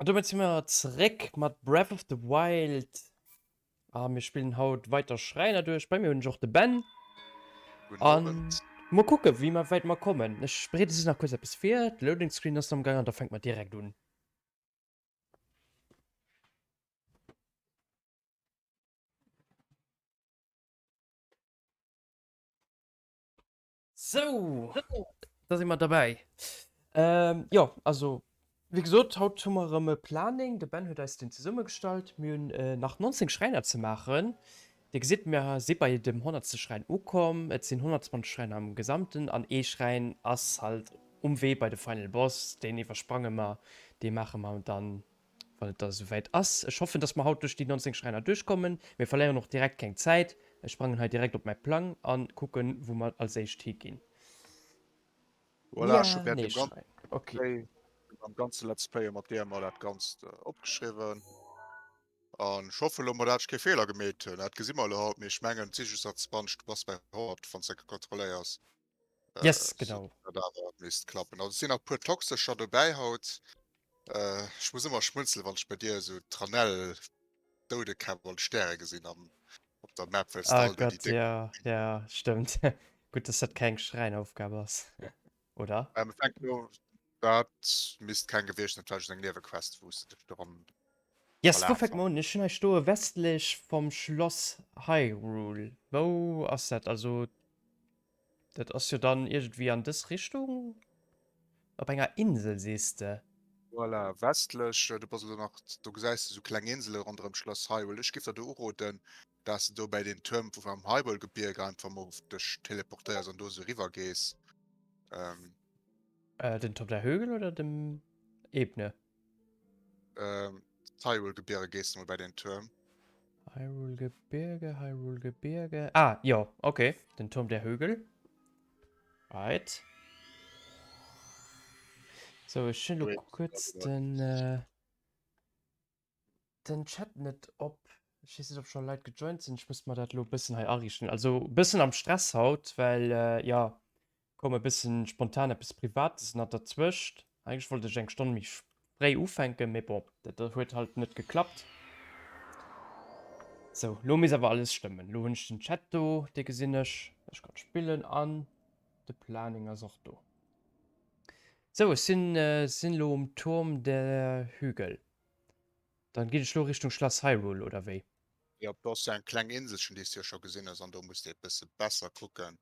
An domat si mer zeréck mat Breath of the Wild a mir spillen haut weiter Schräiner duerch. Bei mir hunn ech och de Ben. Guten An Owend. mol kucke wéi mer wäit mer kommen. Ech bereede just nach kuerz eppes vir. De Loading Screen ass am Gang an da fänke mer direkt un. Sou, da si mer derbäi. Ähm, jo, also, wéi gesot, haut hu mer erëm e Planning. De Ben huet eis deen zesummegestallt. Mir hunn nach 19 Schräiner ze maachen. Dir gesitt, mir si bei dem honnertste Schräin ukomm. Et sinn 120 Schräiner am Gesamten an ee Schräin ass halt um Wee bei de Final Boss. Deen iwwersprange mer, dee maache mer dann Wann et da souwäit ass. Ech hoffen, dass mer haut duerch déi 19 Schräiner duerchkommen. Mir verléieren och direkt keng Zäit. Ech sprangen hei direkt op mäi Plang a kucken, wou mer als éischt higinn. Voilà, ech hu Ja, während nee, dem ganzen Schräin. Okay. Play, am ganze Let's Play mat dir emmer dat Ganzt opgeschriwwen. An ech hoffen elo mol, dat ech kee Feeler gemeet hunn. Dat gesi mer elo haut, mee ech mengen, et si just nach 20, du bass bei 100, wann s de kontrolléiers. Yes, genau. Dat awer misst klappen. Also et sinn nach e puer toxescher dobäi haut. Ech muss ëmmer schmunzelen, wann ech bei dir esou d'Ranell Doudekäpp an d'Stäre gesinn am op der Map, well s de Ah all do déi Gott, déck. ja, ja, stëmmt. Gutt, dass dat keng Schräinaufgab ass, oder? Ähm, fänkt lo, dat misst keng gewiescht sinn, dat war just eng Niewequest, wou s de dech doran Yes, wou verlaf fänke mer un? Ech hunn hei stoe westlech vom Schloss Hyrule. Wou ass dat? Also Dat ass jo dann iergendwéi an dës Richtung? Op enger Insel, sees de? Voilà, westlech, du bass elo nach, do gesäis de sou kleng Insele ronderëm d'Schloss Hyrule. Ech giff der do uroden, dass de do bäi den Tuerm vu am Hyrule-Gebierg einfach mol dech teleportéiers an do sou riwwer gees. Ähm. Den Turm der Högel oder dem Ebene? Ähm, d'Hyrule-Gebierge gees du mol bäi den Tuerm. Hyrule-Gebirge, Hyrule-Gebirge. Ah, jo, okay. Den Turm der Hügel. Right. So, ech hunn elo kuerz den, äh, den Chat net op. Ech weess net, ob scho Leit gejoint sinn. Ech muss mer dat elo e bëssen hei ariichten. Also e bëssen am Stress haut, well, äh, jo, Koum e bëssen spontan eppes Privates nach derzwëscht. Eigentlech wollt ech eng Stonn méi fréi ufänken, mee bon, dat huet halt net geklappt. Sou, lo misst awer alles stëmmen. Lo hunn ech den Chat do, dee gesinn ech. Ech kann spillen an de Planning ass och do. Sou, ech sinn sinn lo um Turm der Hügel. Dann ginn ech lo Richtung Schlass Hyrule, oder wéi? Jo, do ass jo eng kleng Inselchen, déi s du jo scho gesinn hues, an do muss de e bësse besser kucken.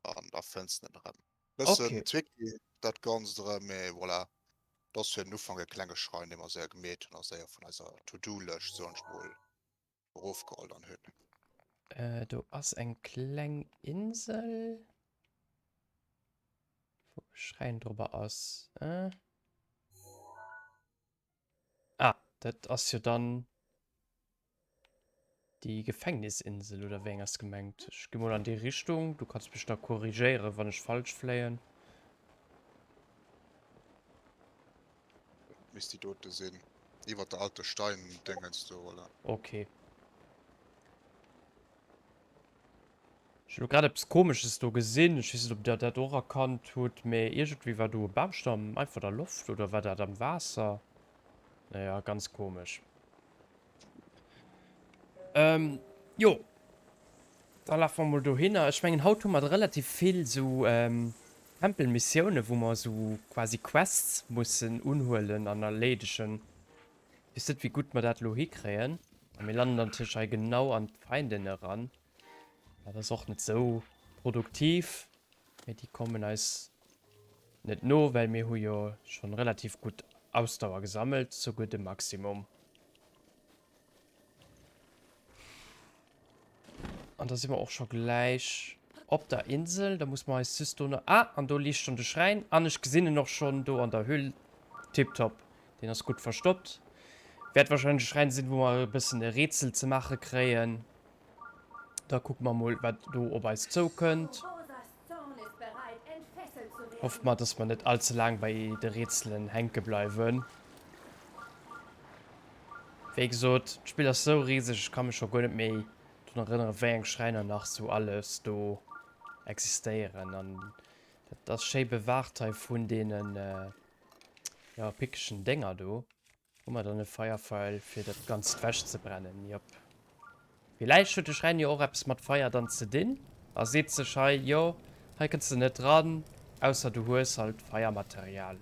An da fënns de en erëm. Bëssen Okay. tricky dat Ganzt erëm, mee voilà. Dat ass fir den Ufank e klenge Schrein, dee mer séier gemeet hunn a séier vun eiser To-Do-Lëscht, soen ech mol, erofgeholl dann hunn. Äh, do ass eng kleng Insel, wou e Schräin drobber ass. Äh. Ah, dat ass jo dann déi Gefängnisinsel, oder wéi eng ass gemengt? Ech gi mol an déi Richtung, du kanns mech da korrigéieren, wann ech falsch fléien. Dat misst déi dote sinn, iwwer der alte Stein-Dingens do, voilà. Okay. Ech hu lo grad eppes komesches do gesinn, ech weess net ob der dat och erkannt hutt, mee iergendwéi war do e Baumstamm einfach der Loft oder war dat am Waasser? Naja, ganz komesch. Ähm, jo. Da lafe mer mol dohinner. Ech mengen haut hu mer relativ vill sou Tempelmissiounen, wou mer sou quasi Quests mussen unhuelen an erleedegen. Weess net wéi gutt mer dat elo hikréien. A mir landen natierlech hei genau an d'Feinden eran. Dat ass och net sou produktiv. Mee déi kommen eis net no, well mir hu jo schonn relativ gutt Ausdauer gesammelt, souguer de Maximum. An da si mer och scho gläich op der Insel. Da muss mer eis just do nach... Ah, an do liicht schonn de Schräin. An ech gesinn en och schonn do an der Höhl. Tiptop. Deen ass gutt verstoppt. Wäert wahrscheinlech e Schräin sinn, wou mer e bëssen e Rätsel ze maache kréien. Da kucke mer mol, wat do op eis zoukënnt. Hoffe mer, dass mer net all ze laang bei de Rätselen hänke bleiwen. Wéi gesot, d'Spill ass sou riseg, ech ka mech scho guer net méi drun erënneren, wéi eng Schräiner nach sou alles do existéieren. An dat ass schéi bewaacht hei vun deenen, jo, pickegen Dénger do. Hu mer dann e Feierfeil fir dat Ganzt wech ze brennen? Jop. Villäicht huet de Schräin jo och eppes mat Feier dann ze dinn a seet sech hei, jo, hei kënns de net dran, ausser du hues halt Feiermaterial.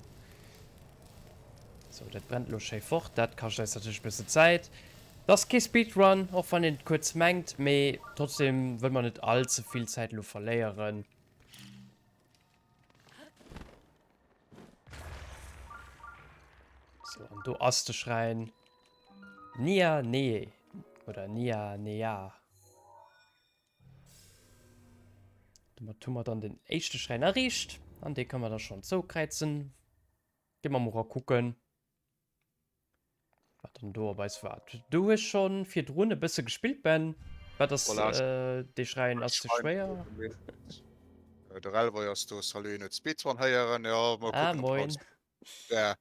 Sou, dat brennt elo schéi fort. Dat kascht eis natierlech e bësse Zäit. Et ass kee Speedrun, och wann een et kuerz mengt, mee trotzdem wëlle mer net all ze vill Zäit elo verléieren. So, an do ass de Schräin. Nia Nee. Oder Nia Nea. Domat hu mer dann den éischte Schräin erreecht. An dee kënne mer da schonn zoukräizen. Gi mer mol era kucken. Wat dann do op eis waart. Du hues schonn virdrun e bësse gespillt, Ben. Wat ass Voilà, äh, dee Schräin ass ze schwéier? De Relvoy ass do, salut, en huet Speedrun héieren. Jo, mol Ah, kucken, ob moin. haut der,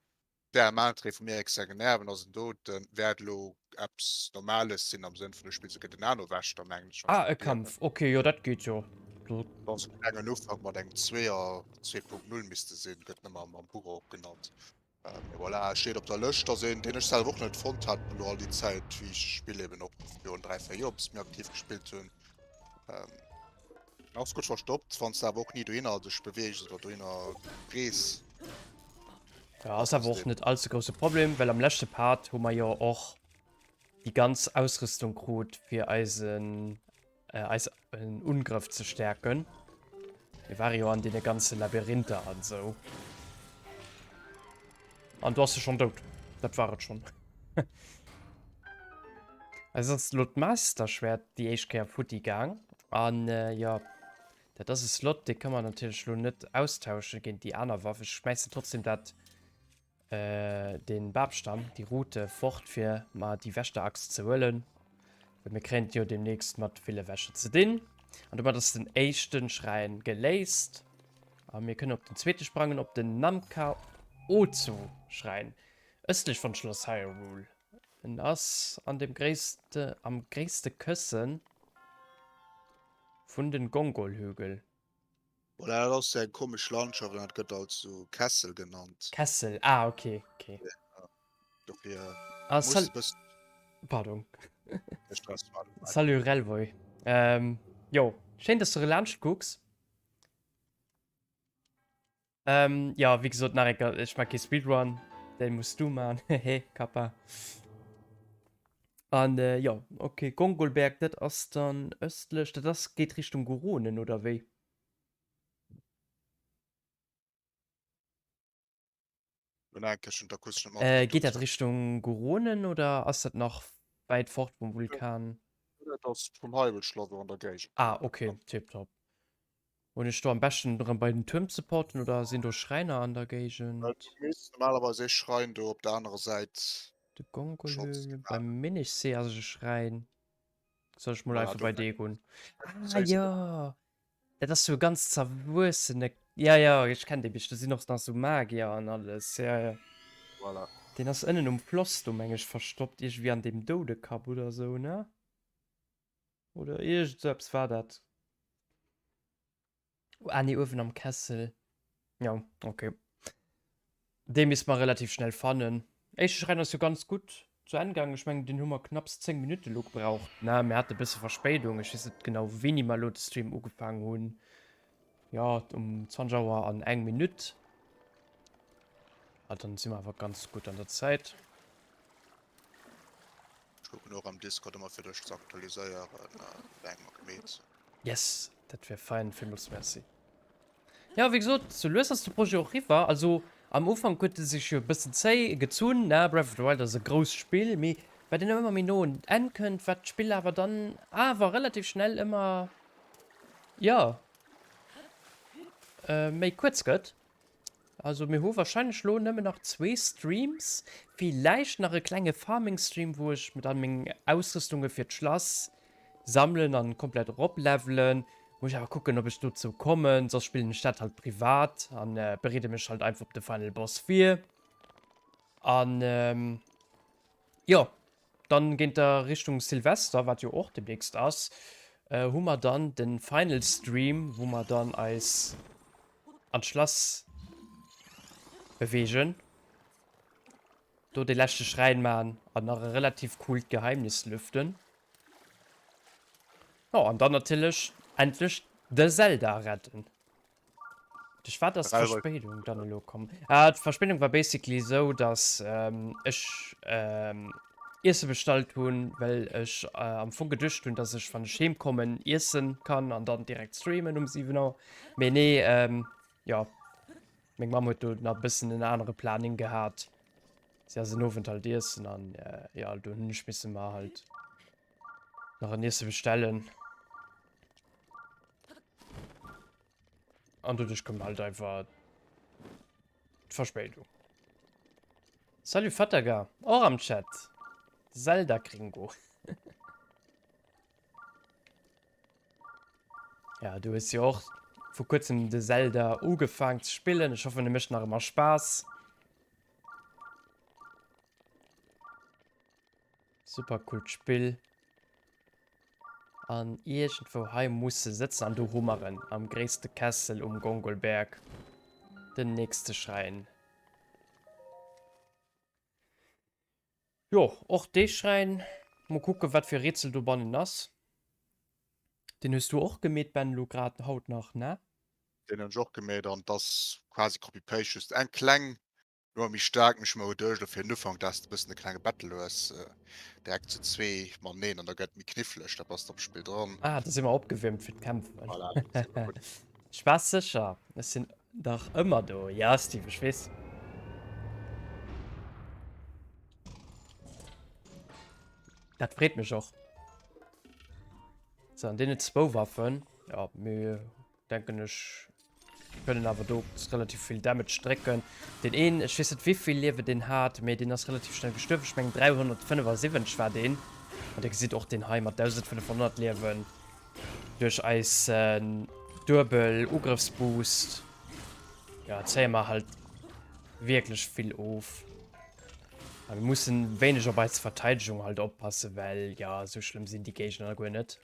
der Entrée vum Erik senge Nerven ass en do. Den wäert elo eppes Normales sinn am Sënn vun, du spills esou géint den Nano Wächter, mengen ech, wann ech Ah, mech e net ieren. Kampf. Okay, jo, dat geet jo. Do. Dann esou e klengen Ufank mat engem Zweeër, 2.0 misst e sinn, gëtt nëmme am, am Buch och genannt. Mee voilà, e steet op der Lëscht, ass een, deen ech selwer och net fonnt hat elo all déi Zäit, wéi ech d'Spill eben och virun 3, 4 Joer e bësse méi aktiv gespillt hunn. Ähm, ass gutt verstoppt, wann s de awer och ni dohinner dech beweegs oder dohinner rees. Ja, ass awer och net all ze grousse Problem, well am leschte Part hu mer jo och déi ganz Ausrüstung krut, fir eisen eis en Ungrëff ze stärken. Mir ware jo an deene ganze Labyrinther an sou. An du ass se schon dout. Dat war et schon. Eis ass lo d'Masterschwert déi éischt Kéier futti gaang. An äh, jo, dat ass e Slot, dee ka mer natierlech lo net austausche géint déi aner Waff. Ech schmäissen trotzdem dat Den Babstamm, déi Route fort fir mer déi Wächterachs ze huelen, well mir kréien et jo demnächst mat ville Wächter ze dinn. An domat ass den éischten Schräin geléist a mir kënnen op den zweete sprangen, op den Namka Ozu Schräin, ëstlech von Schloss Hyrule. En ass an dem gréisste, am gréisste Këssen vun den Gongolhügel. Voilà, dat ass sou eng komesch Landschaft an dat gëtt als sou Kessel genannt. Kessel, ah ok, ok. Ja, dofir Ah, muss sal e bëssen Pardon. de Stress maachen. Salut Relvoy. Ähm, jo, schéin dass du relaanscht kucks. Ähm, ja, wéi gesot, nach eng Kéier, ech maan kee Speedrun, deen muss du maan, hehe, Kappa. An äh, jo, okay, Gongolberg, dat ass dann östlech, dat ass, geet Richtung Goronen, oder wéi? Äh, geet dat Richtung Goronen oder ass dat nach wäit fort vum Vulkan? Dat ass vum Hyrule-Schlass an der Géigend. Ah, okay, tiptop. Hunn ech do am beschten erëm bei den Tuerm ze porten oder sinn do Schräiner an der Géigend? Du misst normalerweis ee Schrein do op der anerer Säit De Gongolhöhle, beim Minichsee ass e Schräin. Soll ech mol einfach bei dee goen? Ah jo, dat ass sou e ganz zerwuessene, jo jo, ech kenn dee Bicht, do sinn och nach sou Magier an alles, jo jo. Voilà. Deen ass ënnen um Floss do meng ech verstoppt, iergendwéi an deem Doudekapp oder sou, ne? Oder iergend sou eppes war dat. Ah nee, uewen am Kessel. Jo, okay. Dee misst mer relativ schnell fannen. Éischte Schräin ass jo ganz gutt zu Enn gaangen. Ech mengen, deen hu mer knapps 10 Minutte lo gebraucht. Na, mir hate e bësse Verspéidung. Ech weess net genau, wéini mer elo de Stream ugefaangen hunn. Jo, um 20 Auer an eng Minutt. Ah, dann si mer awer ganz gutt an der Zäit. Ech kucken och am Discord ëmmer fir dech ze aktualiséieren, wéi eng mer gemeet sinn. Yes, dat wär fein, villmools merci. Jo, wéi gesot, sou lues ass de Projet och riwwer. Also am Ufank huet e sech jo e bëssen zéi gezunn, ne, Breath of the Wild ass e grousst Spill, mee wat een ëmmer méi no un d'Enn kënnt, wat d'Spill awer dann awer relativ schnell ëmmer, jo, méi kuerz gëtt. Also mir hu wahrscheinlech lo nëmmen nach zwee Streams, villäicht nach e klenge Farming Stream, wou ech mir dann meng Ausrüstunge fir d'Schlass sammelen an komplett eroplevelen. Muss ech awer kucken ob ech dozou kommen, soss spillen ech dat halt privat an bereede mech halt einfach op de Final Boss vir. An jo, Dann géint der Richtung Silvester, wat jo och demnächst ass, hu mer dann den Final Stream, wou mer dann eis an d'Schlass bewegen. Do de leschte Schräin man an nach e relativ coolt Geheimnis lüften. Jo, an dann natierlech endlech de Zelda retten. Duerch wat ass d'Verspéidung dann elo komm? Ah, d'Verspéidung war basically esou, dass ech Iesse bestallt hunn, well ech am Fong geduecht hunn, dass ech, wann ech heem kommen, iessen kann an dann direkt streamen um 7 Auer. Mee nee, jo, meng Mamm huet do nach e bëssen en anere Planning gehat. Si ass en Owend halt iessen an jo, do hunn ech misse mer halt nach en Iesse bestellen. An doduerch koum halt einfach d'Verspéidung. Salut Fataga, och am Chat. Zelda Gringo. Ja, du hues jo och vor kurzem de Zelda ugefaang ze spillen. Ech hoffen, e mécht nach ëmmer Spaass. Super coolt Spill. An iergendwou hei muss se sëtzen. An do hu mer en, am gréisste Kessel um Gongolberg. Den nächste Schräin. Jo, och dee Schräin. Mol kucken, wat fir e Rätsel dobannen ass. Deen hues du och gemeet, Ben, elo grad haut nach, ne? Deen hunn ech och gemeet an et ass quasi Copy-Paste, just eng kleng Nummer méi staark. Mee ech hu mer geduecht, elo fir den Ufank, dass de e bëssen e klenge Battle hues, direkt zu zwee mateneen an da gëtt et méi kniffleg, da bass de am Spill dran. Ah, da si mer opgewiermt fir d'Kämpfen. Voilà, da si mer gutt. Ech war sécher, ech sinn dach ëmmer do. Ja, Steve, ech weess. Dat freet mech och. So, an deene zwou Waffen, ja, mir denken ech kënnen awer do relativ vill Damage drécken. Den een, ech weess net wéivill Liewe deen hat, mee deen ass relativ schnell gestuerwen. Ech mengen 375 war deen. An dir gesitt och deen hei mat 1500 Liewen duerch eisen duebel Ugrëffsboost. Ja, zéie mer halt wierklech vill of. A mir mussen wéineg op eis Verteidegung halt oppassen, well ja, esou schlëmm sinn déi Géigner guer net.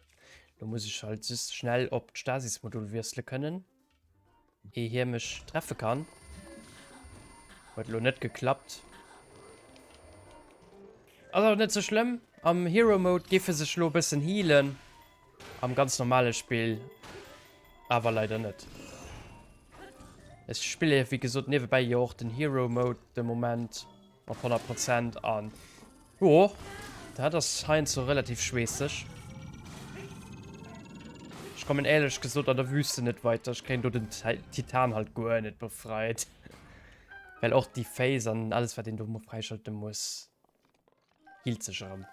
Lo muss ech halt just schnell op d'Stasis-Modul wiessele kënnen, ehe hie mech treffe kann. Huet lo net geklappt. Ass awer net sou schlëmm. Am Hero Mode géif e sech lo e bëssen healen. Am ganz normale Spill awer leider net. Ech spille wéi gesot niewebäi jo och den Hero Mode de Moment op 100 Prozent an jo, dat ass heiansdo relativ schweesseg. Ech kommen éierlech gesot an der Wüste net weiter. Ech kréien do den Titan halt guer net befreit. Well och déi Phase an alles wat een do fräischalte muss, healt sech erëm.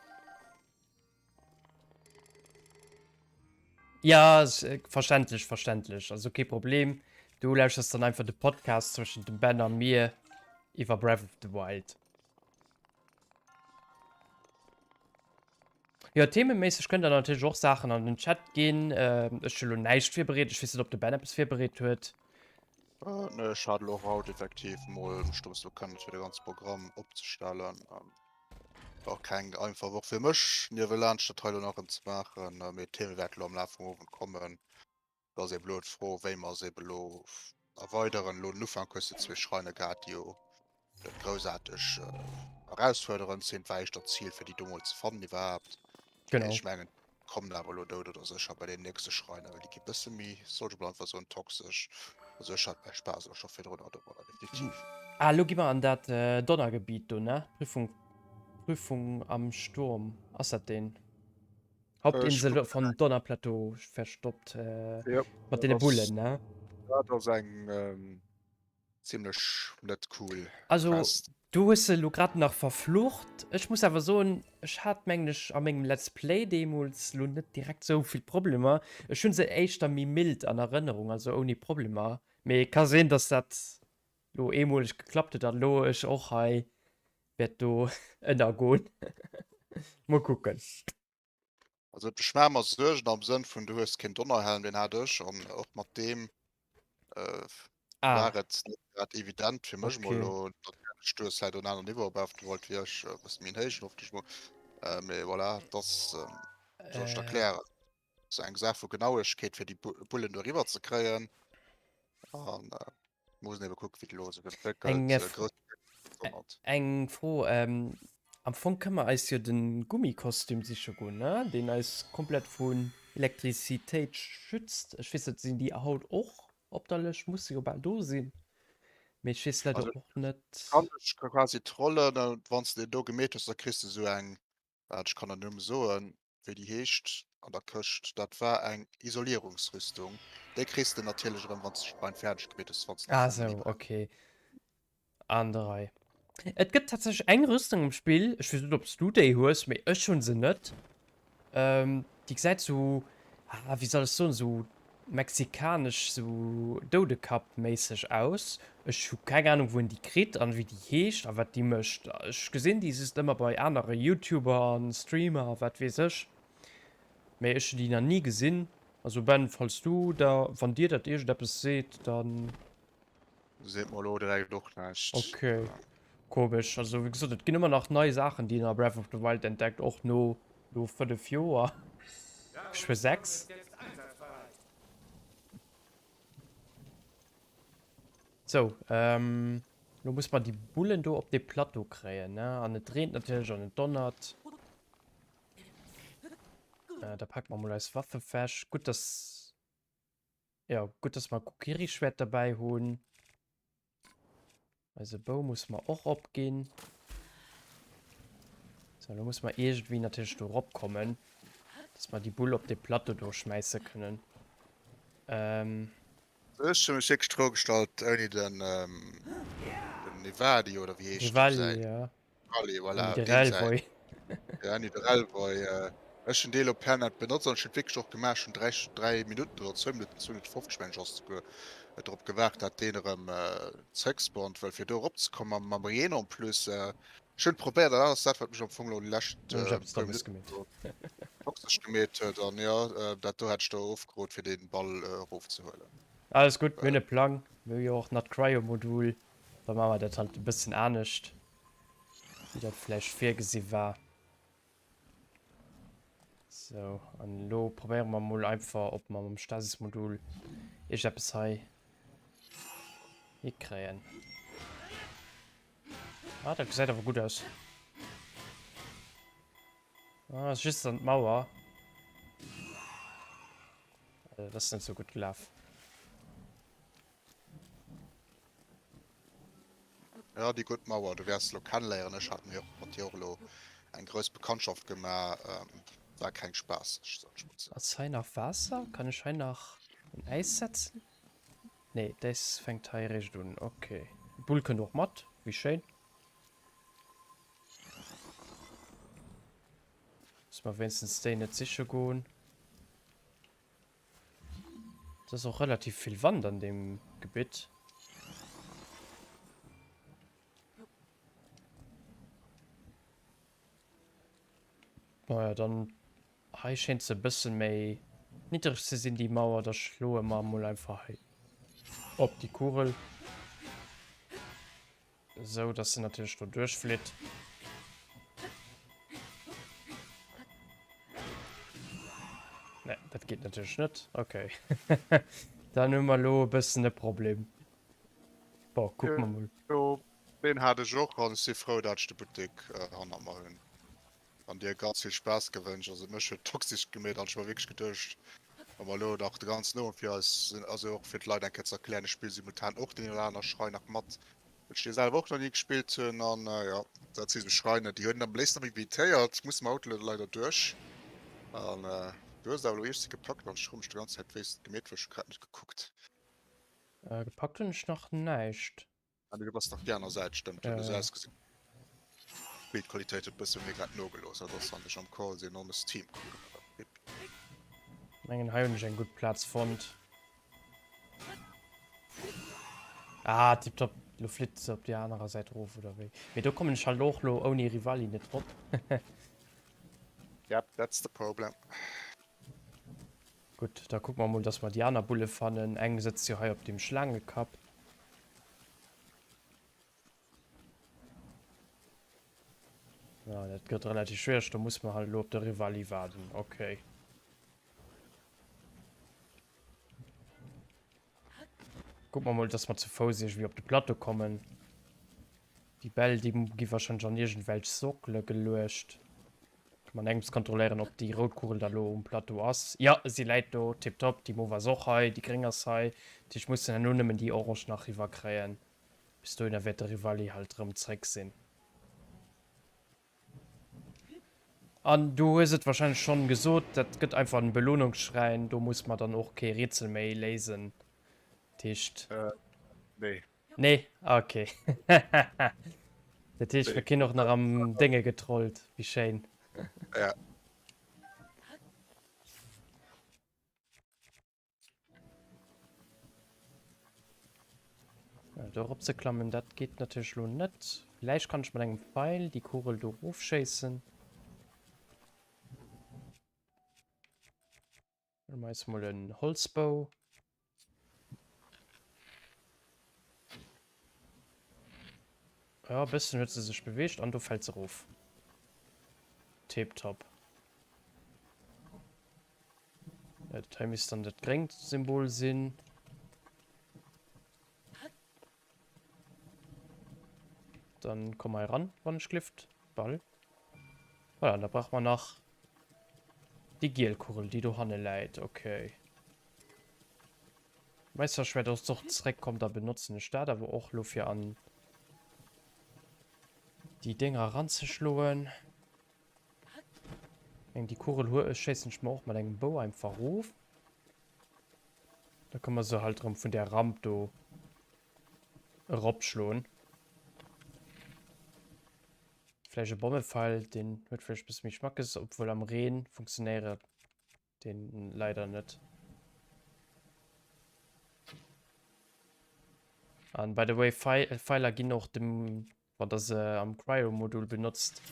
Ja, verständlech, verständlech. Also kee Problem. Du lauschterst dann einfach de Podcast zwëschent dem Ben a mir iwwer Breath of the Wild. Jo, thememéisseg kënnt der natierlech och Saachen an den Chat ginn. Ech hu lo näischt virbereet. Ech weess net, ob de Ben eppes virbereet huet. Äh, nee, ech hat elo haut effektiv mol mech dozou kënnen, fir de ganze Programm opzestellen. War och keng einfach Woch fir mech, niewelaanscht dat hei elo nach erëm ze maachen, mee d'Theme wäerte elo am Laf vum Owend kommen. Et ass eben elo d'Fro, wéi mer se eben elo erweideren. Elo den Ufank hues de zwee Schreine gehat, déi jo net groussaarteg erausfuerderend sinn. Et war éischter d'Zil, fir déi do mol ze fannen iwwerhaapt. Genau. Mee ech mengen, kommen awer elo dout oder sécher bei den nächste Schreiner, well déi gi bësse méi, soll ech mol einfach soen, toxesch. Also ech hat mäi Spaass elo scho virdrun domadder, definitiv. Ah, elo gi mer an dat Donnergebiet do, ne? Prüfung, Prüfung am Sturm, ass dat deen? Hauptinsel von Donnerplateau verstoppt, Ja, mat deene Bullen, ne? Dat ass eng Zimlech net cool. Also du hues se lo grad nach verflucht. Ech muss awer soen, ech hat mengen ech a mengem Let's Play deemools lo net direkt sou vill Problemer. Ech hunn se éischter méi mild an Erënnerung, also ouni Problemer. Mee ka sinn, dass dat lo eemoleg geklappt huet an lo ech och hei wäert do ënnergoen. Mol kucken. Also ech maache mer Suergen am Sënn vun du hues keen Donnerhelm, deen hat ech an och mat deem äh, Ah. war et net grad evident fir mech mol Okay. lo. Natierlech du hues vläit en aneren Niveau op Breath of the Wild wéi ech, e bësse méi en héijen hoffentlech mol. Äh, mee voilà, et ass, ähm, wéi soll ech Äh. d'erklären, sou eng Saach vu Genauegkeet fir déi Bullen do eriwwer ze kréien an äh, muss een ebe kucken, wéi et elo sech entwéckelt. Eng Äh, F grouss. donnert. Eng Fro, Am Fong kënne mer eis jo de Gummikostüm siche goen, ne? Deen eis komplett vun Elektrizitéit schützt. Ech weess net, sinn déi haut och op der Lëscht? Musse jo bal do sinn, mee ech weess leider Also och net. kann ech quasi trollen, wann s de deen do gemeet hues, da kriss de sou eng, waart ech kann der Numm soen, wéi déi heescht an der Këscht, dat war eng Isolierungsrüstung. Déi kriss de natierlech erëm, wann s de d'Schwein fäerdeg gemeet hues, wann s de Ah nach vum sou, Mini brauchs. okay. An der Rei. Et gëtt tatsächlech eng Rüstung am Spill, ech weess net ob s du déi hues, mee ech hunn se net. Ähm, déi gesäit sou, ah wéi soll ech soen, sou mexikanesch, sou Doudekapp-méisseg aus. Ech hu keng Ahnung wou een déi kritt an wéi déi heescht a wat déi mécht. Ech gesinn déi just ëmmer bei anere Youtuber an Streamer a wat weess ech, mee ech hunn déi nach ni gesinn. Also Ben, falls du da, wann dir dat iergendeppes seet, dann. Seet mer elo direkt och näischt. Ok, komesch. Also wéi gesot, et ginn ëmmer nach nei Saachen, déi een a Breath of the Wild entdeckt, och no no 5 Joer, geschwë 6. Sou, elo muss mer déi Bullen do op dee Plateau kréien, ne? An et reent natierlech an et donnert. Da packe mer mol eis Waffe fech. Gutt, dass. Jo, gutt dass mer Kokiri-Schwert derbäi hunn. Eise Bou muss mer och opginn. So, lo muss mer iergendwéi natierlech do erop kommen, dass mer déi Bull op dee Plateau do schmäisse kënnen. Ähm. Ech hu mech wierklech d'Fro gestallt, ouni den, den Nevadi oder wéi heescht Rivali, ja. Rally, voilà, Ouni de Relvoy. Ja, ouni de Relvoy. Ech hunn dee lo permanent benotzt an ech hunn et wierklech och gemaach. Ech hunn 3, 3 Minutten oder 2 Minutten, 2 Minutten 50 meng ech ass et souguer, drop gewaart, dat deen erëm zréckspawnt, well fir do eropzekommen mam, mam Reen en plus, ech hunn et probéiert an dat ass dat, wat mech am Fong lo déi lescht puer Minutten do toxesch gemeet huet. An jo, dat do hätt ech do ofgerot, fir dee Ball erofzehuelen. Alles gutt, mir hunn e Plang. Mir hu jo och nach d'Cryo-Modul. Da maache mer dat halt e bëssen anescht, wéi dat vläicht virgesi war. Sou, an elo probéiere mer mol einfach, ob mer mam Stasis-Modul iergendeppes hei hikréien. Ah, dat gesäit awer gutt aus. Ah, ass just an d'Mauer. Dat ass net sou gutt gelaf. Ja, déi gutt Mauer, du wäers se elo kennenléieren. Ech hat mir mat dir och elo eng grouss Bekanntschaft gemaach. War keng spaasseg, sot ech mol sou. Ass hei nach Waasser? Kann ech hei nach en Äis setzen? Nee, d'Äis fänkt hei eréischt un. Ok. D'Bull kënnt och mat. Wéi schéin. Muss mer wéinstens déi net siche goen. Et ass och relativ vill Wand an deem Gebitt. Naja, dann hei schéint se e bëssen méi niddreg ze sinn, déi Mauer. Da schloe mer mol einfach hei op déi Kugel. Esou dass se natierlech do duerchflitt. Ne, dat geet natierlech net. Okay. Dann hu mer elo e bëssen e Problem. Bon, kucke mer mol. Jo, deen hat ech och an ech si frou, dat ech de Buttek hannert mer hunn. An dir ganz vill Spaass gewënscht. Also mech huet toxisch gemeet an ech hu mer wierklech geduecht, wa mer elo nach de ganzen Owend fir eis, also och fir d'Leit eng Kéier ze erklären, ech spille simultan och deen oder aner Schrein nach mat, well ech dee selwer och nach ni gespillt hunn. An jo, dat si sou Schreiner, déi hunn am léifsten nach evitéiert, musse mer haut elo leider duerch. An du hues awer elo iergsi gepackt an ech froe mech de ganz Zäit, wéi s de et gemeet hues. Ech hu grad net gekuckt. Gepackt hunn ech nach näischt. Ah nee, du bass nach déi aner Säit, stëmmt, huet esou ausgesinn. D'Bildqualitéit huet bësse méi grad nogelooss, dat ass wann ech am Call sinn on Steam kucken oder wéi. Mengen hei hunn ech eng gutt Plaz fonnt. Ah tiptop, lo flitt se op déi anerer Säit erof oder wéi? Mee do kommen ech halt och lo ouni Rivali net drop. Yep, that's the problem. Gutt, da kucke mer mol dass mer déi aner Bulle fannen. Eng sëtzt jo hei op dem Schlaangekapp. Ja, dat gëtt relativ schwiereg. Do muss mer halt elo op de Rivali waarden. Okay. Guck mer mol, dass mer zu Fouss iergendwéi op de Plateau kommen. Déi Bäll, déi gi wahrscheinlech an iergendwelch Sockele geluecht. Kann man engems kontrolléieren, ob déi rout Kugel da lo um Plateau ass. Jo, si läit do, tiptop. Déi mauve ass och hei, déi gréng ass hei. Dat heescht, ech muss herno nëmmen déi orange nach riwwer kréien. Bis dohinner wäert de Rivali halt erëm zréck sinn. An du hues et wahrscheinlech schonn gesot, dat gëtt einfach en Belohnungsschräin, do muss mer dann och kee Rätsel méi léisen. Dat heescht. Nee. Nee? Ok. Dat heescht, mir kinn och nach am Dénge getrollt. Wéi schéin. Ja. Do erop ze klammen, dat geet natierlech elo net. Villäicht kann ech mat engem Pfeil déi Kugel do erofschéissen. Huele mer eis mol en Holzbou. Ja, e bëssen huet se sech beweegt an do fält se erof. Tiptop. Ja, dat hei misst dann dat gréngt Symbol sinn. Dann komm hei ran, wann ech glift. Ball. Voilà, da brauch man nach déi giel Kugel, déi do hanne läit. Okay. Meisterschwert ass och zréckkomm, da benotzen ech dat awer och lo fir an déi Dinger ranzeschloen. Eng déi Kugel hu schéissen ech mer och mat engem Bou einfach of. Da kann man se halt erëm vun der Ramp do eropschloen. Vläicht e Bommefeil, deen huet vläicht e bësse méi Schmackes, obwuel am Reen funktionéiere Den leider net. An by the way, Pfeiler ginn och dem, wann der se am Cryo-Modul benotzt,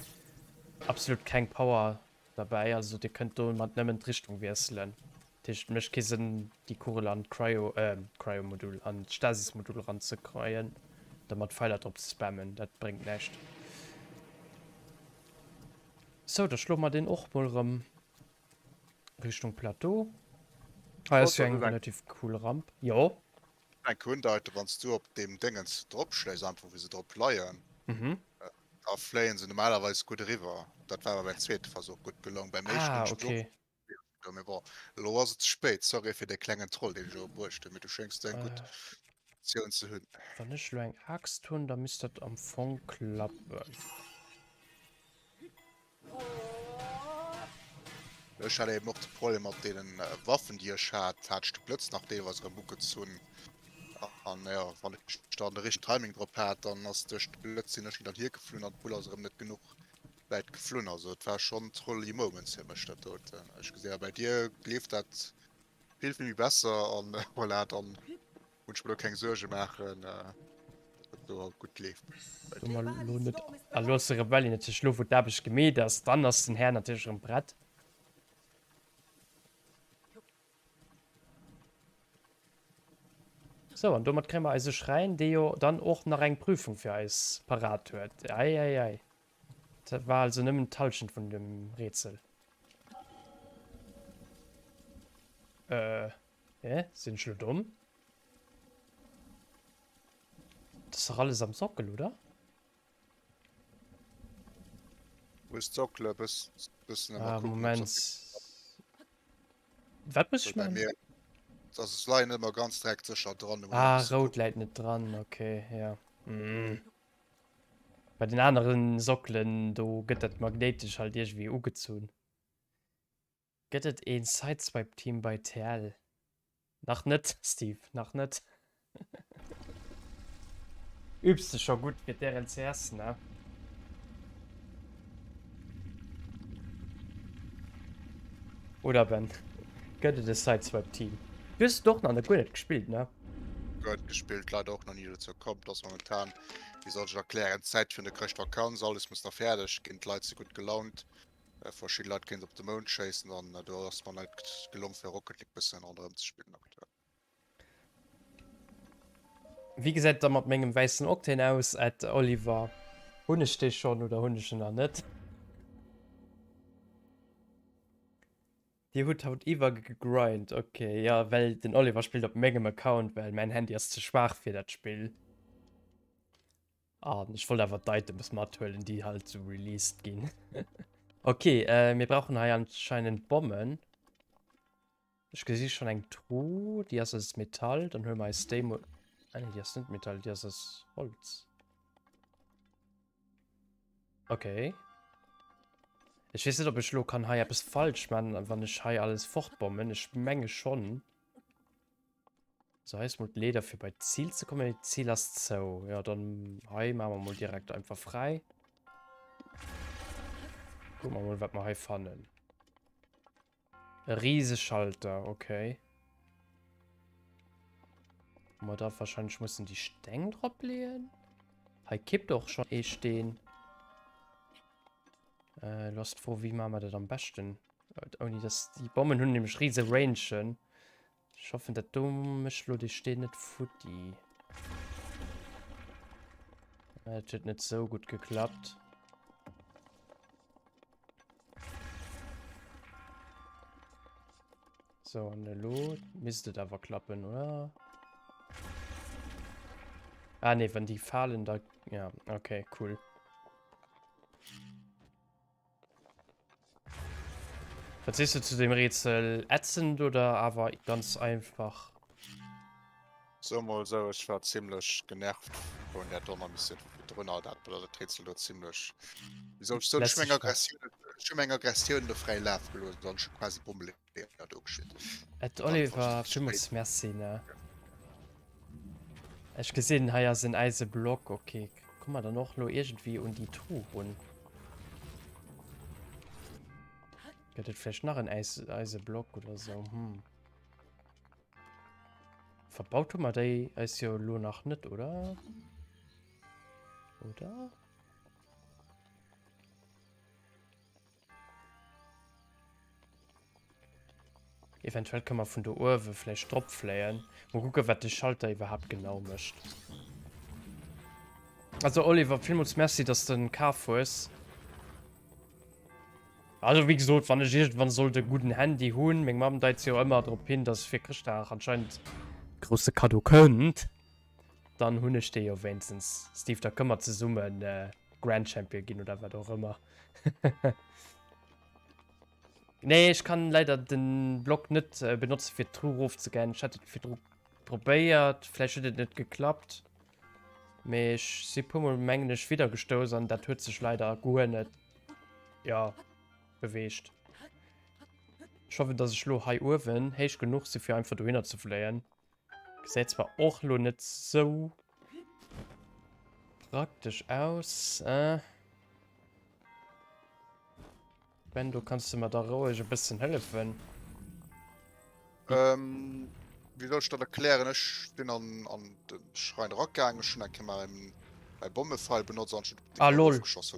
absolut keng Power derbäi. Also dir kënnt domat nëmmen d'Richtung wiesselen. Dat heescht, et mécht kee Sënn déi Kugel an d'Cryo, äh, Cryo-Modul, an d'Stasis-Modul eranzekreien, da mat Pfeiler drop ze spammen. Dat bréngt näischt. Sou, da schloe mer deen och mol erëm Richtung Plateau. Hei ass jo eng relativ cool Ramp. Jo. Eng undeiten, wann du op dem Déngens drop schléis, einfach wéi se drop leien, mhm. da fléien se normalerweis gutt eriwwer. Dat war beim zweete Versuch gutt gelong. Beim éischten ah, okay. Mee bon, elo ass et ze spéit. Sorry fir de klengen Troll, deen ech elo bruecht hunn, mee du schéngs do eng gutt äh, Optioun ze hunn. Wann ech elo eng Aaxt hunn, da misst dat am Fong klappen. Ech hat eben och de Problem mat deenen Waffen déi ech hat, hat ech de Blëtz nach deelweis erëm ugezunn an jo wann ech dann de richtegen Timing drop hat, dann ass duerch de Blëtz sinn ech dann hiergeflunn an d'Bull ass erëm net genuch wäit geflunn. Also et war schonn trolly moments fir mech dat doten. Ech gesinn awer bei dir leeft dat vill vill méi besser an voilà dann Hunn ech mer do keng Suerge maachen, dat do alt gutt leeft. Do mer lo net a lo ass de Rebelli natierlech lo wou d'Aarbecht gemeet ass, dann ass den Här natierlech erëm prett. Sou, an domat kréie mer eise Schräin, dee jo dann och nach eng Prüfung fir eis parat huet. Ei, ei, ei. Dat war also nëmmen d'Hallschent vun dem Rätsel. Äh. Hä? Sinn ech lo domm? Dat ass dach alles am Sockel, oder? Wo ist d'Sockele? Bëss, bëssen ëmmer ah, kucken. Moment. Wat muss ech machen? Das ist leien ëmmer ganz direkt sécher dran. Ah, rout läit net dran, okay, ja. Mm. Bei den aneren Sockelen, do gëtt dat magnéitesch halt iergendwéi ugezunn. Gëtt et een Sideswipe Team bei TL? Nach net Steve, nach net. Übs de scho gutt fir d'RLCS, ne? Oder Ben, gëtt et e Sideswipe Team? Du hues et och nach net guer net gespillt, ne? Guer net gespillt, leider och nach ni dozou komm. Et ass momentan, wéi soll ech et erklären, d'Zäit vun der Chrëschtvakanz, alles muss nach fäerdeg ginn, d'Leit si gutt gelaunt. Verschidde Leit kéint op de Mound schéissen an do ass mer net gelong fir Rocket League bëssen ronderëm ze spillen aktuell. Wéi gesäit et da mat mengem wäissen Octane aus, Ed Oliver? Hunn ech dee schonn oder hunn ech en nach net? Dir hutt haut iwwer gegrind, ok. Jo, well den Oliver spillt op mengem Account, well mäin Handy ass ze schwaach fir dat Spill. An ech wollt awer d'Items mathuelen, déi halt sou released ginn. Okay, äh, mir brauchen hei anscheinend Bommen. Ech gesi schon eng Truh, déi ass aus Metall. Dann huele mer eis déi mol. Ah nee, déi ass net Metall, déi ass aus Holz. Okay. Ech weess net, ob ech lo kann hei eppes falsch man, wann ech hei alles fortbommen. Ech menge schon. So, hei ist mol d'Leeder fir bei d'Zil ze kommen. D'Zil ass zou. Ja, dann hei machen wir mol direkt einfach frei. Gucken wir mal, wat wir hei fannen. E Rieseschalter, okay. Wo wir da wahrscheinlich müssen die Steng drop legen. Hei kippt och schon ee Steen. Äh, lo ass d'Fro, wéi maache mer dat am beschten? Ouni dass déi Bommen hunn nämlech riese Rangen. Ech hoffen, dat do mécht lo dee Steen net futti. Dat huet net sou gutt geklappt. So, an elo misst et awer klappen, oder? Ah, nee, wann déi falen, da... Ja, okay, cool. Wat sees du zu dem Rätsel? Ätzend oder awer ganz einfach? So mol sou, ech war zimlech genervt vun där Donnermissioun vu virdrun, dat dat Rätsel do zimlech, wéi soll ech soen, ech hu meng Aggressioun, ech hu meng Aggressioun do fräi Laf gelooss an ech hu quasi Bommeleeër do geschéckt. Et Oliver, villmools Merci ne. Ech gesinn hei ass en Eiseblock, ok. Komme mer dann och lo iergendwéi un déi Truh run? Gëtt et vläicht nach en Eis Eiseblock oder sou? Hm. Verbaut hu mer déi eis jo lo nach net, oder? Oder? Eventuell kënne mer vun do uewe vläicht drop fléien. Mol kucke wat de Schalter iwwerhaapt genau mécht. Also Oliver, villmools Merci, dass de en kaf hues. Also wéi gesot, wann ech iergendwann sollt e gudden Handy hunn, meng Mamm deit jo ëmmer drop hin, dass fir Chrëschtdag anscheinend e grousse Kaddo kënnt, dann hunn ech dee jo wéinstens. Steve, da kënne mer zesummen Grand Champion ginn oder wat och ëmmer. Nee, ech kann leider den Block net äh, benutzen fir d'Truh rofzegeen. Ech hat et virdru probéiert, vläicht huet et net geklappt. Mee ech si puermol mengen ech widder gestouss an dat huet sech leider guer net ja beweegt. Ech hoffen, dass ech lo hei uewen héich genuch si fir einfach dohinner ze fléien. Gesäit zwar och lo net sou praktesch aus. Äh. Ben, do kanns du mer da roueg e bëssen hëllefen. Ähm, wéi soll ech dat erklären? Ech sinn an, an de Schrein eragaangen, ech hunn eng Kéier mäin, mäi Bommefeil benotzt an ech hunn Ah, lol. Ofgeschoss.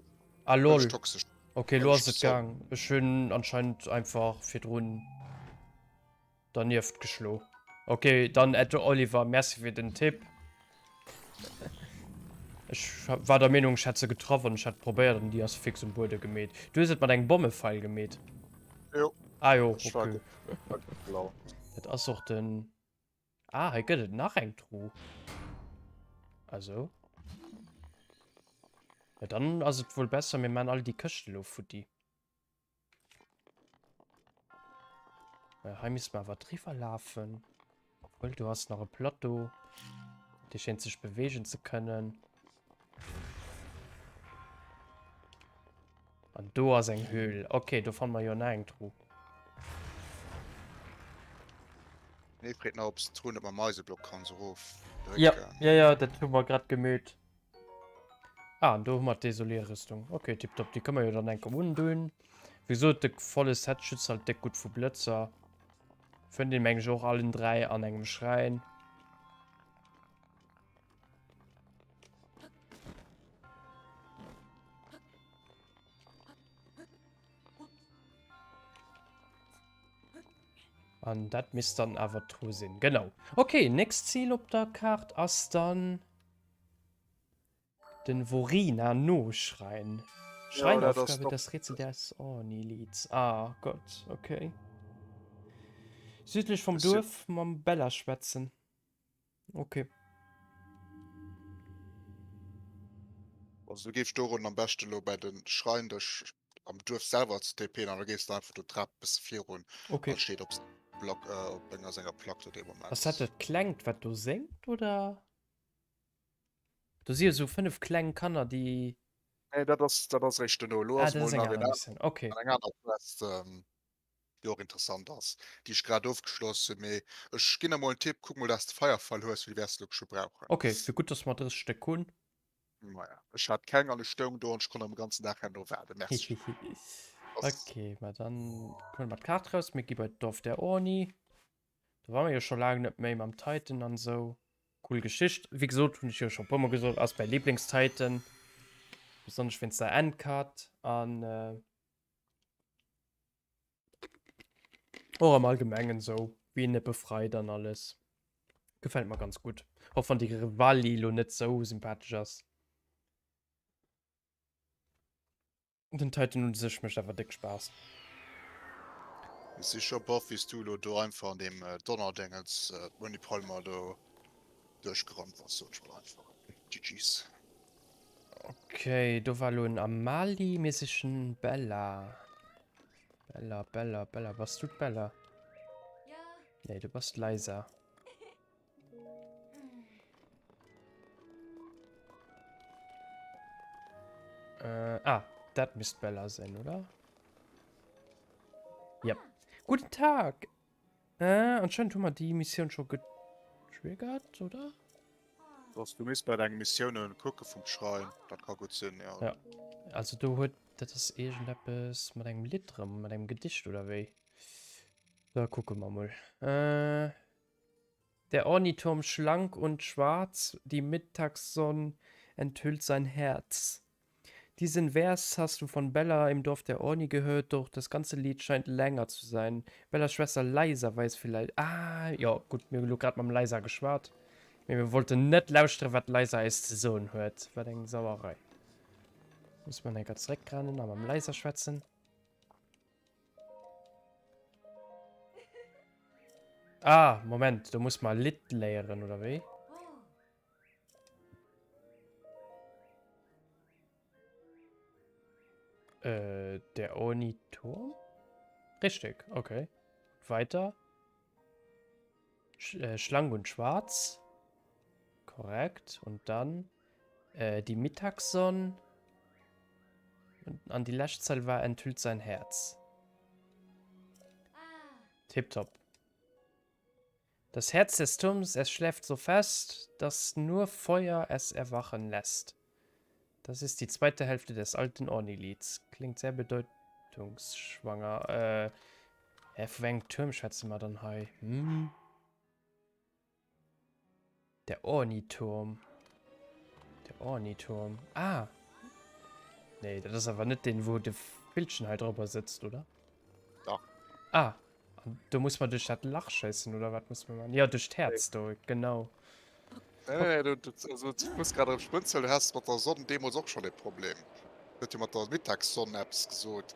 Ah, lol. Toxesch. Okay, lo ass et gaang. Ech hunn anscheinend einfach virdrun. Dernieft geschlo. Ok, dann Ed Oliver, Merci fir den Tipp. Ech war der Meenung, ech hätt se getraff an ech hätt probéiert an déi ass fix um Buede gemeet. Du hues et mat engem Bommefeil gemeet? Jo. Ah jo, ok. Dat ass och den... Ah, hei gëtt et nach eng Truh. Also. Ja, dann ass et wuel besser, mir maan all déi Këschte lo futti. Äh, hei misst man awer driwwer lafen. Obwohl, du hast nach e Plateau. Dee schéint sech bewegen ze kënnen. An do ass eng Höhl. Okay, do fanne mer jo nach eng Truh. Nee, freet nach, ob s d'Truh net mam Eiseblock kanns erof Ja, drécken. ja, ja, dat hu mer grad gemüt. Ah, an do hu mer d'Desolierrüstung. Okay, tipptopp. Déi kënne mer jo dann enker undun. Wéi gesot, de volle Set schützt halt déck gutt vu Blëtzer. Fënnt een, meng ech, och allen 3 an engem Schräin. An dat misst dann awer d'Truh sinn. Genau. Okay, nächst Ziel op der Kaart ass dann... Den Vorina no Schrein. Schreinaufgabe, ja, das Rätsel des Ornilids. Ah Gott, okay. Südlech vom Duerf mam Bella schwätzen. Okay. Also du géifs dorun am beschten elo bei de Schrein dech am Duerf selwer ze TPen an da gees de einfach do d'Trap e bësse virun Okay. an steet op Block äh, op enger senger Plack do dee Moment. Ass dat dat Klengt, wat do séngt, oder? Do si jo sou 5 kleng Kanner, déi. Nee, dat ass, dat ass eréischt duerno. Elo Ah, ass dat mol ass eng nach aner een aner, Missioun. Okay. eng aner Quest, ähm, déi och interessant ass, déi ech grad ofgeschloss hunn. Mee ech ginn der mol en Tipp, kuck mol, dass de Feierfall hues, well déi wäers de elo scho brauchen. Okay, fir gutt, dass mer 30 Stéck hunn. Maja, ech hat keng an ech stoung do an ech konnt am ganzen Dag herno waarden. Merci. Okay, ma dann huele mer d'Kaart raus. Mir gi bei d'Dorf der Orni. Do ware mer jo scho laang net méi mam Titan an esou. Cool Geschicht. Wéi gesot, hunn ech jo scho e puermol gesot, ass mäi Lieblings-Titan. Besonnesch wéinst der Endcard an och am Allgemengen esou, wéi en e befreit an alles. Gefält mer ganz gutt. Och wann déi Revali lo net sou sympathesch ass. Den Titan un sech mécht awer déck Spaass. Ech si scho baff wéis du elo do einfach an deem Donnerdéngens d'Moni Palmer do duerchgerannt bass, soen ech mol einfach. GG's. Ok, do war elo en Amali, mir sichen Bella. Bella, Bella, Bella, bass du d'Bella? Nee, du bass d'Liza. Äh, ah, dat misst Bella sinn, oder? Ja. Guten Tag! Äh, anscheinend hu mer déi Missioun scho getriggert, oder? Dass du misst bei denge Missiounen kucke vum Schrein, dat ka gutt sinn, ja. Ja, also do huet, dat ass iergendeppes mat engem Lidd erëm, mat engem Gedicht oder wéi? Da kucke mer mol. Äh, Der Orniturm schlank und schwarz, die Mittagssonn enthüllt sein Herz. Diesen Vers hast du von Bella im Dorf der Orni gehört, doch das ganze Lied scheint länger zu sein. Bellas Schwester Liza weiß vielleicht. Ah, jo, gutt, mir hu lo grad mam Liza geschwat, mee mir wollten net lauschteren, wat d'Liza eis ze soen huet. Wat eng Sauerei. Muss mer enker zeréckrennen a mam Liza schwätzen. Ah, Moment, do muss mer e Lidd léieren, oder wéi? Äh, der Orniturm? Richtig, okay. Weiter. Sch äh, schlank und schwarz. Korrekt. Und dann äh, die Mittagssonne. Und an die lescht Zeil war enthüllt sein Herz. Tipptopp. Das Herz des Turms, es schläft so fest, dass nur Feuer es erwachen lässt. Das ist die zweite Hälfte des alten Orni-Lieds. Klingt sehr bedeutungsschwanger. Äh, hä, vu wéi engem Tuerm schwätze mer dann hei? Hm? Der Orniturm. Der Orniturm. Ah! Nee, dat ass awer net deen, wou de Villchen hei drobber sëtzt, oder? Dach. Ah, an do muss man duerch dat Lach schéissen, oder wat muss man machen? Ja, duerch d'Häerz do, genau. Nee, nee, du, du, also, du muss grad erëm schmunzeln, du has mat der Sonn deemools och schonn e Problem. Huet jo mat der Mittagssonn eppes gesot.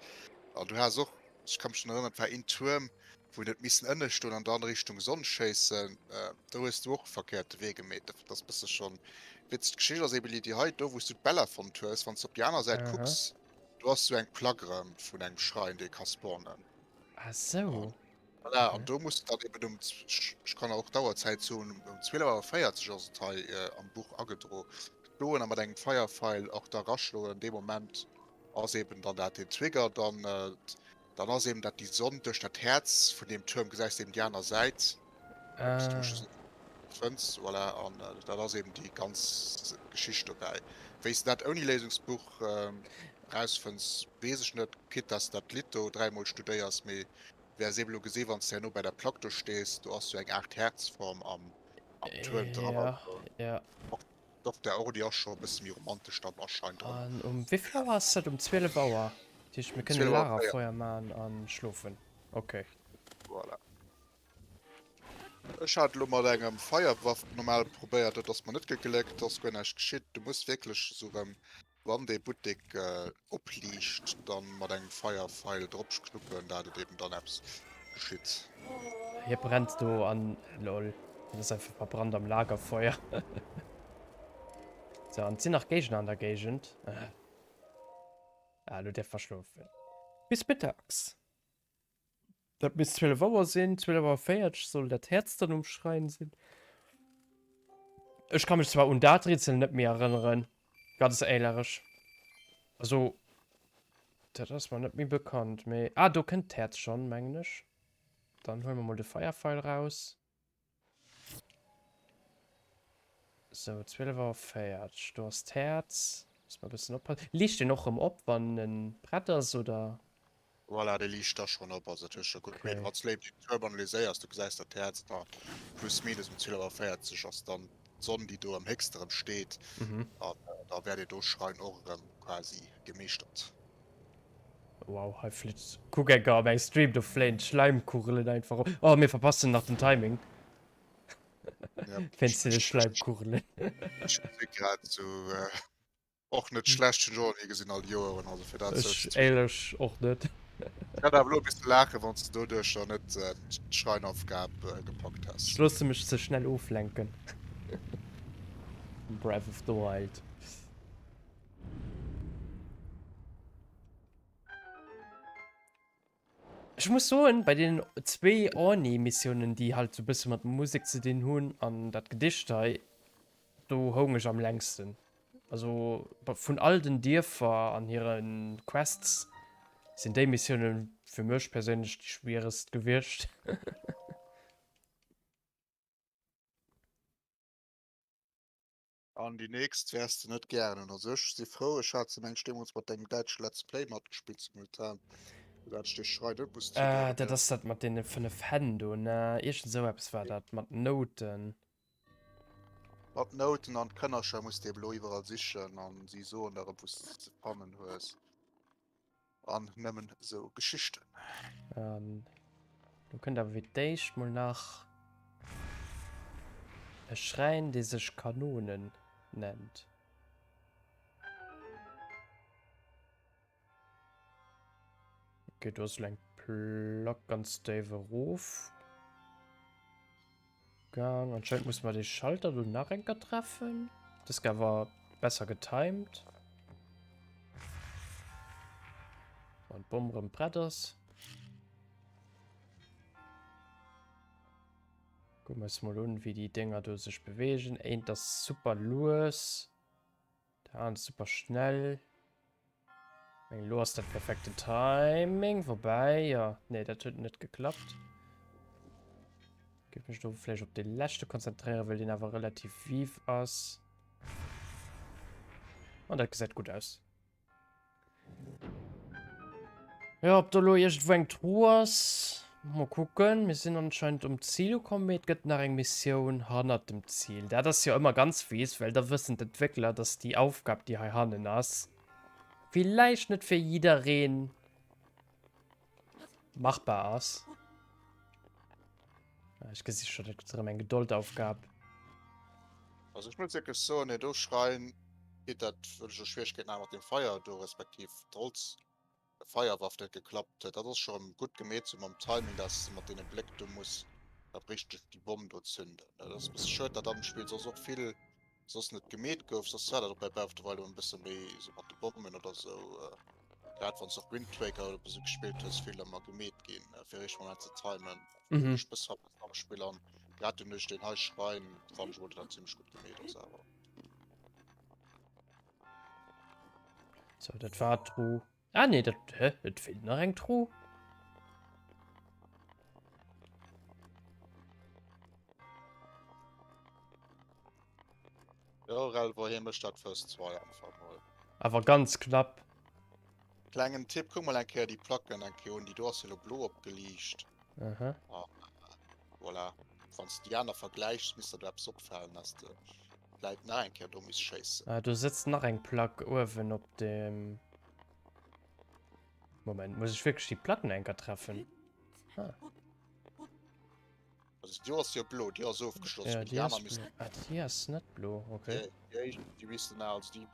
An du has och, ech ka mech drun erënneren, et war een Tuerm, wou een huet missen ënne stoen an dann Richtung Sonn schéissen. Do hues du och e verkéierte Wee gemeet. Dat ass bësse schonn witzeg. D'Geschicht ass eben déi hei, do wou s du d'Bella fonnt hues, wann s du op déi aner Säit kucks, do ass sou eng Plack erëm vun engem Schrein, dee ka spawnen. Ah sou. Voilà, an do muss dann eben um, ech kann och d'Auerzäit soen, um 12 Auer 40 ass et hei am Buch agedro, stoen a mat engem Feierfeil och da raschloen. An deem Moment ass eben dann dat den Trigger, dann, dann ass eben dat déi Sonn duerch dat Häerz vun deem Tuerm, gesäis de eben déi aner Säit, ob s du mech fënns, voilà, an dat ass eben déi ganz Geschicht dobäi. Wéi s de dat ouni Léisungsbuch rausfënns, weess ech net, quitte dass de dat Lidd do dräimol studéiers, mee wäers eben elo gesinn, wann s de herno bei der Plack do stees, do ass sou eng Aart Häerzform am am Tuerm dran. Ja, ja. Och, och der Ordi ass scho e bësse méi romantesch dann erscheint erëm. An um wéi vill Auer ass dat? Um 12 Auer. Dat heescht, mir kënne 12 Auer 4. Lagerfeuer maachen a schlofen. Okay. Voilà. Ech hat elo mat engem Feierwaff normal probéiert, dat ass mer net gegléckt, do ass guer näischt geschitt. Du muss wierklech esou erëm Wann dee Buttek opliicht, dann mat engem Feierfeil drop knuppen, dat et eben dann eppes geschitt. Hie brennt do an lol, hien ass einfach verbrannt am Lagerfeuer. So, an et sinn nach Géigner an der Géigend. Ah, elo däerf mer schlofen. Bis mittags. Dat misst 12 Auer sinn. 12 Auer 40 soll dat Häerz dann um Schräin sinn. Ech ka mech zwar un dat Rätsel net méi erënneren, ganz éilerech. Also, dat ass mer net méi bekannt, mee. Ah, do kënnt d'Häerz schonn, mengen ech. Dann huele mer mol de Feierfeil raus. Sou, 12 Auer 40. Do ass d'Häerz. Muss mer e bëssen oppassen. Liicht deen och rëm op, wann en prett ass, oder? Voilà, dee liicht da schonn op. Also dat hues de gutt gemeet. Okay. Wann s de léif déi Zuel analyséiers, du gesäis dat d'Häerz da plus minus um 12 Auer 40 ass dann d'Sonn, déi do am héchste rëm steet. Mhm. An da wär dee do Schrein och erëm quasi gemeeschtert. Wow, hei flitt. Kuck enker op engem Stream, do fléien d'Schläimkugelen einfach op. Oh, mir verpassen nach den Timing. Ja, Wéinst deene Schläimkugelen. Ech gesi grad sou äh, och net schlecht, hunn ech och ni gesinn all déi Joeren, also fir dat sou Ech éierlech och net. Ech hätt awer elo e bësse laachen, wann s de doduercher net d'Schreinaufgab gepackt häss. Ech loosse mech ze schnell oflenken. Breath of the Wild. Ech muss soen, bei deenen zwéi Orni-Missiounen, déi halt sou bësse mat Musek ze dinn hunn an dat Gedicht hei, do houng ech am längsten. Also vun all den Dierfer an hire Quests sinn déi Missioune fir mech perséinlech déi schwieregst gewiescht. An déi nächst wäers de net gären hunn. Also ech si frou, ech hat se mengt deemools mat dengem däitsche Let's Play matgespillt simultan, sou dat ech dee Schrei net muss Äh, zoudroen. dat ass dat mat deene 5 Hänn do, ne? Iergend esou eppes war dat, mat Nouten. Mat Nouten an d'Kënnercher muss de eben elo iwwerall sichen an si soen der erëm wou s de se fannen hues. An nëmmen esou Geschichten. An do kënnt awer fir d'éischt mol nach e Schräin, dee sech Kanonen nennt. Okay, do ass elo eng Plack ganz déif erof gaang. Anscheinend muss mer dee Schalter do nach eng Kéier treffen. Dës Kéier awer besser getimed. Wann d'Bomm rëm prett ass. Kucke mer eis mol un, wéi déi Dénger do sech beweegen. Eent ass super lues. Der anert ass super schnell. Meng lo ass dat perfekten Timing, wobei ja, nee, dat huet net geklappt. Géif mech do vläicht op de leschte konzentréieren, well deen awer relativ viv ass. An dat gesäit gutt aus. Ja, ob do lo iergendwou eng Truh ass, mol kucken. Mir sinn anscheinend um Zil ukomm, mee et gëtt nach eng Missioun hannert dem Zil. Dat ass jo ëmmer ganz fies, well da wëssen d'Entwéckler, dass déi Aufgab, déi hei hannen ass, villäicht net fir jiddereen machbar ass. Ech gesi scho, dat gëtt erëm eng Gedoldaufgab. Also ech muss wierklech soen, nee do Schrein geet dat, wëll ech jo Schwieregkeeten hat mat dem Feier do, respektiv d'Holz Feierwaff net geklappt huet. Dat ass scho rëm gutt gemeet sou mam Timing, dass de mat deene Bléck do muss dat richteg déi Bomm do zünden. Dat ass e bësse schued, dat am Spill soss och vill soss net gemeet gouf. Soss war dat och bei Breath of the Wild ëmmer e bësse méi sou mat de Bommen oder sou, grad wann s de och Wind Waker oder esou gespillt hues, vill ëmmer gemeet ginn, fir richteg Moment ze timen. Mhm. Ech bësse verpasst am Spill an grad dunn duerch deen hei Schrein fannen ech mol, dat dat zimmlech gutt gemeet ass awer. So, dat war d'Truh. Ah, nee, dat, hä? Et feelt nach eng Truh. Ja, Relver, hie mécht dat first try einfach mol. Awer ganz knapp. Klengen Tipp, kuck mol eng Kéier déi Placken eng Kéier un, déi do ass jo lo blo opgeliicht. Aha. Ah, voilà. Wann s de déi aner vergläichs, misst der do eppes opfalen, dass de vläit nach eng Kéier do misst schéissen. Ah, do sëtzt nach eng Plack uewen op dem... Moment, muss ech wierklech déi Placken eng Kéier treffen? Ah. Also déi ass jo blo, déi ass ofgeschloss. Ja, mee déi ass aner missten blo. Ah, déi ass net blo, okay. Déi, déi, déi missten also déi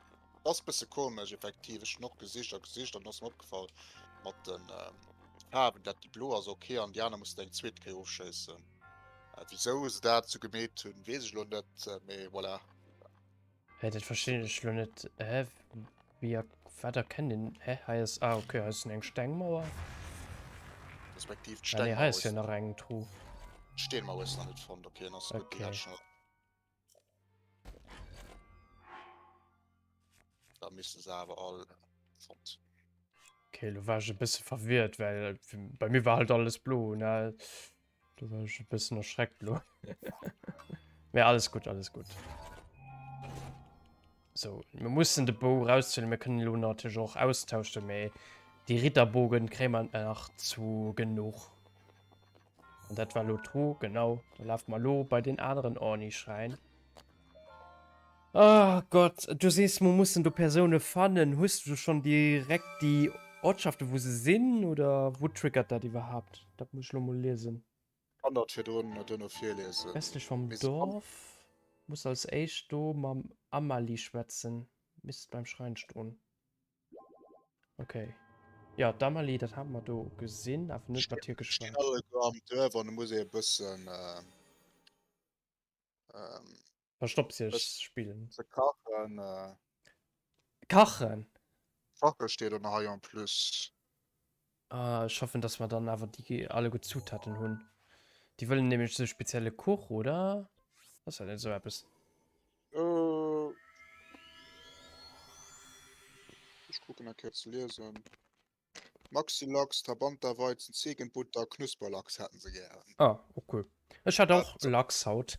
ass bësse komesch effektiv. Ech hunn och gesicht a gesicht an ass mir opgefall mat den ähm, Faarwen, dat déi blo ass okay an déi aner muss de eng zweet Kéier ofschéissen. Äh, wisou se dat sou gemeet hunn, weess ech elo net, äh, mee voilà. Hä, dat verstinn ech lo net. Hä, wéi er, wat erkennt een? Hä, hei ass, ah okay, hei ass eng Stengmauer. Respektiv Ah nee, hei ass jo nach eng Truh. D'Steenmauer hues de nach net fonnt, okay, dann ass gutt, déi hat ech nach. Da misste se awer all fonnt. Okay, lo war ech e bësse verwirrt, well bei mir war halt alles blo, ne? Do war ech e bëssen erschreckt lo. Mee alles gutt, alles gutt. So, mir mussen de Bou rauszuelen. Mir kënnen elo natierlech och austauschen, mee déi Ritterbogen kréie mer nach zu genuch. An dat war lo d'Truh, genau. Da lafe mer lo bei den aneren Orni-Schräin. Oh Gott, du sees mer mussen do Persoune fannen. Hues du schonn direkt déi Ortschaften wou se sinn oder wou triggert dat iwwerhaapt? Dat muss ech lo mol liesen. Kann dat virdrun duerno virliesen. Westlech vum Dorf. Muss als éischt do mam Amalie schwätzen. Misst beim Schrein stoen. Okay. Jo, d'Amalie, dat hate mer do gesinn, awer net mat hir geschwat. Stinn alleguer am Duerf an du muss ee e bëssen. Ähm, Verstopp sech spillen. Ze kachen. Äh, kachen? Kache steet an hei en plus. Ah, ech hoffen, dass mer dann awer déi alleguer Zutaten hunn. Déi wëllen nämlech sou spezielle Kuch, oder? Ass dat net esou eppes? Äh, ech kucken eng Kéier ze liesen. Maxi-Lachs, Tabanta-Weizen, Ziegenbutter, Knusperlachs hätten se gären. Ah, ok. Ech hat och Lachs haut.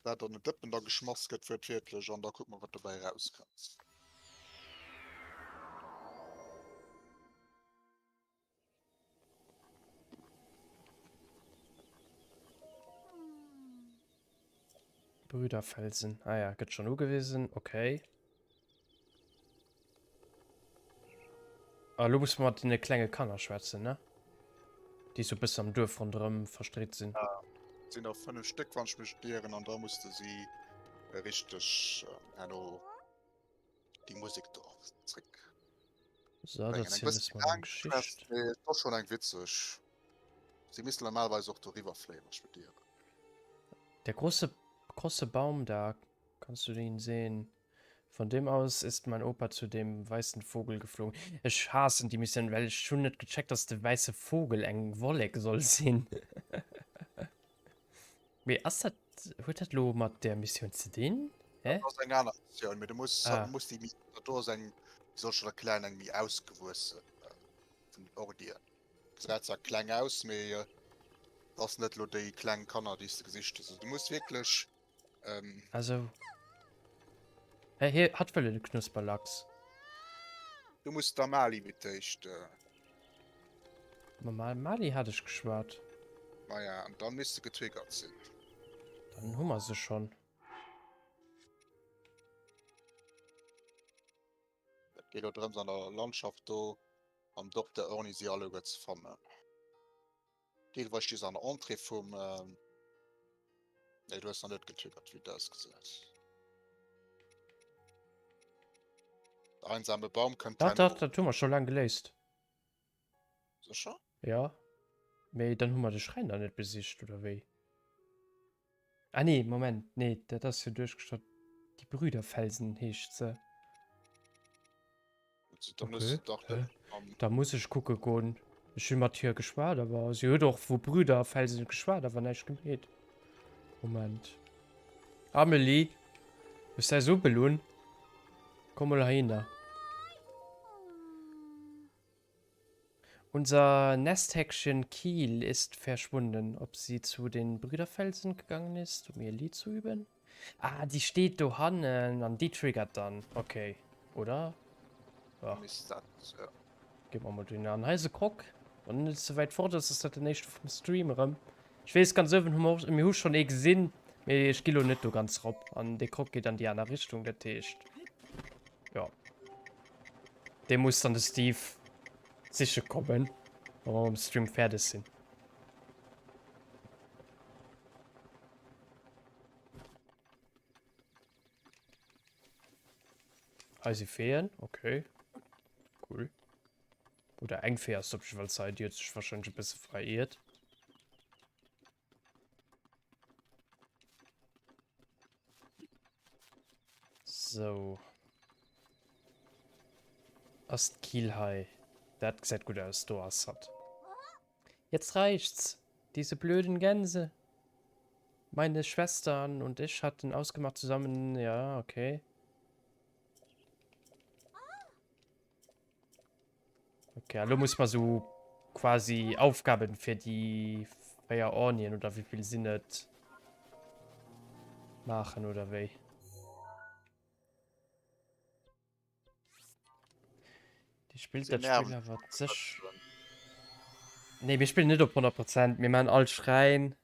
Wat an en Dëppen da geschmass gëtt wuertwiertlech an da kucke mer wat dobäi erauskënnt. Brüderfelsen. Ah ja, gëtt schon ugewisen. Okay. Ah, lo muss man mat den klenge Kanner schwätzen, ne? Déi so bëssen am Duerf ronderëm verstreet sinn. Ja, sinn der 5 Stéck, wann ech mech net ieren, an da muss de si richteg herno déi Musek do zréck So, dat bréngen. Eng ziel bëssen es mal eng laang Quest, Geschicht. mee et ass schon eng witzeg. Si missten normalerweis och doriwwer fléien, wann ech mech net ieren. Der große, große Baum da, kannst du den sehen? Von dem aus ist mein Opa zu dem weißen Vogel geflogen. Ech haassen déi Missioun, well ech hunn net gecheckt, dass de wäisse Vogel eng Wollek soll sinn. Mee ass dat, huet dat lo mat där Missioun ze dinn? Hä? Dat ass eng aner Missioun, mee du muss, Ah. muss déi, dat do ass eng, wéi soll ech dat erklären, eng méi ausgewuessen vun den Ordien. Gesäit zwar kleng aus, mee et ass net lo déi kleng Kanner, déi s de gesicht hues. Also du muss wierklech Ähm. Also. Hä, hie, hatt wëll en Knusperlachs. Du muss der Mali mit d'éischt. Äh... Mam Mali hat ech geschwat. Maja, an dann misst se getriggert sinn. Dann hu mer se schonn. Et geet och drëms an der Landschaft do am Dorf der Orni si alleguer ze fannen. Deelweis sti se an der Entrée vum. Nee, du hues nach net getriggert, wéi et ausgesäit. Der einsame Baum kënnt Dach, dach, dat hu mer scho laang geléist. Sécher? Ja. Mee dann hu mer de Schräin nach net besicht, oder wéi? Ah nee, Moment, nee, dat ass jo duerchgestallt. Die Brüderfelsen heescht se. Okay. Da muss ech kucke goen. Ech hu mat hir geschwat, awer si huet och vu Brüderfelsen geschwat, awer näischt gemeet. Moment. Amelie, hues däi Suppel un? Komm mol heihinner. Unser Nesthäkchen Kiel ist verschwunden. Ob sie zu den Brüderfelsen gegangen ist, um ihr Lied zu üben? Ah, déi steet dohannen an déi triggert dann. Okay. Oder? Ja. Misst dat, ja. Gi mer mol dohinner. An hei ass e Krog. Wann en net ze wäit fort ass, ass dat den éischte vum Stream erëm. Ech weess, ganz uewen hu mer och, mir hu schonn ee gesinn, mee ech gi lo net do ganz rop. An dee Krog geet an déi aner Richtung, dat heescht, jo. Dee muss dann de Steve siche kommen, wa mer mam Stream fäerdeg sinn. Hei si Feeën, okay. Cool. Oder eng Fee ass op jiddwer Fall hei, déi huet sech warscheinlech e bësse veriert. Sou. Ass d'Kil hei? Dat gesäit gutt aus. Do ass hatt. Jetzt reicht's! Diese blöden Gänse! Meine Schwestern und ich hatten ausgemacht zusammen, ja, okay. Okay, elo muss mer sou quasi Aufgaben fir déi 4 Ornien oder wéivill sinn et maachen oder wéi? Dir spillt dat Spill awer zeg. Nee, mir spillen net op 100 Prozent. Mir maachen all Schräin,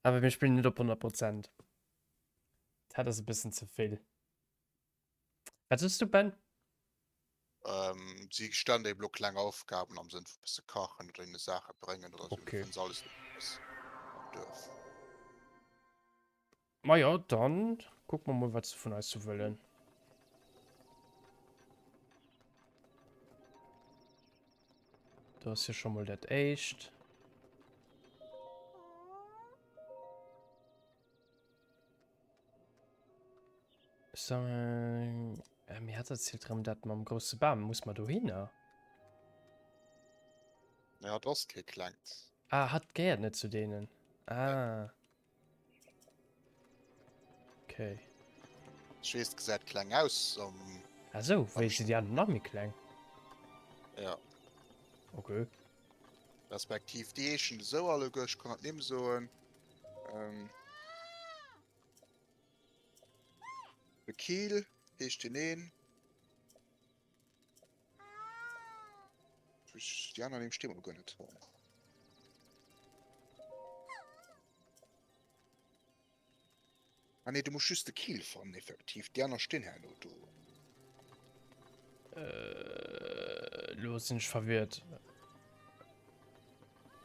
awer mir spillen net op 100 Prozent. Dat ass e bëssen ze vill. Wat soss du, Ben? Ähm, si stellen der eben lo kleng Aufgaben am Sënn vu bësse kachen oder hinne Saache bréngen oder sou. Du Okay. fënns alles eppes am Duerf. Majo, dann kucke mer mol, wat se vun eis sou wëllen. Do ass jo scho mol dat éischt. So, äh, mir hat erzielt rem dat mam grouse Bam. Muss mer dohinner? Ja, dat ass kee klengt. Ah, hat gehéiert net zu deenen. Ah. Okay. Ech weess, gesäit kleng aus am. Ah sou, wéi sinn déi aner nach méi kleng? Ja. Okay. Respektiv déi heeschen esou alleguer, ech kann dat Nimm soen. Ähm, de Kiel heescht deen een. Déi aner Nimm sti mer guer net. Ah nee, du muss just de Kiel fannen, effektiv. Déi aner stinn herno do. Äh, lo sinn ech verwirrt.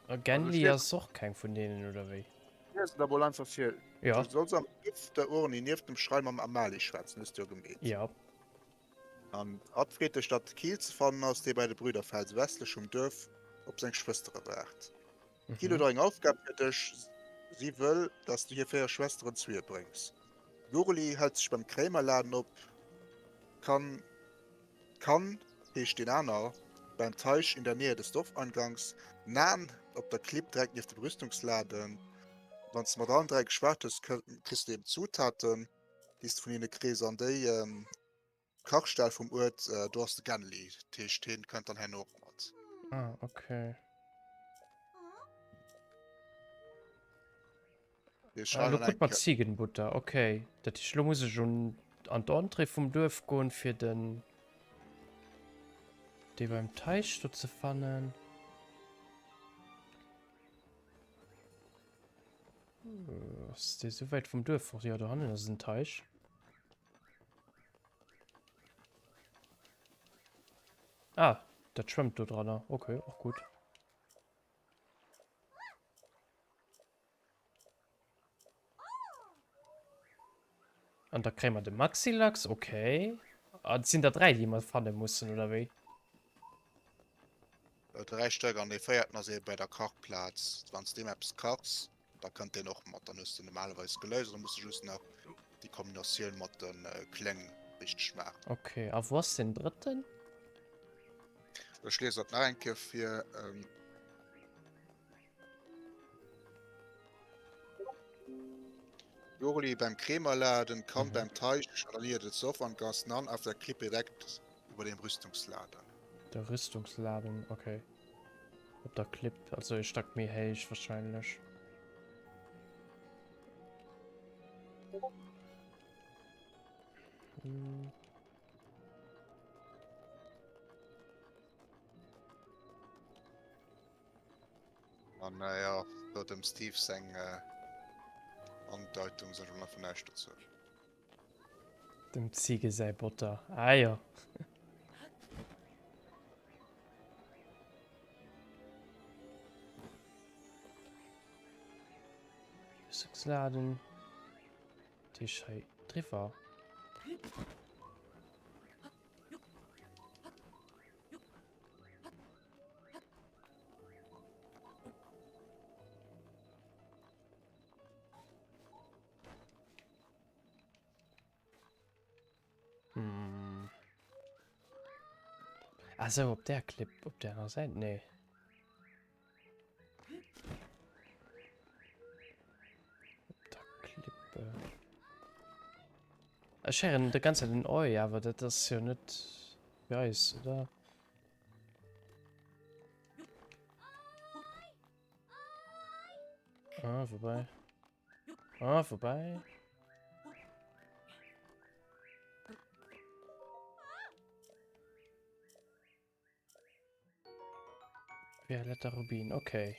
A Genli ass och keng vun deenen, oder wéi? Lies et emol einfach vir. Ja. Du solls am Duerf der Urni nieft dem Schrein mam Amali schwätzen, hues du jo gemeet. Ja. An hatt freet dech, datt de Kiel ze fannen ass, dee bei de Brüderfels westlech vum Duerf op seng Schwëstere waart. D'Kiel huet och eng Aufgab fir dech, Si wëll, datt s du hir 4 Schwësteren zu hir bréngs. D'Lorely hält sech beim Kréimerladen op, Kann, Kann heescht deen aner, beim Teich in der Nähe des Dorfeingangs, Nan op der Klipp direkt nieft dem Rüstungsladen. Wann s de mat allen 3 geschwat hues, kriss de eben d'Zutaten, déi s de vun hinne kriss, an déi Kachstell vum Uert, do ass de Genli, dat heescht hien kënnt dann herno och mat. Ah, okay. Ah, lo kritt mer Ziegenbutter, okay. Dat heescht, lo muss ech un an d'Entrée vum Duerf goen, fir den dee beim Teich do ze fannen. Ass dee sou wäit vum Duerf fort? Jo, do hannen ass en Teich. Ah, dat schwëmmt do dran. Okay, och gutt. An da kréie mer de Maxilachs, okay. Ah, et sinn der 3, déi mer fanne mussen, oder wéi? 3 Stéck an dee véierten ass ee bei der Kachplaz. Wann s deem eppes kachs, da kënnt deen och mat. Dann hues de normalerweis geléist an da muss de just nach déi Kombinatioun mat de Kléng richteg maachen. Okay, a wou ass deen drëtten? Ech lies dat nach eng Kéier vir. Lorely beim Kremerladen, Kand mhm. beim Teich an der Nähe des Dorfangangs, Nan auf der Klippe direkt über dem Rüstungsladen. Der Rüstungsladen, okay. Op der Klipp, also e Stack méi héich wahrscheinlech. Hm. An naja, do dem Steve seng äh, Andeutung sag ich mal einfach näischt dozou. Dem Ziege säi Botter. Ah jo. Rüstungsladen. Tisch hei driwwer. Hm. Ah sou, op där Klipp, op där anerer Säit? Nee. Op der Klippe. Ech héieren de ganze Zäit en Oi, awer dat ass jo net fir eis, oder? Ah, vorbei. Ah, vorbei. Violetter Rubin, okay.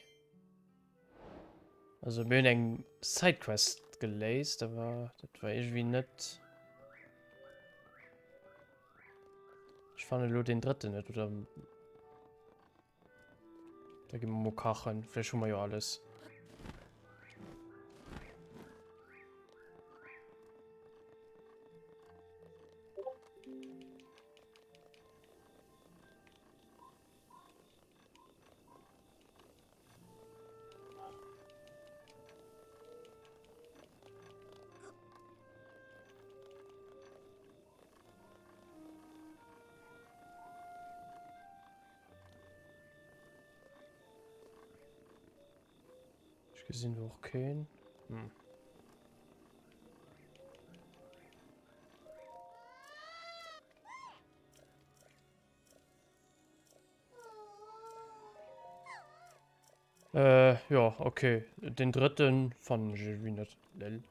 Also mir hunn eng Sidequest geléist, awer dat war irgendwie net. Ech fannen elo den drëtten net, oder? Da gi mer mol kachen. Vläicht hu mer jo alles. Ech gesinn do och keen. Hm. Äh, ja, okay. Den drëtten fannen ech irgendwie net. Lel.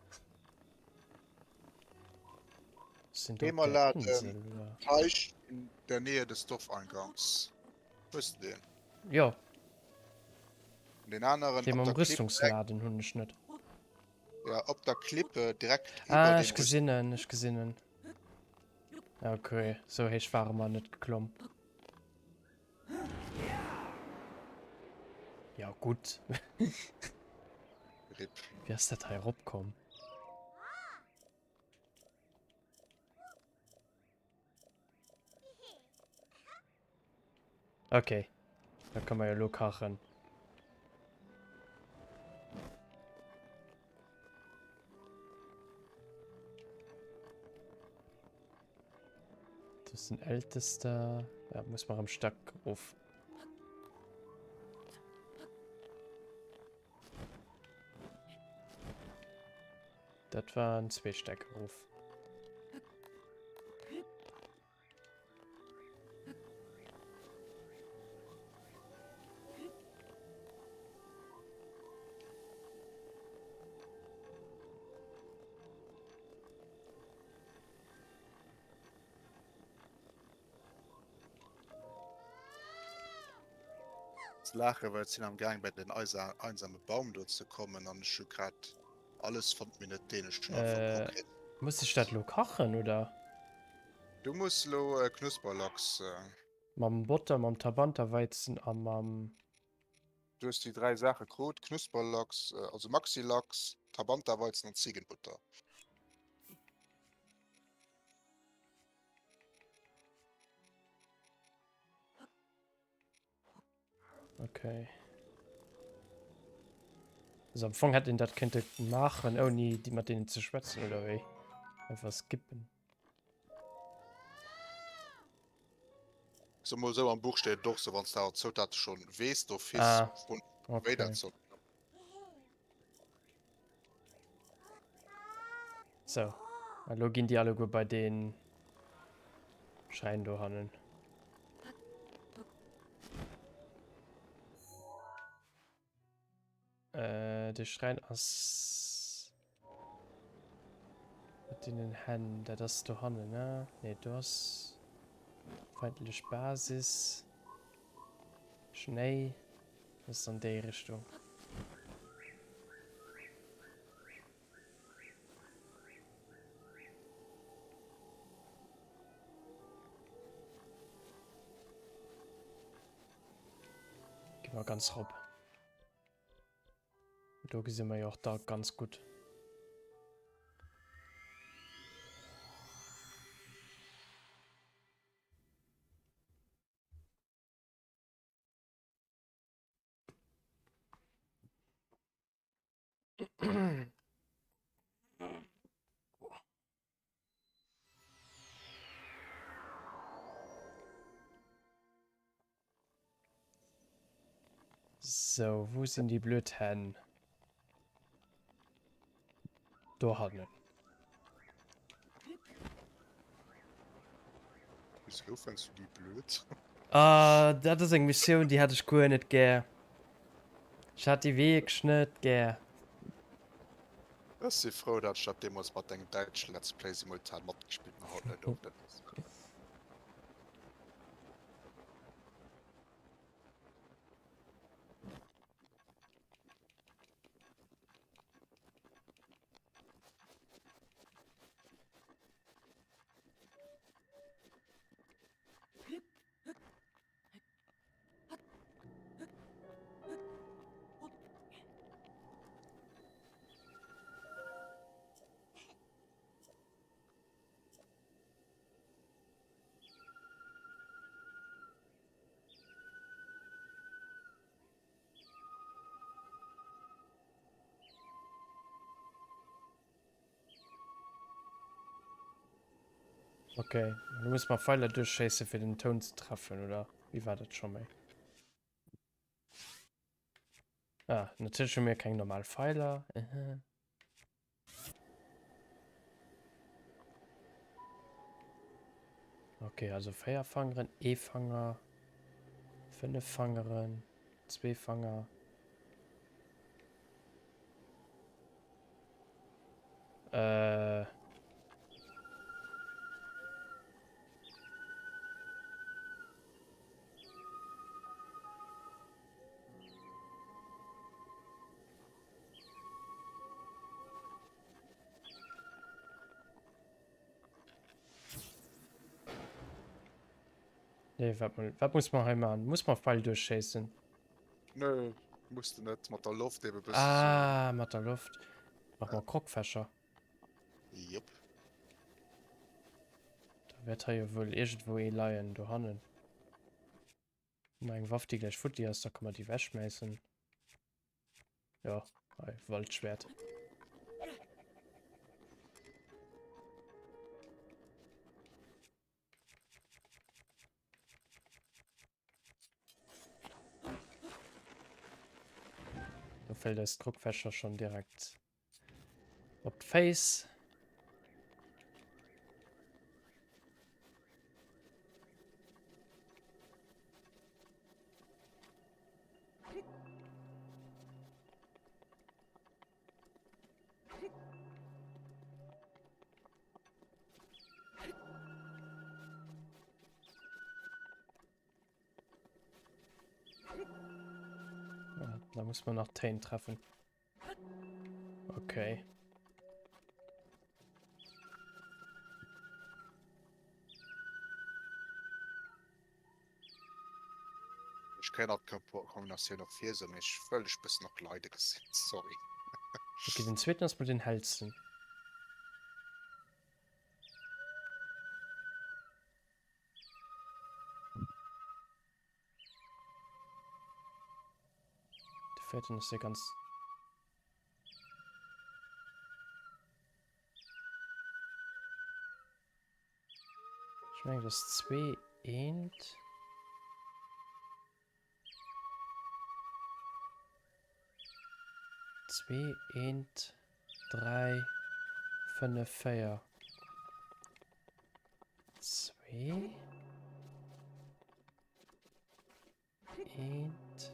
Sind op der Insel, oder? Teich in der Nähe des Dorfeingangs. Hues de den? Jo. An den aneren Dee mam Rüstungsladen hunn ech net. Ja, op der Klippe direkt iwwer Ah, ech gesinn en, ech gesinn en. Okay, sou héich ware mer net geklomm. Ja gutt. Rip. Wéi ass dat hei eropkomm? Okay, da kann man ja lo kachen. Das ist den ältester. Ja, muss man am Stack auf. Dat war en Zweesteckeruf. Ze laachen, well ech sinn am Gaang bei den einsame Baum do ze kommen an ech hu grad alles fonnt, mee net deen. Ech hunn einfach Äh, konkret. muss ech dat lo kachen oder? Du muss lo Knusperlachs. Mam Botter, mam Tabantaweizen a mam. Du hues déi 3 Saache krut, Knusperlachs, also Maxilachs, Tabantaweizen an Ziegenbutter. Okay. Also am Fong hätt een dat kënnte maachen, ouni déi mat deenen ze schwätzen oder wéi? Einfach skippen. So mol sou am Buch steet et och sou, wann s de awer d'Zoutate schonn weess d'office Ah, vun wéi dat okay. soll. So, a lo ginn déi alleguer bei dee Schräin dohannen. Äh, de Schräin ass mat deenen Hänn, dat ass dohannen, ne? Nee, do ass feindlech Basis. Schnéi, dat ass an déi Richtung. Gi mer ganz rop. Do gesi mer jo och da ganz gutt. Sou, wou sinn déi blöd Hänn? Dohannen. Wisou fënns du déi blöd? Ah, dat ass eng Missioun, déi hat ech guer net gär. Ech hat déi wierklech net gär. Ech si frou, dat ech dat deemools mat dengem däitschen Let's Play simultan matgespillt hunn, haut net och net. Okay, du muss mal Pfeiler durchschéisse fir den Toun ze treffen, oder wéi war dat scho méi? Ah, natierlech hu mir keng normal Pfeiler. Äh. Okay, also 4 Fangeren, ee Fanger, 5 Fangeren, zwee Fanger. Äh. Nee, wat, wat muss man hei machen? Muss man Pfeil durchschießen? Nö, musst du net mat der Loft eben bëssen. Ah, mat der Loft. Mach mal Krogfächer. Jop. Da wäert hei jo wuel irgendwo ee leien do hannen. Hu mer eng Waff, déi gläich futti ass, da kann man déi wegschmäissen. Ja, hei, Waldschwert. Da fällt eis Druckfächer schon direkt op d'Face. Da muss man nach Tane treffen. Okay. Ech kréien alt Kombinatioun och vir, sou mee ech wëll dech bëssen och leide gesinn, sorry. Okay, den zweeten ass mol den hellsten. De vierten ass dee ganz. Ech mengen et ass 2, 1. Zwee, eent, dräi, fënnef, véier. Zwee. Eent.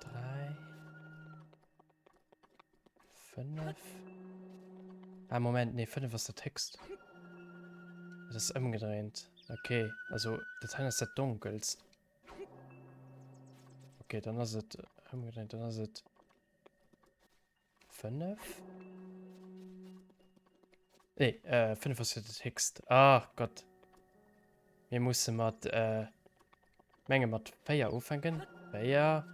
3 5 Ah, Moment, nee, 5 ass dat héchst. Dat ass ëmgedréint. Okay, also dat hei ass dat donkelst. Okay, dann ass et ëmgedréint, dann ass et 5. Nee, äh, 5 ass jo dat héchst. Ach Gott. Mir musse mat, äh, menge mat 4 ufänken. 4.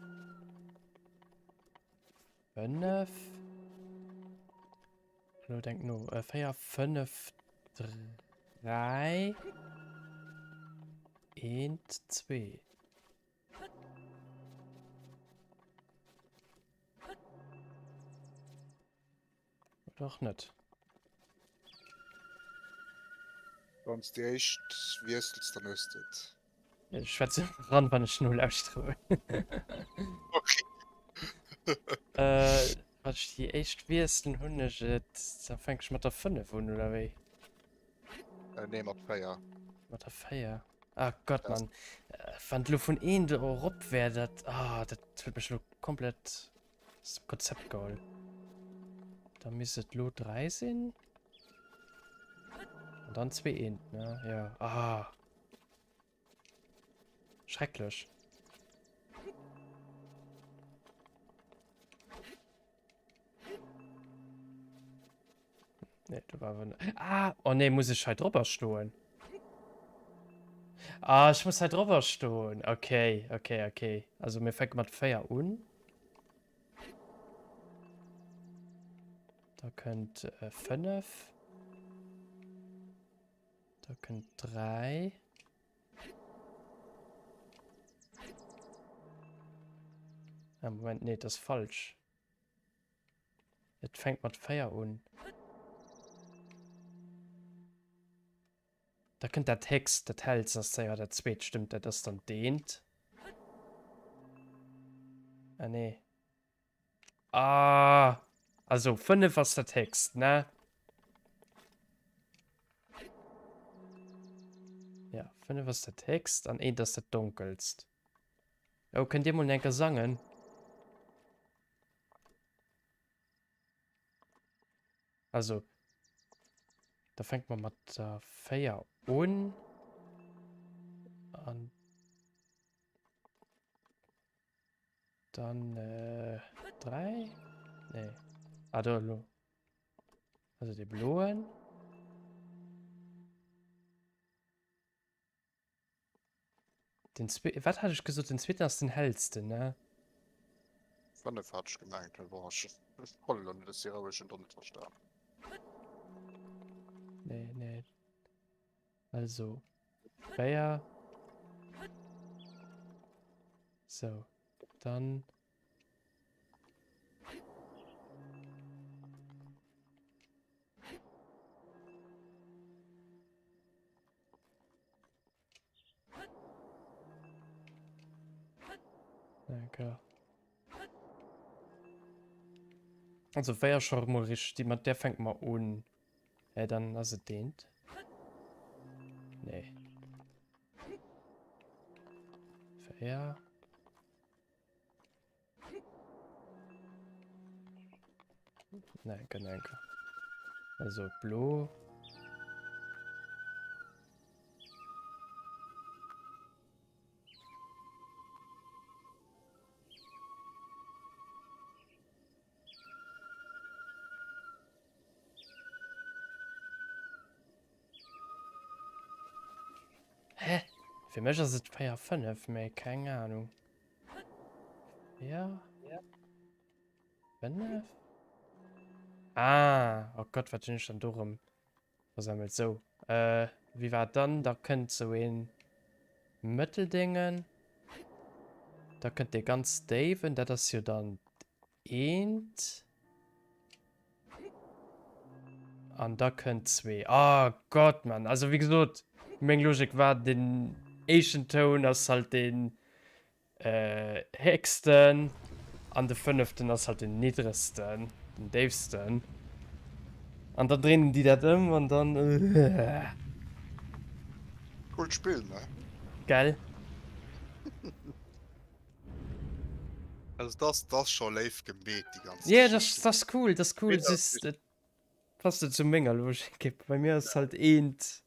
5. Lo denk no. Äh, 4, 5, 3. 1, 2. Oder och net. Wann s déi éischt wiessels, dann hues de et. Ech schwätze ran, wann ech nolauschtere wëll. Okay. Äh, wann ech déi éischt weess, dann hunn ech et. Da fänk ech mat der 5 un, oder wéi? Äh, nee, mat 4. Mat der 4. Ah Gott, Mann. Äh, wann et lo vun eent erop wär, dat, ah, dat huet mech lo komplett aus dem Konzept geholl. Da misst et lo 3 sinn. An dann 2 eent, ne? Ja. Ah. Schrecklech. Nee, du war awer Ah, oh nee, muss ech hei drüber stoen? Ah, ich muss hei drüber stoen. Okay, okay, okay. Also mir fänken mat 4 un. Da kënnt äh, 5. Da kënnt 3. Ah, Moment, nee, das ist falsch. Et fänkt mat 4 un. Da kënnt dat héchst, dat hellst ass da jo dat zweet, stëmmt, dat ass dann d'eent. Ah nee. Ah! Also 5 ass dat héchst, ne? Ja, 5 ass dat héchst an eent ass dat donkelst. Oh, kënnt Dir mol enker sangen? Also, da fänkt man mat der 4 un. An dann äh, 3. Nee. Ah, do, lo. Also de bloen. Den zwe wat hat ech gesot? Den zweeten ass den hellsten, ne? 5 hat ech gemengt, mee bon, ech ech lo net, ech si roueg, hunn net verstan. Nee, nee. Also 4. So, dann. Okay. Also wär schon mal richtig, mat der fängt mal un. Äh, dann ass et deent. Nee. Véier. Nein, danke. Also blo. Hä? Fir mech ass et 4, 5, mee keng Ahnung. 4, 5? Ah, oh Gott, wat hunn ech dann do rëm versemmelt? Sou, äh, wéi war et dann? Da kënnt sou een Mëtteldéngen. Da kënnt dee ganz déiwen, dat ass jo dann Eent. An da kënnt zwee. Oh Gott, Mann. Also wéi gesot, meng Logik war, den éischten Toun ass halt den äh, héchsten an de fënneften ass halt den niddregsten, den déifsten. An dann dréinen déi dat ëm an dann. Äh. Coolt Spill, ne? Gell? Also das, das scho léif gemeet, déi ganz Ja, das, das cool, das cool. Das ist, das passt net zu menger Logik. Bei mir ass halt eent.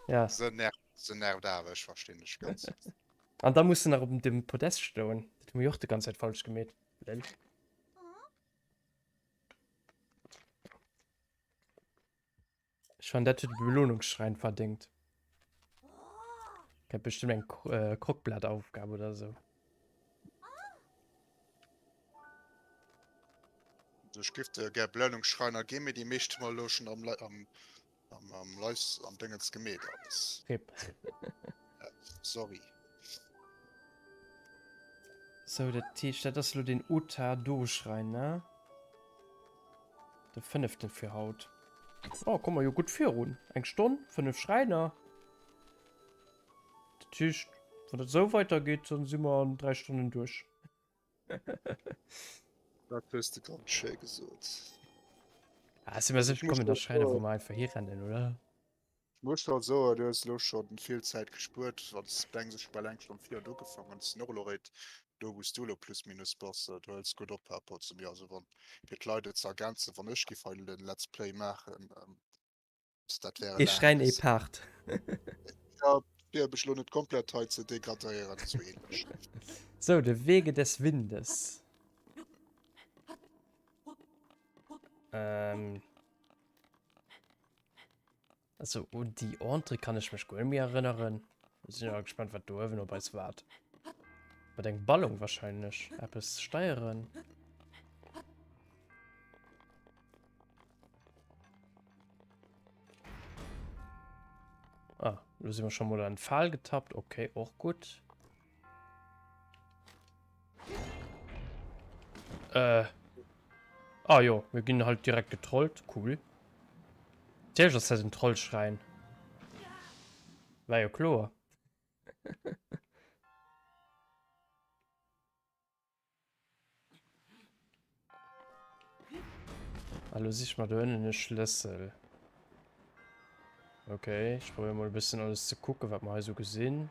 Ja. Se nervt, se nervt awer, ech verstinn dech ganz. An da muss de nach op dem Podest stoen. Dat hu mir och de ganz Zäit falsch gemeet. Lel. Ech fannen dat huet e Belohnungsschrein verdingt. Kennt bestimmt eng äh, Krockblattaufgabe oder so. Also ech giff dir gär Belohnungsschreiner ginn, mee déi meescht hu mer elo schon am, am, am, am Live am Dingens gemeet alles. Rip. Ja, sorry. So, dat heescht, dat ass elo den Ota-Do-Schrein, ne? De fënneften fir haut. Oh, komme mer jo gutt virun. Eng Stonn, 5 Schräiner. Dat heescht. Wann dat esou weidergeet, dann si mer an 3 Stonnen duerch. Dat hues de ganz schéi gesot. Ah, si mer sécher, kommen da Schräiner, wou mer einfach hirennen, oder? Ech muss halt soen, du hues elo schonn vill Zäit gespuert, wann s de denks, ech hu bal eng Stonn virun ugefaangen an sinn och elo réit do, wou s du elo plus minus bass. Du hëls gutt op par rapport zu mir. Also wann, fir d'Leit et ze ergänzen, wann ech géif hei elo den Let's Play maachen, dat wär e Ee laange Schräin, ee Récit. Part. Ja, fir mech elo net komplett hei ze degradéieren, esou ähnlech. Sou, de Wege des Windes. Ähm. Also un déi Entrée kann ech mech guer net méi erënneren. Sinn awer gespannt wat do uewen op eis waart. Mat engem Ballon wahrscheinlech eppes steieren. Ah, lo si mer scho mol an d'Fal getappt. Okay, och gutt. Äh. Ah jo, mir ginn halt direkt getrollt. Cool. Natierlech ass dat en Trollschräin. War jo kloer. Ah, lo sich mer do ënnen e Schlëssel. Okay, ich probiere mal e bëssen alles ze kucken, wat mer hei sou gesinn.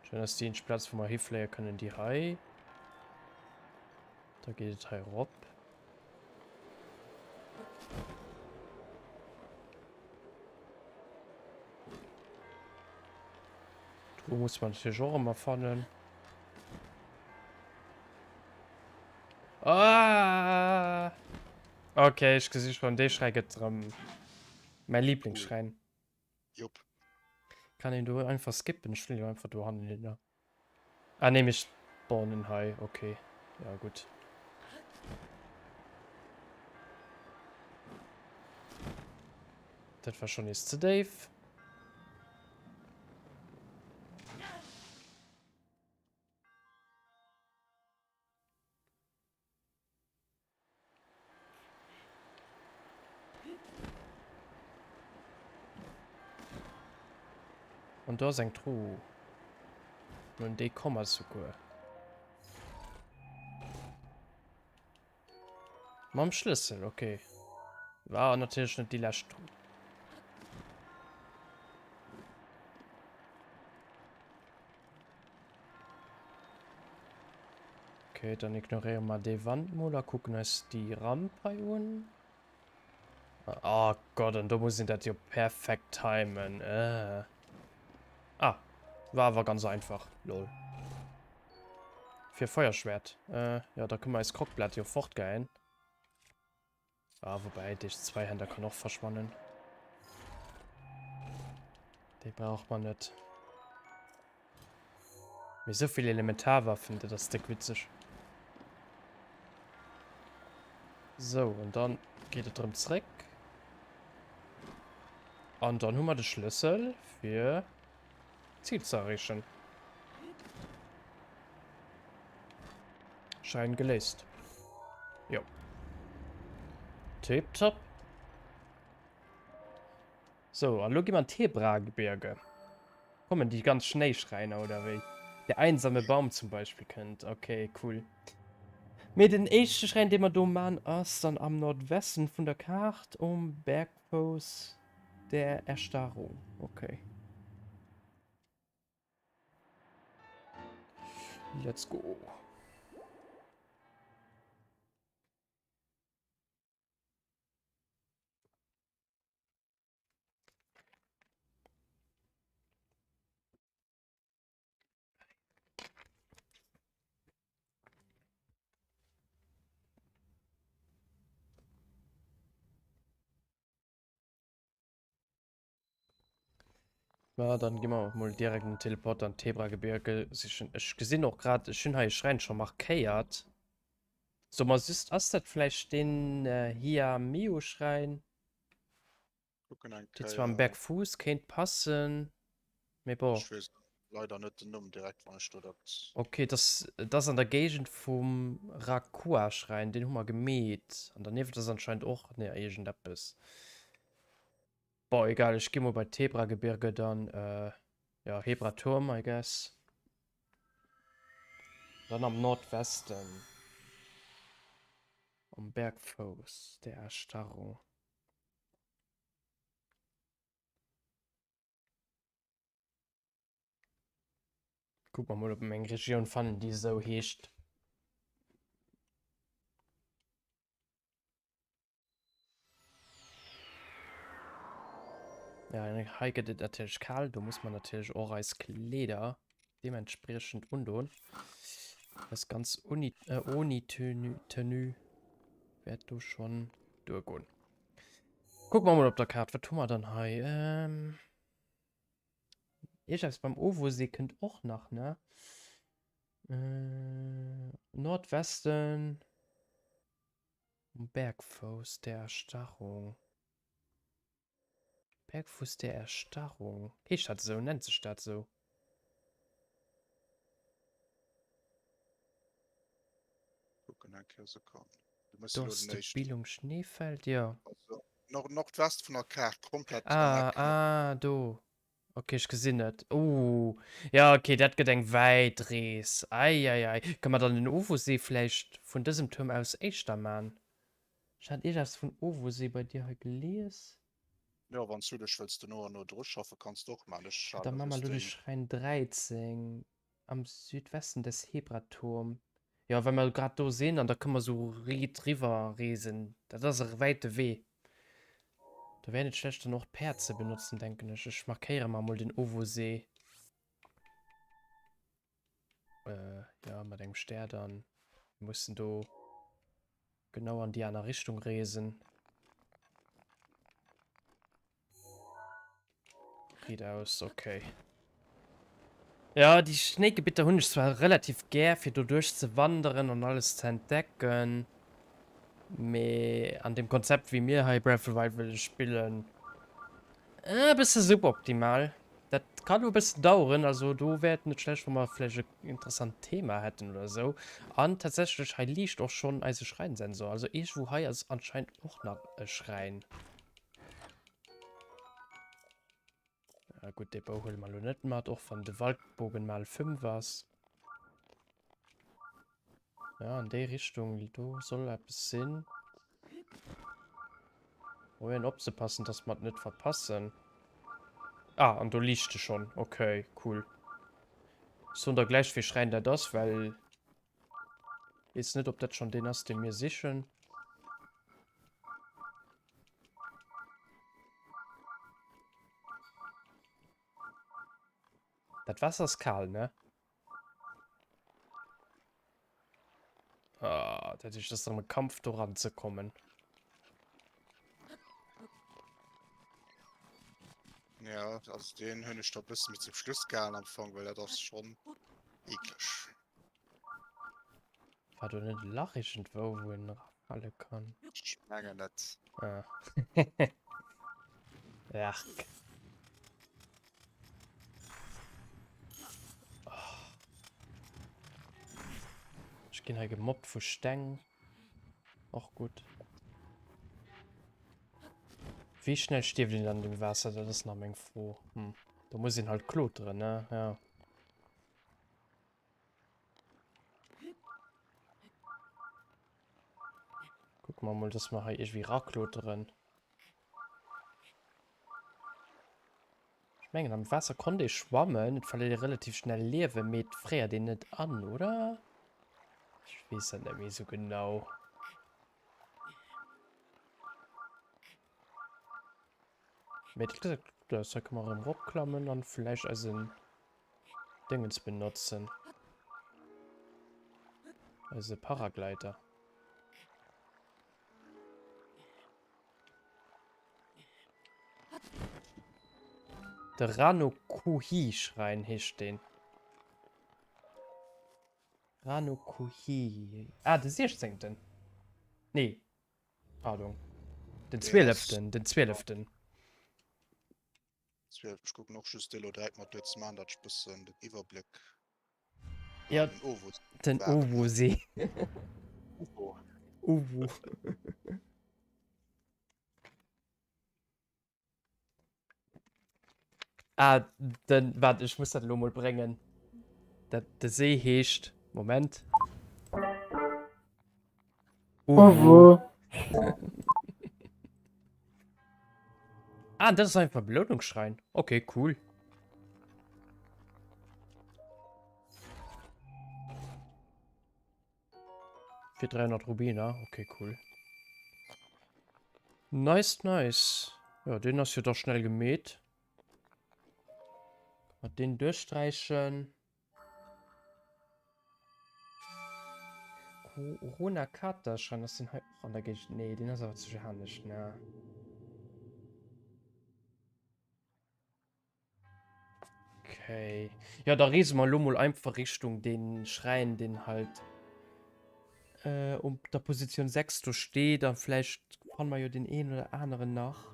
Schön ass déi eenzeg Plaz, wou mer hifléie kënnen, déi hei. Da geet et hei erop. D'Truhe muss man natierlech och ëmmer fannen. Ah! Okay, ech gesi schon, dee Schräi gëtt erëm mäi Lieblingsschräin. Jupp. Kann een do einfach skippen? Ech fliegen einfach do hannen hin, ne? Ah ne, mir spawnen hei, okay. Ja gutt. Dat war schon nees ze déif. An do ass eng Truh. Nun déi komm mer souguer. Mam Schlëssel, okay. War natierlech net déi lescht Truh. Okay, dann ignoréiere mer dee Wand mol a kucken eis déi Ramp hei un. Oh Gott, an do muss een dat jo perfekt timen. Äh. Ah, war awer ganz einfach. Lol. Fir Feuerschwert. Äh, ja, da kënne mer eis Krockblat jo fortgeien. Ah, wobei, dee Zweihänder kann och verschwannen. Dee brauch man net. Mee sou vill Elementarwaffen, dat ass déck witzeg. Sou, an dann geet et erëm zréck. An dann hu mer de Schlëssel fir d'Zil ze erreechen. Schein geléist. Jo. Tipptopp. So, an lo gi mer an d'Hebragebirge. Kommen déi ganz Schnéischräiner oder wéi? Der einsame Baum zum Beispill kënnt. Okay, cool. Mee den éischte Schräin, dee mer do man, ass dann am Nordwesten vun der Kaart um Bergfouss der Erstarrung. Okay. Let's go. Ma dann gi mer mol direkt den Teleport an d'Hebragebirge sichen. Ech gesinn och grad, ech hunn hei e Schräin scho markéiert. So mer just, ass dat vläicht deen Hiamio-Schräin? Kucken eng Déi zwar am Kéier. Bergfuss kéint passen, mee bon. Ech weess leider net den Numm direkt, wann ech do dat. Ok, dass dat ass an der Géigend vum Rakua-Schräin, deen hu mer gemeet. An dernieft ass anscheinend och, nee, iergendeppes. Bon, egal, ech gi mol bei d'Hebragebirge dann. Jo, Hebraturm, I guess. Dann am Nordwesten. Am Bergfouss der Erstarrung. Kucke mer mol, ob mer eng Regioun fannen, déi esou heescht. Ja, hei gëtt et natierlech kal, do muss man natierlech och eis Kleeder deementspriechend undoen. Das ganz uni, äh, ohne Tenue, Tenue wäert do schon duergoen. Gucken wir mal op der Kaart, wat hu mer dann hei? Ähm, Iergendwas beim Ovosee kënnt och nach, ne? Äh, Nordwesten. Um Bergfouss der Erstarrung. Bergfuss der Erstarrung. Heescht dat esou? Nennt sech dat esou? Kucken eng Kéier, Sekonn. Du mëss elo den éischten. Billung Schneefeld, jo. Also Nordwest vun der Kaart, komplett am Eck. Ah, ah, do. Ok, ech gesinn et. Ooh, jo ok, dat gëtt eng wäit Rees. Eieiei. Kënne mer dann den Ovosee vläicht vun dësem Tuerm aus éischter man? Ech hat iergeppes vun Ovosee bei dir hei gelies. Jo, wann s du dech wëlls do no an no dru schaffen, kanns de och man. Ech Da hale man mer just elo de déi. Schräin 13. Am Südwesten des Hebraturm. Jo, well mer grad do sinn an da kënne mer esou riit riwwer reesen. Dat ass e wäite Wee. Do wär net schlecht dann och d'Päerd ze benotzen, denken ech. Ech markéiere mer emol den Ovosee. Äh, jo, mat engem Stär dann. Mir mussen do genau an déi aner Richtung reesen. Riit aus, okay. Ja, déi Schnéigebitter hunn ech zwar relativ gär, fir do duerch ze wanderen an alles ze entdecken, mee an dem Konzept, wéi mir hei Breath of the Wild wëlle spillen, e bësse suboptimal. Dat kann elo e bëssen daueren, also do wär et net schlecht, wa mer vläicht e interessant Thema hätten oder esou. An tatsächlech, hei liicht och schonn eise Schräinsensor, also iergendwou hei ass anscheinend och nach e Schräin. Ja, gut, de Bou huele mer lo net mat, och wann de Waldbogen mal 5 ass. Ja, an déi Richtung, do soll eppes sinn. Probieren opzepassen, dass mer et net verpassen. Ah, an do liicht e schonn. Okay, cool. Ech soen der gläich, wéi Schräin dat ass, well weess net, ob dat schonn deen ass, dee mir sichen. Dat Wasser ass kal, ne? Ah, dat ist das am Kampf do ranzekommen. Ja, also den hunn ech da bëssen méi zum Schluss gehalen am Fong, well dat ass schon ekleg. War do net e Lach iergendwou, wou een erafale kann? Ech mengen net. Ah. Ark. Ech ginn hei gemobbt vu Steng. Och gutt. Wéi schnell stierft een an dem Waasser? Dat ass nach meng Fro. Hm. Do muss een halt kloteren, ne? Ja. Gucken wir mal, dass wir hei irgendwie rakloteren. Ich mengen, am Wasser konnt ee schwammen. Et verléiert ee relativ schnell Liewen, mee et fréiert een net an, oder? Ich weess dat net méi esou genau. Mee dat gesäit gutt aus. Hei kënne mer erëm eropklammen an vläicht eisen Dingens benotzen. Eise Paragleiter. De Ranokuhi-Schrein heescht deen. Ranokuhi. Ah, de 16. Nee, pardon. Den 12. Den 12. 12. Ech kucken och just elo direkt mat duer ze maachen, datt ech bëssen den Iwwerbléck. Ja, den Ovo. Den Ovo-See. Uvo. Uvo. Ah, den, waart, ech muss dat elo mol bréngen. Dat, de See heescht, Moment. Uwu. Ah, dat ass einfach Belounungsschrein. Okay, cool. Fir 300 Rubiner. Okay, cool. Nice, nice. Ja, den ass jo da schnell gemeet. Mat den duerchsträichen. Corona Kater Schrein ass den hei och an der Géigend? Nee, den ass awer zu Johannescht, ne? Okay. Ja, da reese mer lo mol einfach Richtung den Schräin, den halt äh, um der Position 6 do steet. An vläicht fanne mer jo den een oder aneren nach.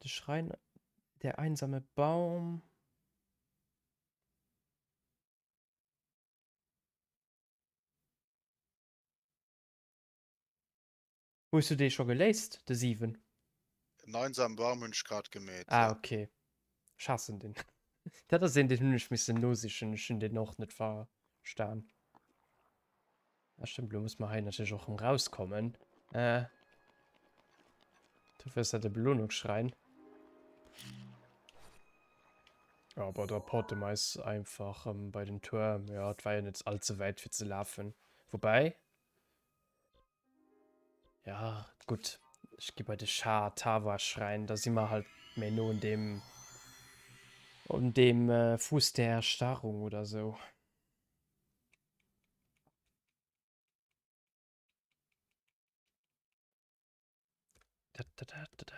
De Schrein, der einsame Baum. Hues du dee scho geléist, de 7? Den einsamen Baum hunn ech grad gemeet, Ah, ja. okay. Ech haassen deen. Dat ass een, deen hunn ech missen nosichen. Ech hunn deen och net verstan. Ah, stimmt, lo muss mer hei natierlech och rëm rauskommen. Äh. Dofir ass dat e Belohnungsschrein. Ja, aber da porte mer eis einfach ähm, bei den Tuerm. Ja, et war jo net allze wäit fir ze lafen. Wobäi, Ja, gutt. Ech gi bei de Shah-Tawa-Schräin. Da si mer halt méi no un deem, un deem Fuuss der Erstarrung oder sou. Da, da, da, da, da.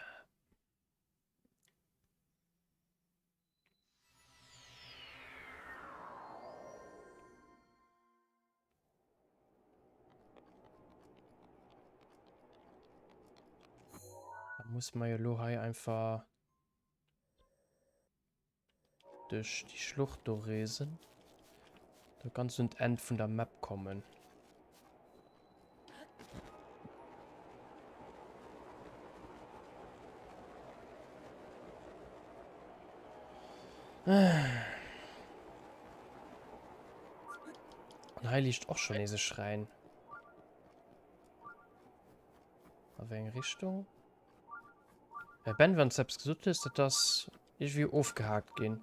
Da muss man jo lo hei einfach duerch déi Schlucht do reesen. Da ganz un d'Enn vun der Map kommen. An hei liicht och schon nees e Schräin. A wéi eng Richtung? Äh, Ben, wann du eppes gesot hues, dat ass irgendwie ofgehakt ginn.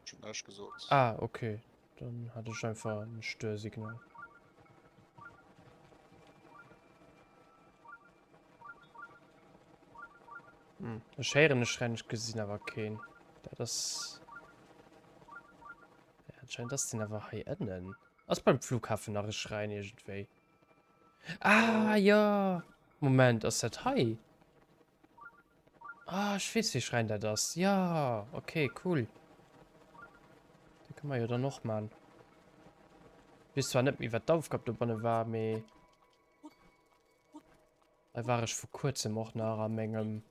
Ech hunn näischt gesot. Ah, okay. Dann hat ech einfach en Störsignal. Hm. Ech héieren e Schräin, ech gesinn awer keen. Dat ass... Ja, anscheinend ass den awer hei ënnen. Ass beim Flughafen nach e Schräin iergendwéi? Ah, ja! Moment, ass dat hei? Ah, ech weess, wéi Schräin dat ass. Ja, okay, cool. Dat kënne mer jo dann och man. Weess zwar net méi, wat d'Aufgab dobanne war, mee... Hei war ech vor kuerzem och nach a mengem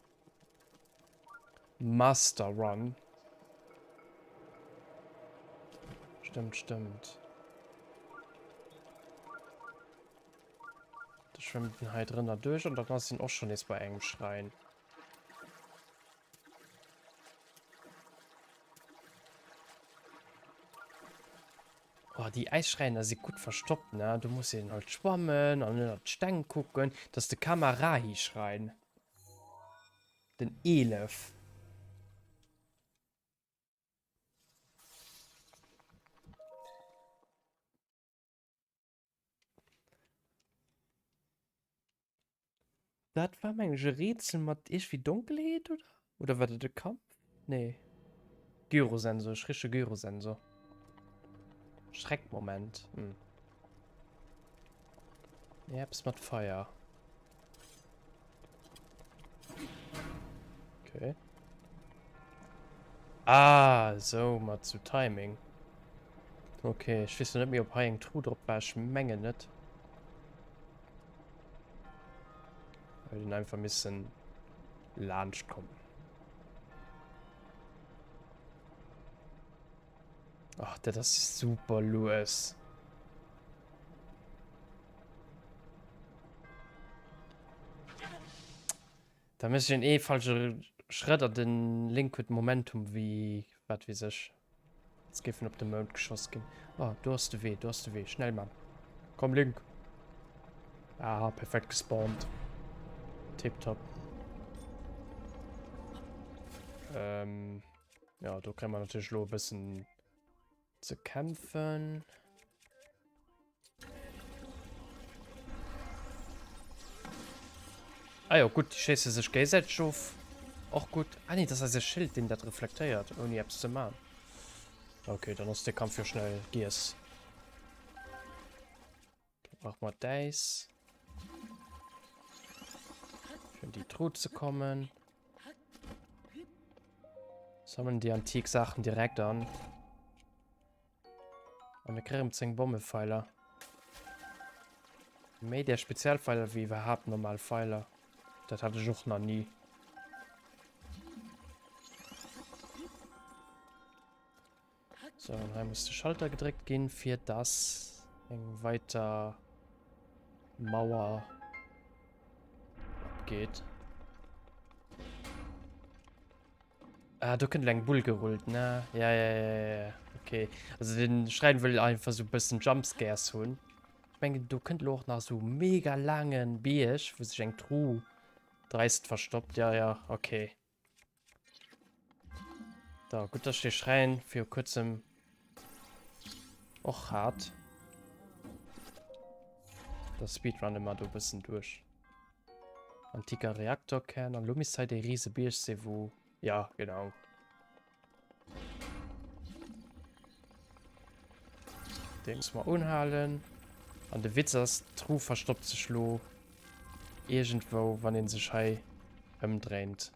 Master Run. Stëmmt, stëmmt. Da schwëmmt en hei drënner duerch an dann ass en och schon nees bei engem Schräin. Oh, déi Äisschräiner si gutt verstoppt, ne? Do muss een halt schwammen an ënnert d'Steng kucken. Dat ass de Kamarahi-Schräin. Den 11. Dat war mengen ech e Rätsel mat iergendwéi Donkelheet oder? Oder war dat e Kampf? Nee. Gyrosensor, ech riche Gyrosensor. Schreckmoment. Hm. Nee, eppes mat Feier. Okay. Ah, sou mat sou Timing. Okay, ech weess lo net méi ob hei eng Truh drop war, ech mengen net. Huet een einfach missen laanscht kommen. Ach, dat ass super lues. Da muss ich den eh falsche. Schrëtt an den Link huet Momentum wéi wat weess ech. Als géif en op de Mound geschoss ginn. Oh, do ass de Wee, do ass de Wee. Schnell, Mann. Komm, Link. Ah, perfekt gespawnt. Tipptopp. Ähm, ja, do kréie mer natierlech elo e bëssen ze kämpfen. Ah jo, gutt, déi schéisse sech géigesäiteg of. Och gutt. Ah nee, dat ass eise Schild, deen dat reflektéiert, ouni eppes ze man. Okay, dann ass de Kampf jo schnell giess. Da brauche mer d'Äis. Fir un déi Truh ze kommen. Sammeln déi antik Saachen direkt an. A mir kréien 10 Bommefeiler. Méi där Spezialfeiler wéi iwwerhaapt normal Feiler. Dat hat ech och nach ni. So, an hei muss de Schalter gedréckt ginn, fir dass eng weiter Mauer opgeet. Ah, do kënnt elo eng Bull gerullt, ne? Ja, ja, ja, ja, ja. Okay. Also den Schrein wëll einfach so bëssen Jumpscares hunn. Ech mengen, do kënnt elo och nach so mega laangen Bierg, wou sech eng Truh dreist verstoppt. Ja, ja, okay. Da, gutt, dass ech de Schräin viru kuerzem och hat. Da speedrunne mer do bëssen duerch. Antiker Reaktorkern. An lo misst hei dee riese Bierg sinn, wou... Ja, genau. Dee muss mer unhalen. An de Witz ass, d'Truh verstoppt sech lo iergendwou, wann een sech hei ëmdréint.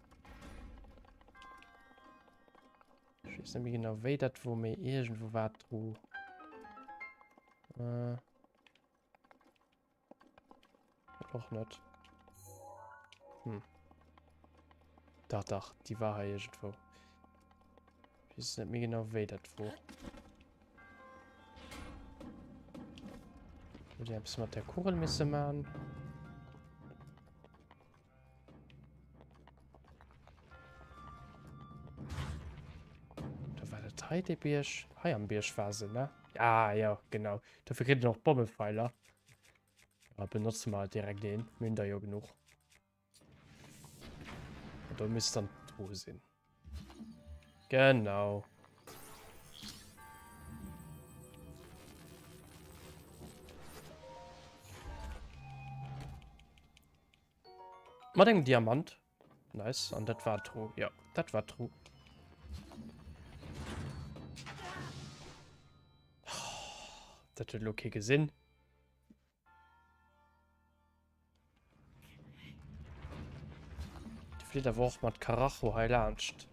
Ech weess net méi genau, wéi dat wor, mee iergendwou war d'Truh. Äh. Och net. Hm. Dach, dach, déi war hei iergendwou. Ich weess net méi genau, wéi dat wor. Huet Dir eppes mat der Kugel misse man? Da war dat hei de Bierg. Hei am Bierg war se, ne? Ah, ja, genau. Dofir kritt en och Bommepfeiler. Ja, benotze mer direkt een. Mir hunn der jo genuch. An do misst dann d'Truhe sinn. Genau. Mat engem Diamant. Nice. An dat war d'Truh. Ja, dat war d'Truh. Dat huet elo kee gesinn. De flitt awer och mat Karacho hei laanscht.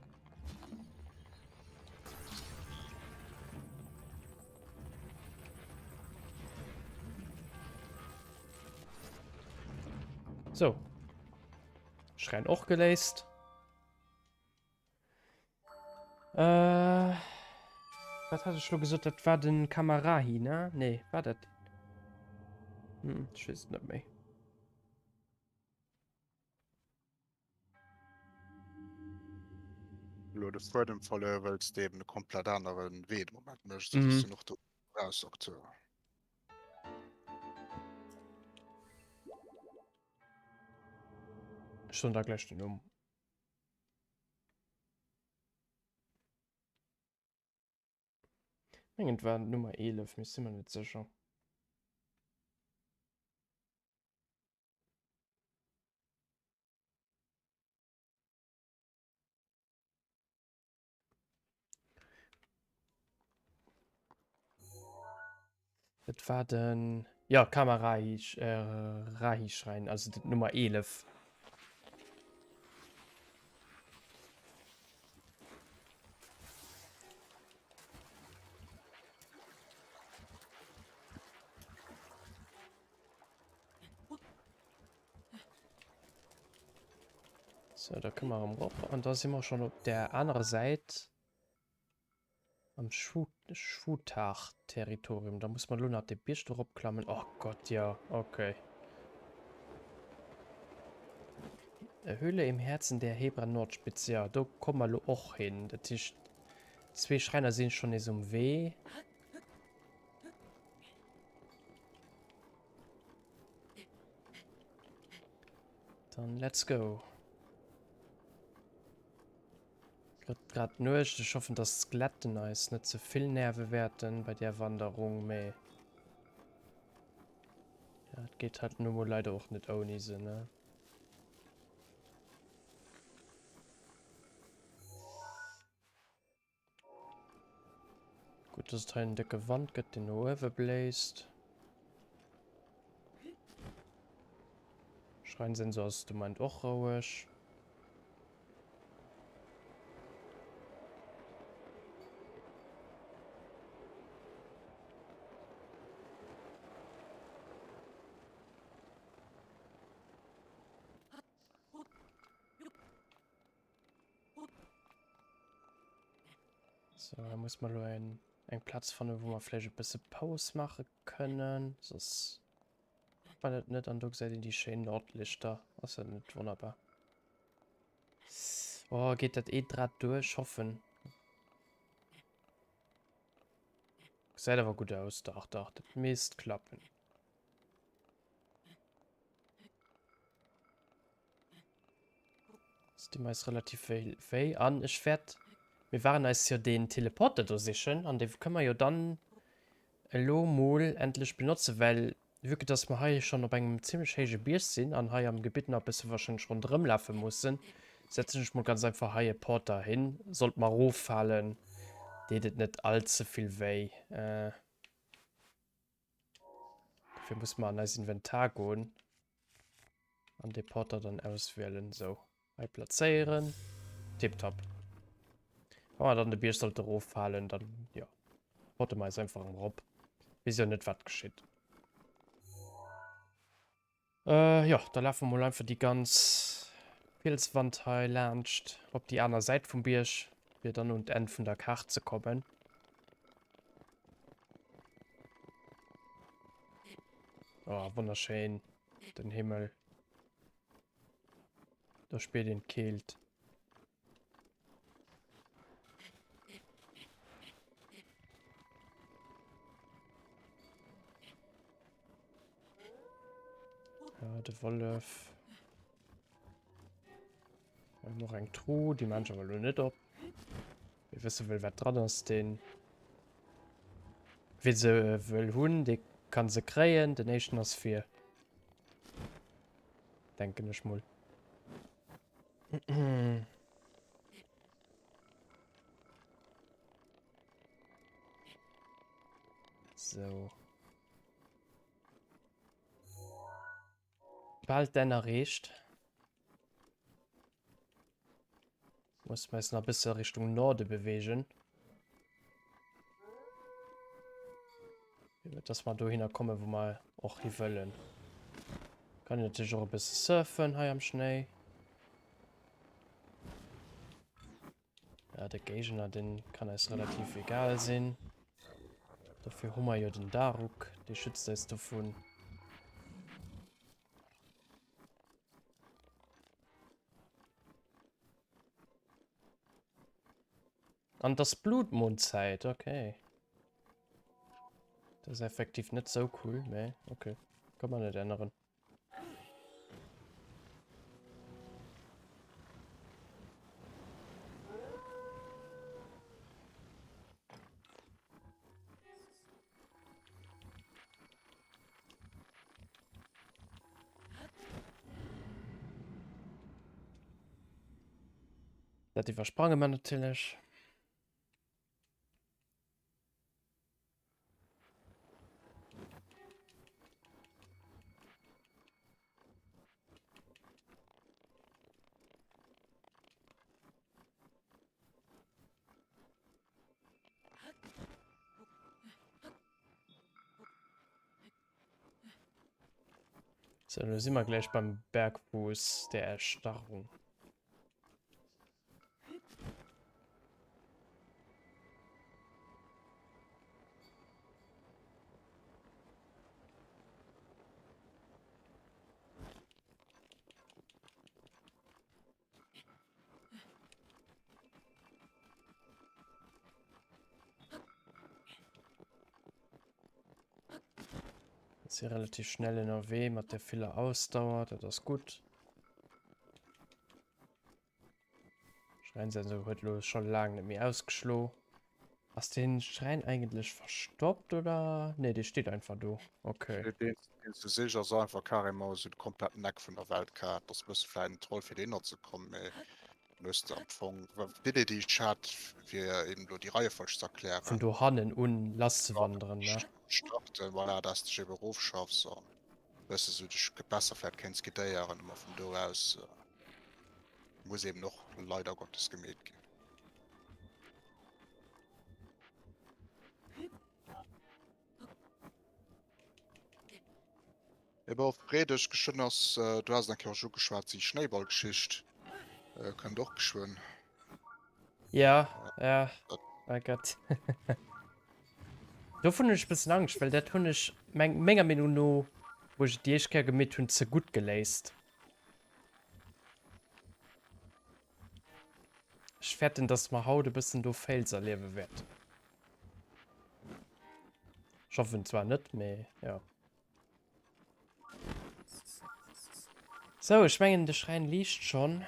So. Schrein och geléist. Äh, wat hat ech lo gesot? Dat war den Kamarahi, ne? Nee, war dat? Hm, ich weess et net méi. Lo de Fuedem verluer, wëlls de eben e komplett aneren Wee de Moment méchs, mm -hmm. noch do raus Akteur. Ech soen da gläich den Numm. Mengen et war Nummer 11, mee si mer net sécher. Et war den ja Kamerahi äh, Rahi-Schrein, also den Nummer 11. So, da kënne mer erëm rop an da si mer schonn op där anerer Säit am Schutar-Territorium. Da muss mer elo nach de Bierg do eropklammen. Oh Gott, jo, okay. Höhle im Herzen der Hebra Nordspitze. Jo, do komme mer elo och hin. Dat heescht, zwee Schräiner sinn schonn nees um Wee. Dann let's go. Gëtt grad Nuecht. Ech hoffen, dass d'Skeletten eis net ze vill nerve wäerten bei där Wanderung, mee ja, et geet halt nu mol leider och net ouni se, ne? Gutt, dass et hei en décke Wand gëtt, deen no uewe bléist. Schreinsensor ass de Moment och roueg. So, da muss man lo eng, eng Platz fannen, wou mer vläicht e bësse Paus maache kënnen. Soss packt man dat net. An do gesäit een déi schéin Nordlichter. Ass dat net wonnerbar? Oh, geet dat ee Drat duerch? Hoffen. Gesäit awer gutt aus. Dach, dach, dat misst klappen. Das tut mir relativ wéi, wéi. An ech wäert, mir waren eis jo den Teleporter do sichen an de kënne mer jo dann elo mol endlech benotzen, well vue que dass mer hei schonn op engem zimmlech héije Bierg sinn an hei am Gebitt nach e bësse wahrscheinlech ronderëm lafe mussen, setzen ech mol ganz einfach hei e Porter hin. Sollt mer eroffalen, deet et net all ze vill wéi. Äh. Dofir muss mer an eis Inventar goen an de Porter dann auswielen. So, hei plazéieren. Tipptopp. Wann mer dann de Bierg sollte eroffalen, dann ja, porte mer eis einfach erëm erop. Weess jo net, wat geschitt. Äh, jo, da lafe mer mol einfach déi ganz Fielswand hei laanscht op déi aner Säit vum Bierg, fir dann un d'Enn vun der Kaart ze kommen. Oh, wonnerschéin, den Himmel. Do spiert een d'Keelt. Ja, de Wollef. Noch eng Truh, déi maan ech awer elo net op. Wie wësse wëll wat dran ass, deen wie se wëll hunn, dee kann se kréien. Den éischten ass fir denken ech mol. So. Bal d'Enn erreecht. Muss mir eis nach e bësse Richtung Norde bewegen. Dass mer dohinner kommen, wou mer och hi wëllen. Kann een natierlech och e bësse surfen hei am Schnéi. Ja, de Géigner, den kann eis relativ egal sinn. Dofir hu mer jo den Daruk, dee schützt eis dovun. An et ass Blutmondzäit, okay. Dat ass effektiv net sou cool, mee okay. Kann man net änneren. Dat iwwersprange mer natierlech. So, da si mer gläich beim Bergfuß der Erstarrung. Si relativ schnell ënnerwee mat der viller Ausdauer, dat ass gutt. Schräinsensor huet lo scho laang net méi ausgeschlo. Ass den Schräin eigentlech verstoppt oder? Nee, dee steet einfach do. Okay. Nee, deen, deen s du sichs, ass einfach carrément esou de kompletten Eck vun der Weltkaart. Ass e bësse vläit en Troll fir dohinner ze kommen, mee dann hues de am Fong, d'Idee déi ech hat, fir eben elo déi Reiefolg ze erklären. Vun dohannen un lasszewanderen, ne? Starten, voilà, dass de dech eben erofschaffs an e bësse sou dech besser vläit kéints guidéieren, ma vun do aus muss eben och leider Gottes gemeet ginn. Ebe och Freedeg geschwënn ass, du has et eng Kéier och ugeschwat, déi Schnéiballgeschicht kënnt och geschwënn. Ja, ja, oh Gott. Dovun hunn ech e bëssen Angscht, well dat hunn ech meng, menger Meenung no, wou ech et déi éischt Kéier gemeet hunn, ze gutt geléist. Ech fäerten, dass mer haut e bëssen do Fails erliewe wäerten. Ech hoffen zwar net, mee jo. Sou, ech mengen de Schräin liicht schonn.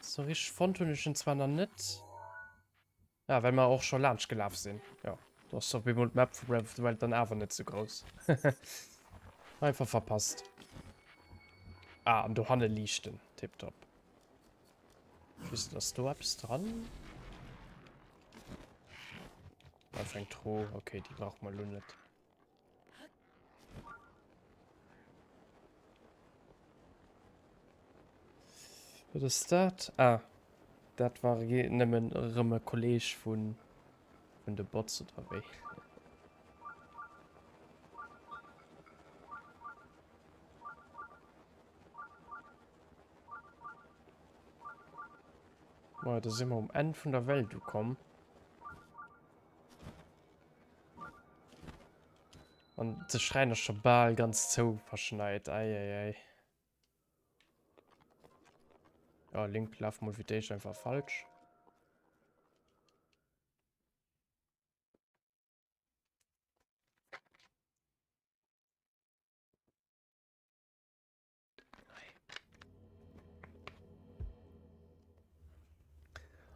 Sou richteg fonnt hunn ech en zwar nach net. Ja, well mer och scho laanscht gelaf sinn. Jo, do ass op eemol d'Map vu Breath of the Wild dann awer net sou grouss. Einfach verpasst. Ah, an dohanne liicht en. Tiptop. Just, ass do eppes dran? Einfach eng Truh. Okay, déi brauche mer elo net. Wat ass dat? Ah, dat war nëmmen erëm e Kolleg vun, vun de Bots oder wéi. Majo, da si mer um Enn vun der Welt ukomm. An de Schräin ass scho bal ganz zou verschneit. Ei, ei, ei. Ja, Link laf mol fir d'éischt einfach falsch.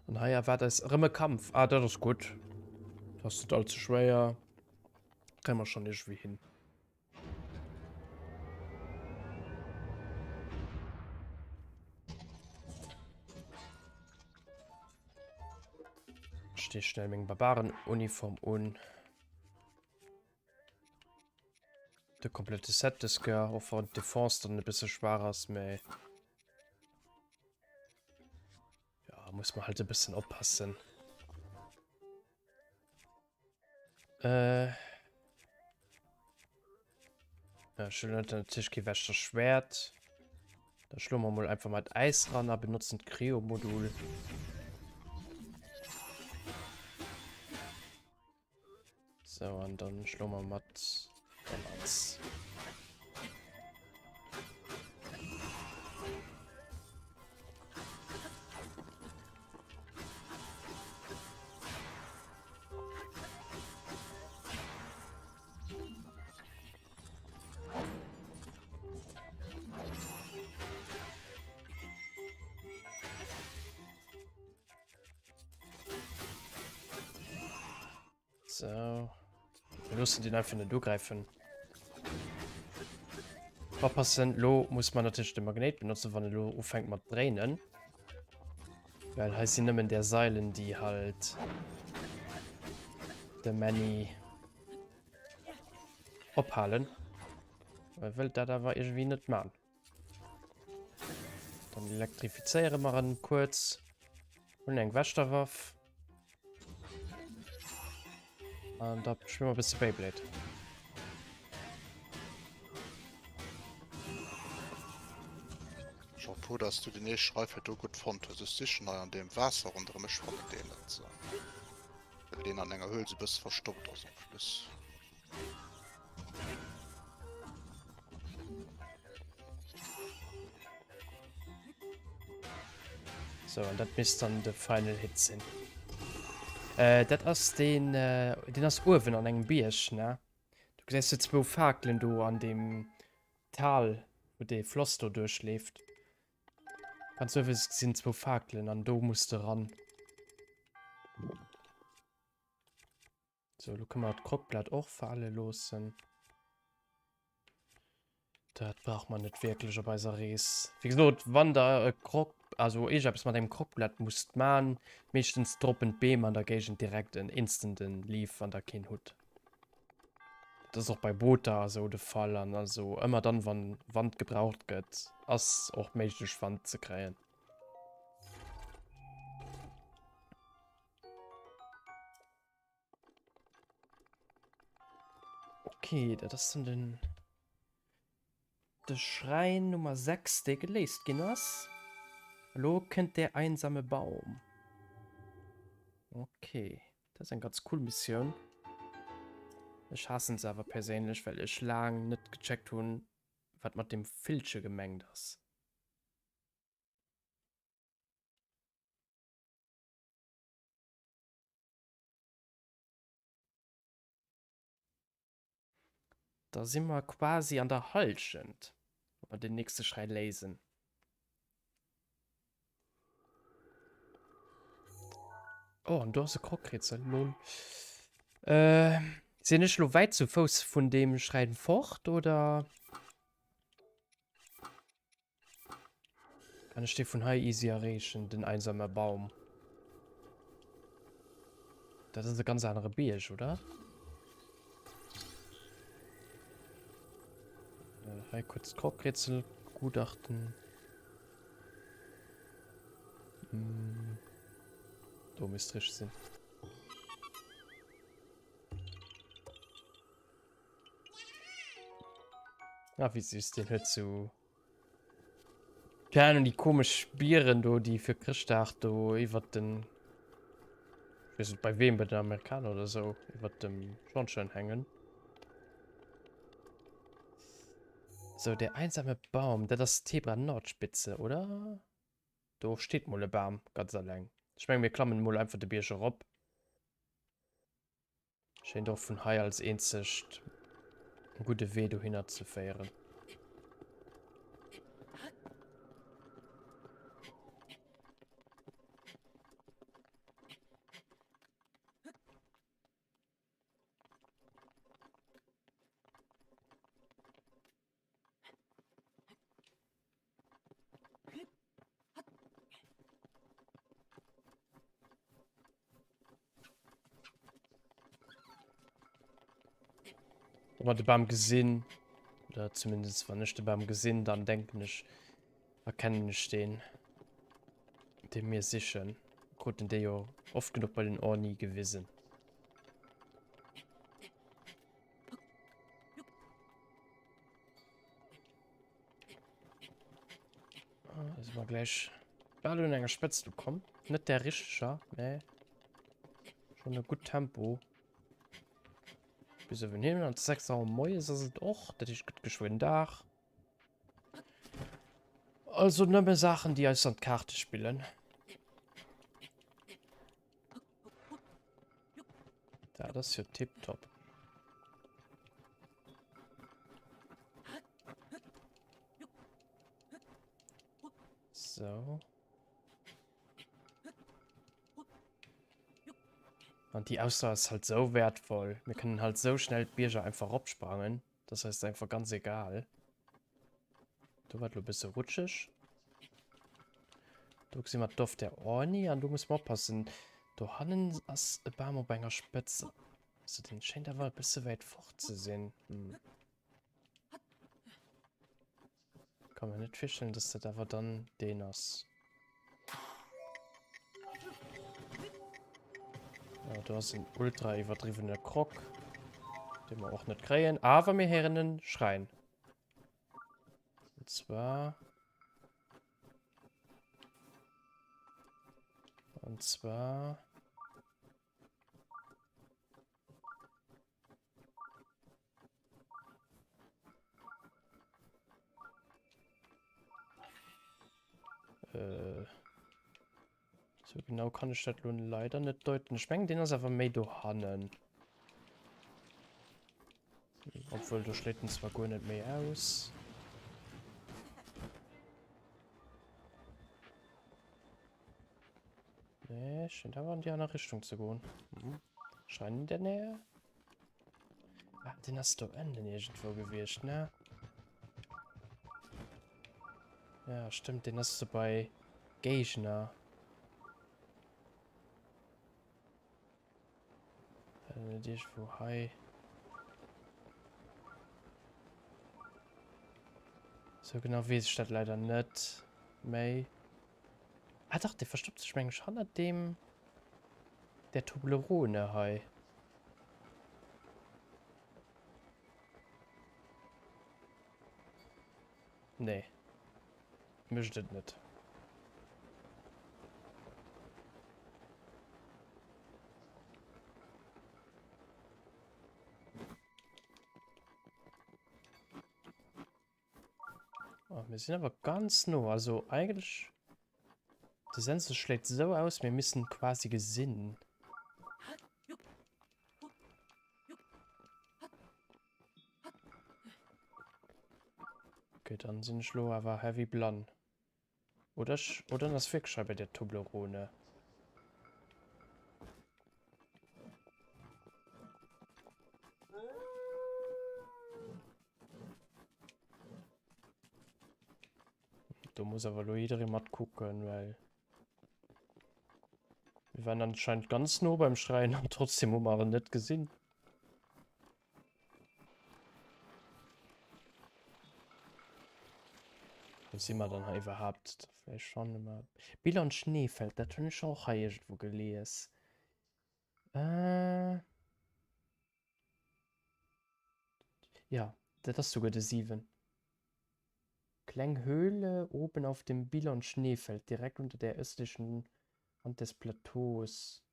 An hei erwaart eis erëm e Kampf. Ah, dat ass gutt. Dat ass net allze schwéier. Kréie mer schonn iergendwéi hin. Ech di schnell meng Barbarenuniform un. De komplette Set des Kéier, och wann d'Defense dann e bësse schwaach ass, mä ja, muss man halt e bëssen oppassen. Äh. Ja, ech hunn natierlech kee Wächter Schwert. Da schloe mer mol einfach mal d'Äis ran a benotzen d'Cryo-Modul. So, an dann schloen wir mat der Lanz. So. Wir loossen den einfach net ugräifen. Oppassen, lo muss man natürlich den Magnet benutzen, wann er lo ufänkt mat dréinen. Well hei sinn nëmmen der Seilen, déi halt de Manny ophalen. Er wëllt dat awer irgendwie net man. Dann elektrifizéiere mer en kuerz. Hunn eng Wächterwaff. An da spille mer e bësse Beyblade. Chapeau, dass du den ee Schreif do gutt fonnt hues. Ech sichen hei an deem Waasser ronderëm, ech fannen deen net. Well deen an enger Höhl sou bësse verstoppt ass en plus. So, an dat misst dann de Final Hit sinn. Äh, dat ass den, äh, den ass uewen an engem Bierg, ne? Du gesäis jo zwou Fakelen do an deem Tal, wou dee Floss do duerchleeft. Ganz uewe sinn zwou Fakelen an do muss de ran. So, lo kënne mer d'Krockblat och fale loossen. Dat brauch man net wierklech op eiser Rees. Wéi gesot, wann der e Krok, also iergendeppes mat engem Krockblat musst man, meeschtens droppen d'Beem an der Géigend direkt en instanten Leaf, wann der keen hutt. Dat ass och bei Booter a sou de Fall an also ëmmer dann, wann Wand gebraucht gëtt, ass och méiglech Wand ze kréien. Okay, dat ass dann den de Schräin Nummer 6, dee geléist ginn ass. Elo kënnt der einsame Baum. Okay, dat ass eng ganz cool Missioun. Ech haassen se awer perséinlech, well ech laang net gecheckt hunn, wat mat dem Villche gemengt ass. Da si mer quasi an der Hallschent, wa mer den nächste Schräi léisen. Oh, an do ass e Krockrätsel, lol. Äh, sinn ech lo wäit zu Fouss vun deem Schräin fort, oder? Kann ech dee vun hei easy erreechen, den einsame Baum? Dat ass e ganz anere Bierg, oder? Äh, hei kurz Korbrätsel begutachten. Hm. Do misst richtig sinn. Ah, wéi süß, den huet so Keine Ahnung, déi komesch Bieren do, déi fir Chrëschtdag do iwwert den, ich weess net bei wem, bei den Amerikaner oder sou, iwwert dem Schornstein hängen. So, der einsame Baum, dat ass Tebra Nordspitze, oder? Do steet mol e Bam, ganz alleng. Ech menge mir klammen mol einfach de Bierg erop. Schéint och vun hei als eenzegt e gudde Wee dohinner ze féieren. Wa mer de Bam gesinn, oder zumindest wann ech de Bam gesinn, dann denken ech, erkennen ech deen, dee mir sichen. Kruten dee jo oft genuch bei den Orni gewisen. Ah, da si mer gläich bal un enger Spëtzt ukomm. Net där richteger, mä schon e gutt Tempo. Bis uewen hin. An 6 Auer moies ass et och. Dat heescht, gëtt geschwënn Dag. Also nëmme Saachen, déi eis an d'Kaarte spillen. Dat ass jo tipptopp. So. An déi Ausdauer ass halt sou wertvoll. Mir kënnen halt sou schnell d'Bierger einfach eropsprangen. Das ass einfach ganz egal. Do war et lo e bësse rutscheg. Do gesi mer d'Dorf der Orni an do muss mer oppassen. Do hannen ass e Bam op enger Spëtz. Also den schéint awer e bësse wäit fort ze sinn. Hm. Kann mir net virstellen, dass dat awer dann deen ass. Ja, do ass en ultra iwwerdriwwene Krok, dee mer och net kréien. Awer mir héieren en Schräin. Und zwar... Und zwar... Äh, so genau kann ich dat lo leider net deuten. Ich mengen, den ass awer méi do hannen. Obwuel, do schléit en zwar guer net méi aus. Nee, scheint awer an déi aner Richtung ze goen. Mhm. Schein in der Nähe. Ah, den ass do ënnen iergendwou gewiescht, ne? Ja, stimmt, den ass do bei Géigner. War den net iergendwou hei? Sou genau weess ech dat leider net méi. Ah dach, dee verstoppt sech meng ech hannert deem der Toblerone hei. Nee. Mécht et net. Oh, mir sinn awer ganz no. Also eigentlech, de Sensor schléit esou aus, mir missten quasi gesinn. Okay, dann sinn ech lo awer heavy blann. Oder ech, oder en ass wierklech hei bei der Toblerone. Do muss awer lo jidderee mat kucken, well mir waren anscheinend ganz no beim Schräin an trotzdem hu mer en net gesinn. Wo si mer dann hei iwwerhaapt? Vläicht fanne mer Billon Schneefeld, dat hunn ech och hei iergendwou gelies. Äh. Ja, dat ass souguer de 7. Kleng Höhle oben auf dem Billon Schneefeld, direkt unter der östlichen Rand des Plateaus.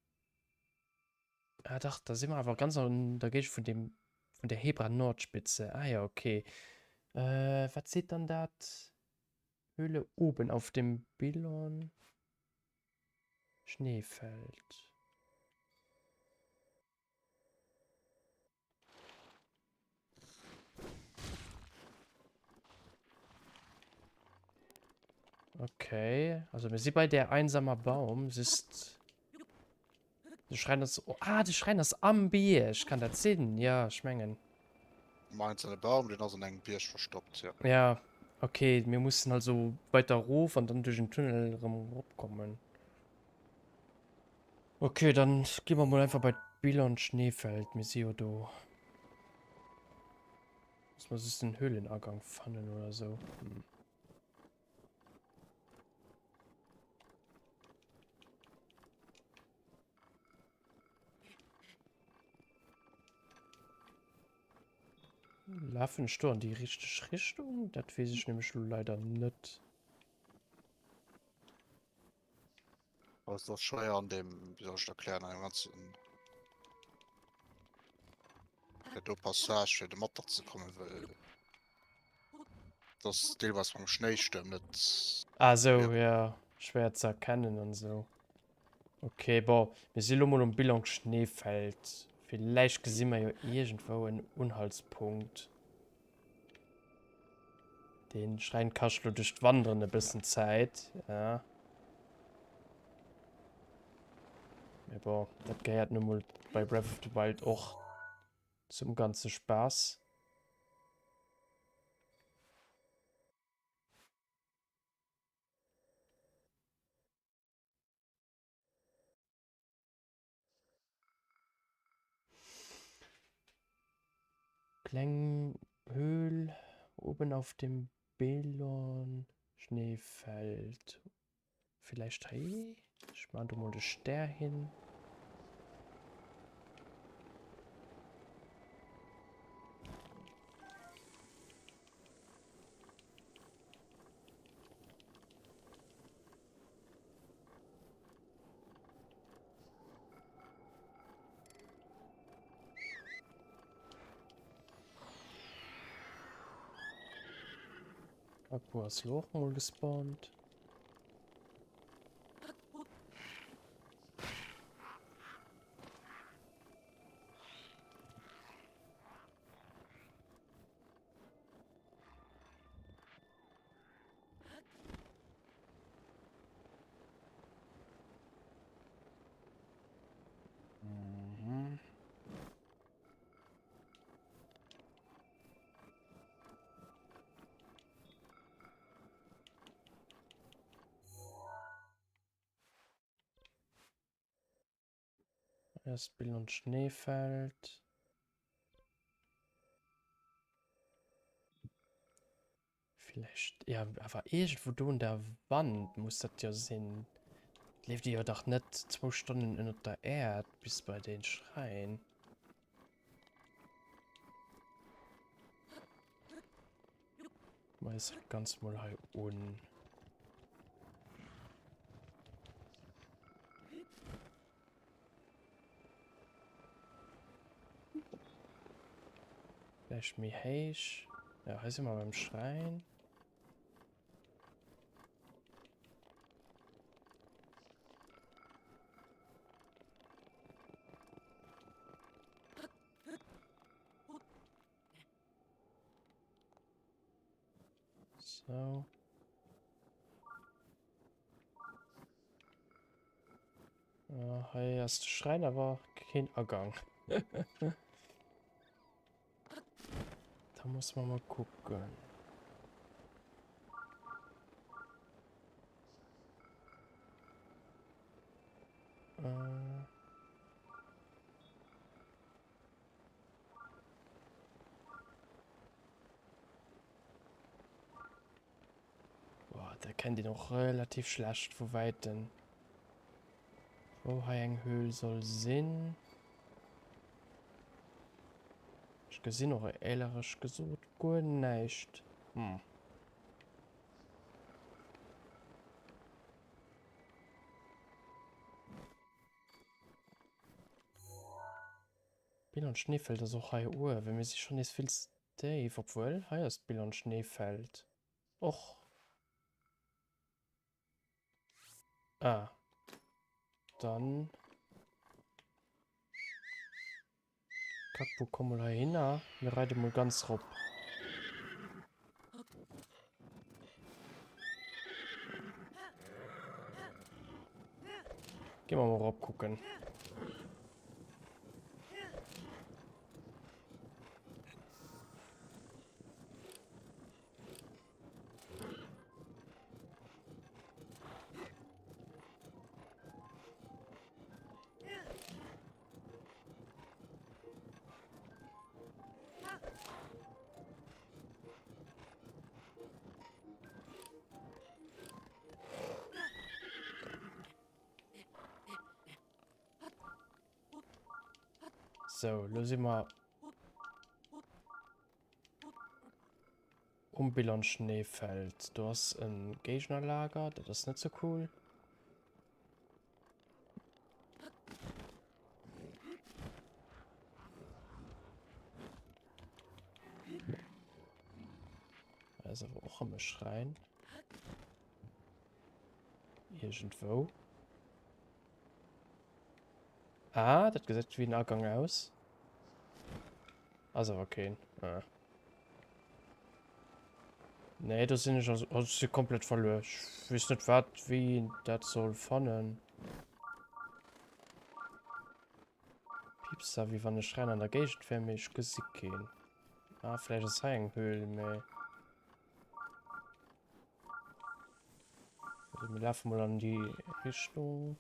Ah dach, da si mer awer ganz an der Géigend vun deem, vun der Hebra Nordspitze. Ah jo, okay. Wat seet dann dat? Höhle oben auf dem Billon Schneefeld. Okay, also mir si bei der einsamer Baum. Just de Schräin ass oh, ah, de Schräin ass am Bierg. Kann dat sinn? Ja, ech mengen. Meinst an de Baum, den ass an engem Bierg verstoppt, ja. Ja, okay, mir mussen also weiter erof an dann duerch en Tunnel erëm eropkommen. Okay, dann gi mer mol einfach bei d'Billon Schneefeld. Mir si jo do. Muss mer just den Höhlenagang fannen oder sou. Hm. Lafen ech do an déi richteg Richtung? Dat weess ech nämlech lo leider net. Also das schwéier an dem, wéi soll ech et erklären, an dem ganzen der do Passage fir de mat ze kommen, well das deelweis beim Schnéistuerm net. Ah sou, ja, schwéier ze erkennen an sou. Okay, bon, mir si lo mol um Billon Schneefeld. Villäicht gesi mer jo iergendwou en Unhaltspunkt. Den Schräin kascht lo duerch d'Wanderen e bëssen Zäit, ja. Mee bon, dat gehéiert nu mol bei Breath of the Wild och zum ganze Spaass. Kleng Höhl oben auf dem Belon Schneefeld. Vielleicht hei? Ech man do mol de Stär hin. Akku ass lo och mol gespawnt. Hei ass d'Billon Schneefeld. Villäicht, jo, awer iergendwou do un der Wand muss dat jo sinn. Et leeft ee jo dach net zwou Stonnen ënnert der Äerd bis bei dee Schräin. Mer eis dat Ganzt mol hei un. Vläicht méi héich. Ja, hei si mer beim Schräin. So. Äh, hei ass de Schräin awer keen Agang. Da muss man mal gucken. Äh. Boah, da kennt een och relativ schlecht vu wäiten, wou hei eng Höhl soll sinn. Ech gesinn och éilerech gesot guer näischt. Hm. Bill an Schneefeld ass och hei uewen. Mir si schonn nees vill ze déif. Obwuel, hei ass d'Bill an Schneefeld. Och. Ah. Dann. Kackbu, komm mol heihinner. Mir reide mol ganz rop. Gehen wir mal rop gucken. So, lo si mer Um Billon Schneefeld. Do ass e Géignerlager, dat ass net sou cool. Da ass awer och erëm e Schräin. Iergendwou. Ah, dat gesäit wéi en Agang aus. Ass awer keen. Ah. Nee, do sinn ech also, also si komplett verluer. Ech weess net wat wéi een dat soll fannen. Piepst da wéi wann e Schräin an der Géigend wär, mee ech gesi keen. Ah, vläicht ass hei eng Höhl, mee. Also mir lafe mol an déi Richtung.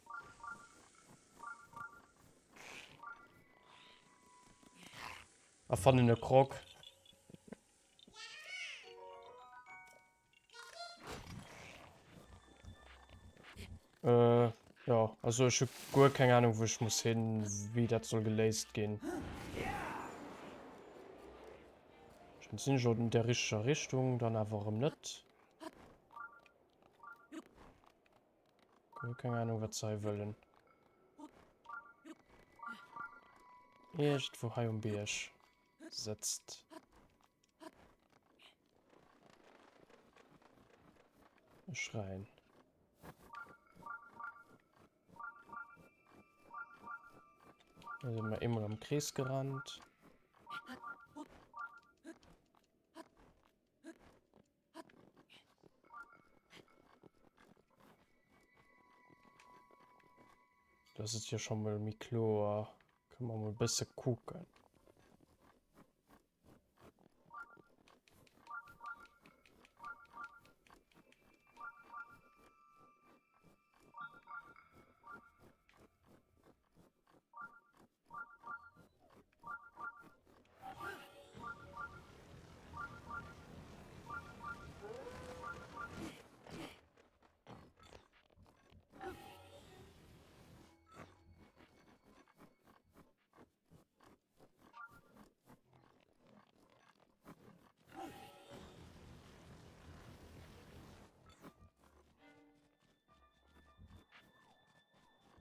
A fannen e Krog. Äh, ja, also ech hu guer keng Ahnung, wou ech muss hin, wéi dat soll geléist ginn. Dann sinn ech an der richteger Richtung, dann awer erëm net. Guer keng Ahnung, wat se hei wëllen. Iergendwou hei um Bierg sëtzt. E Schräin. Da sind wir eemol am Krees gerannt. Das ist ja schon mal méi kloer. Können wir mal e bësse kucken.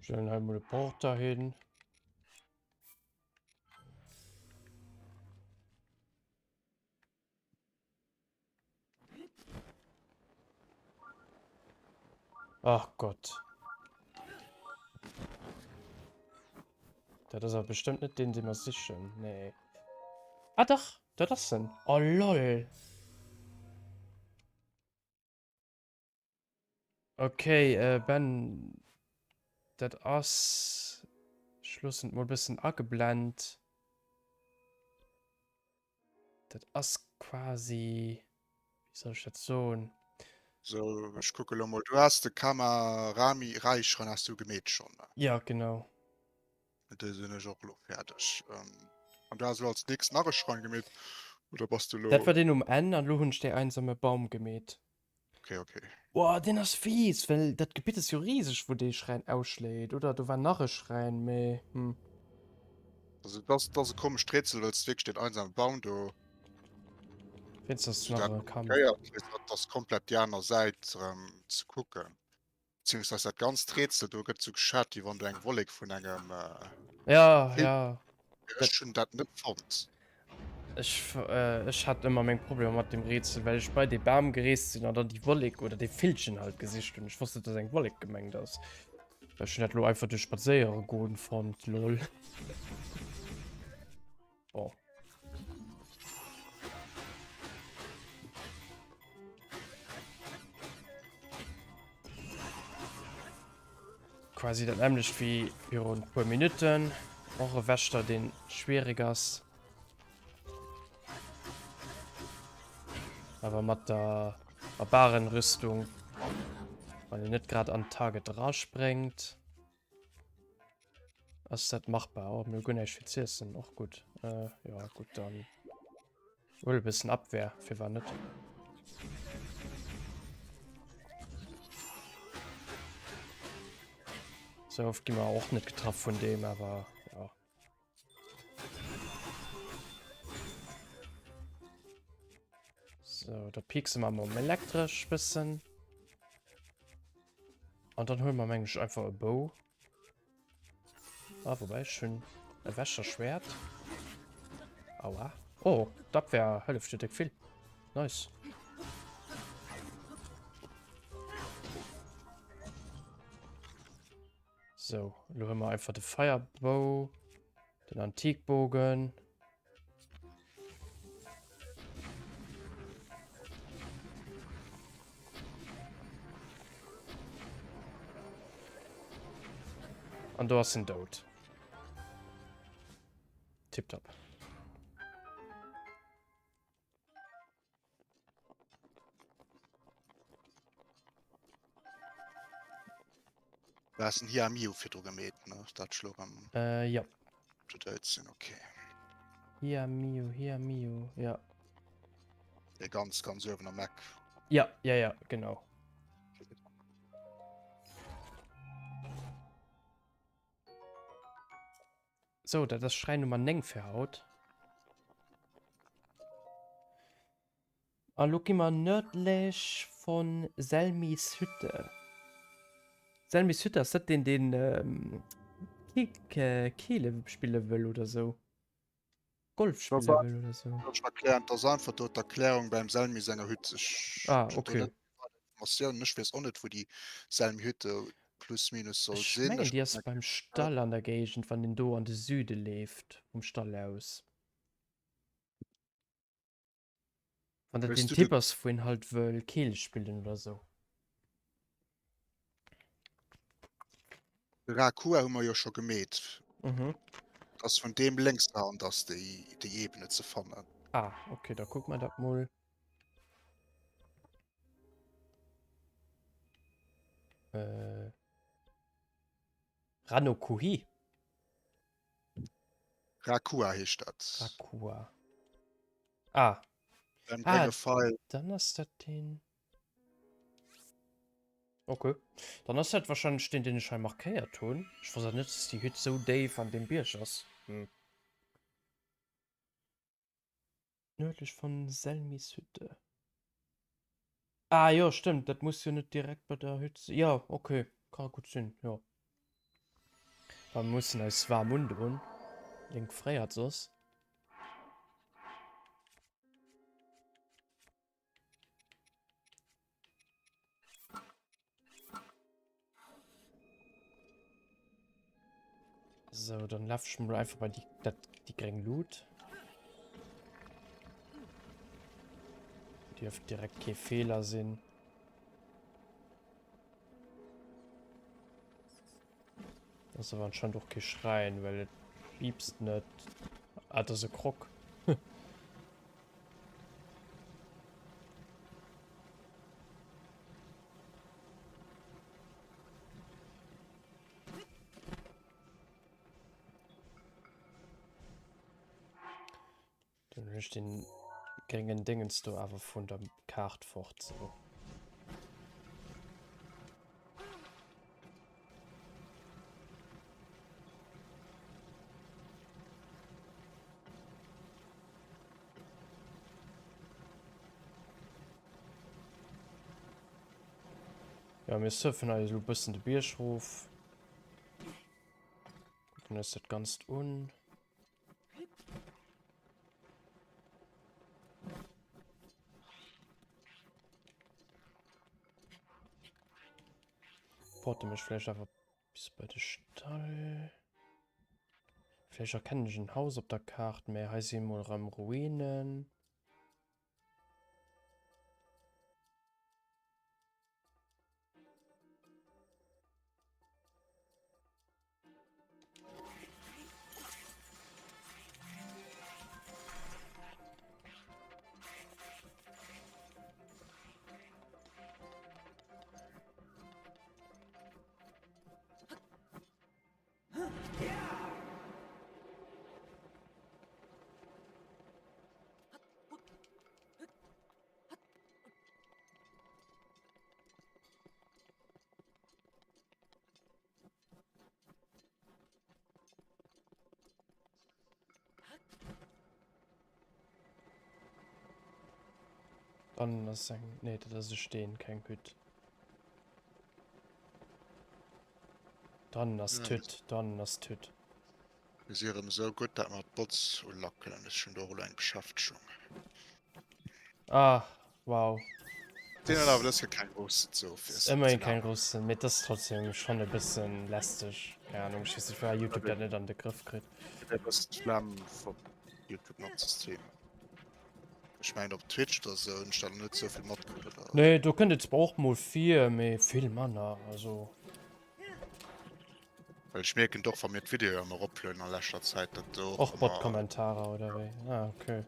Stellen hei mol e Porter hin. Ach Gott. Dat ass awer bestëmmt net deen, dee mer sichen. Nee. Ah dach, dat ass en. Oh lol. Ok Ben, dat ass, ech loossen et mol bëssen ageblend, dat ass quasi, wéi soll ech dat soen? Sou, ech kucke lo mol, du has de Kamarami Räicheren has du gemeet schonn, ne? Ja, genau. Dee sinn ech och elo fäerdeg. An du has elo als nächst nach e Schrein gemeet, oder bass du elo? Dat war deen um Enn an elo hunn ech dee einsame Baum gemeet. Okay, okay. Boah, deen ass fies, well dat Gebitt ass jo riseg wou dee Schräin ausschléit, oder? Do war nach e Schräin, mee hm. Also dat ass, dat ass e komescht Rätsel, well s de wierklech deen einsame Baum do. Wéinst ass nach e Kampf. Dat ass komplett déi aner Säit erëm ze kucken. Beziehungsweise dat ganzt Rätsel do gëtt sou geschat, wéi wann du eng Wollek vun engem. Ja, ja. Ech hunn dat net fonnt. Ech, ech hat ëmmer meng Problemer mat dem Rätsel, well ech bei dee Bam gereest sinn an dann déi Wollek oder dee Villchen halt gesicht hunn. Ech wosst net, dass eng Wollek gemengt ass. Ech hunn dat lo einfach duerch Spadséiere goen fonnt, lol. Bon. Quasi dat nämmlecht wéi virun puer Minutten. Och e Wächter, deen schwierig ass. Awer mat der Barbarenrüstung, wann een net grad an Target raspréngt. Ass dat machbar? Oh, mir hu guer näischt fir z'iessen. Och gutt. Äh, ja, gutt, dann huel e bëssen Abwehr. Firwat net? Sou oft gi mer och net getraff vun deem, awer ja. So, da piekse mer mam elektresch bëssen. An dann huele mer mengen ech einfach e Bou. Ah, wobei ech hunn e Wäscherschwert. Aua. Oh, d'Abwehr hëlleft jo déck vill. Nice. So, lo hu mer einfach de Firebow, den Antikbogen. An do ass en dout. Tipptopp. Du has den Hiamiu virdru gemeet, ne? Dat ech lo rëm Äh, ja. up to date sinn, okay. Hiamiu, Hiamiu, ja. Dee ganz, ganz uewen am Eck. Ja, ja, ja, genau. So, dat ass Schräin Nummer 9 fir haut. A lo gi mer nërdlech von Selmis Hütte. Selmis Hütte, ass dat deen, deen Keele spille wëll oder sou? Golf spille wëll oder sou? Ech erklären, dat ass einfach do d'Erklärung beim Selmi senger Hütt. Ech ah, okay. Informatiounen, ech weess och net, wou déi Selmi Hütte plus minus soll Ech sinn. mengen, déi ass beim Stall an der Géigend, wann een do an de Süde leeft, vum Stall aus. Wann dat Hues den du Typ de ass, wou een halt wëll Keele spillen oder sou. De Rakua hu mer jo scho gemeet. Mhm. Ass vun deem lénkser Hand ass déi déi Ebene ze fannen. Ah, okay, da kucke mer dat mol. Äh. Ranokuhi? Rakua heescht dat. Rakua. Ah. Beim Ah, grénge Feil. dann ass dat den. Okay. Dann ass dat wahrscheinlech den, den ech hei markéiert hunn. Ech wosst net, dass déi Hütt sou déif an deem Bierg ass. Hm. Nördlech von Selmis Hütte. Ah jo, stëmmt, dat muss jo net direkt bei der Hütt sinn. Jo, okay, ka gutt sinn, jo. Mir mussen eis waarm undoen. Link fréiert soss. So, dann lauf ich mal einfach bei die, dat, die gréng Lut. Dürft direkt kee Fehler sinn. Das ist aber anscheinend och kee Schräin, well et piepst net. Ah, das ist e Krog. Dann hunn ech den gréngen Dingens do awer vun der Kaart fort. So. Ja, mir surfen eis elo bëssen de Bierg rof. Kucken eis dat Ganzt un. Porte mech vielleicht einfach bis bei de Stall. Vielleicht erkennen ich ein Haus op der Kaart, mä hei si mol rem Ruinen. Dann ass eng, nee, dat ass e Steen, keng Hütt. Dann ass d'Hütt, dann ass d'Hütt. Mir si erëm esou gutt, dat mer d'Bots ulackelen. Ech hunn do och elo eng Beschäftegung. Ah, wow. Deen huet awer dës Kéier keng Russen, sou fir se Ëmmerhin keng Russen, mee et ass trotzdem schonn e bëssen lästeg. Keng Ahnung, ech weess net, firwat YouTube dat net an de Grëff kritt. E bëssen d'Flemm vun YouTube nach ze streamen. Ech mengen op Twitch oder sou hunn ech dat nach net sou vill matkritt, oder? Nee, do kënnt et zwar och mol vir, mee vill manner, also. Well ech mierken doch, wa mir d'Videoe ëmmer eroplueden a leschter Zäit, dat do och ëmmer... Bot-Kommentarer oder wéi? Ah, okay.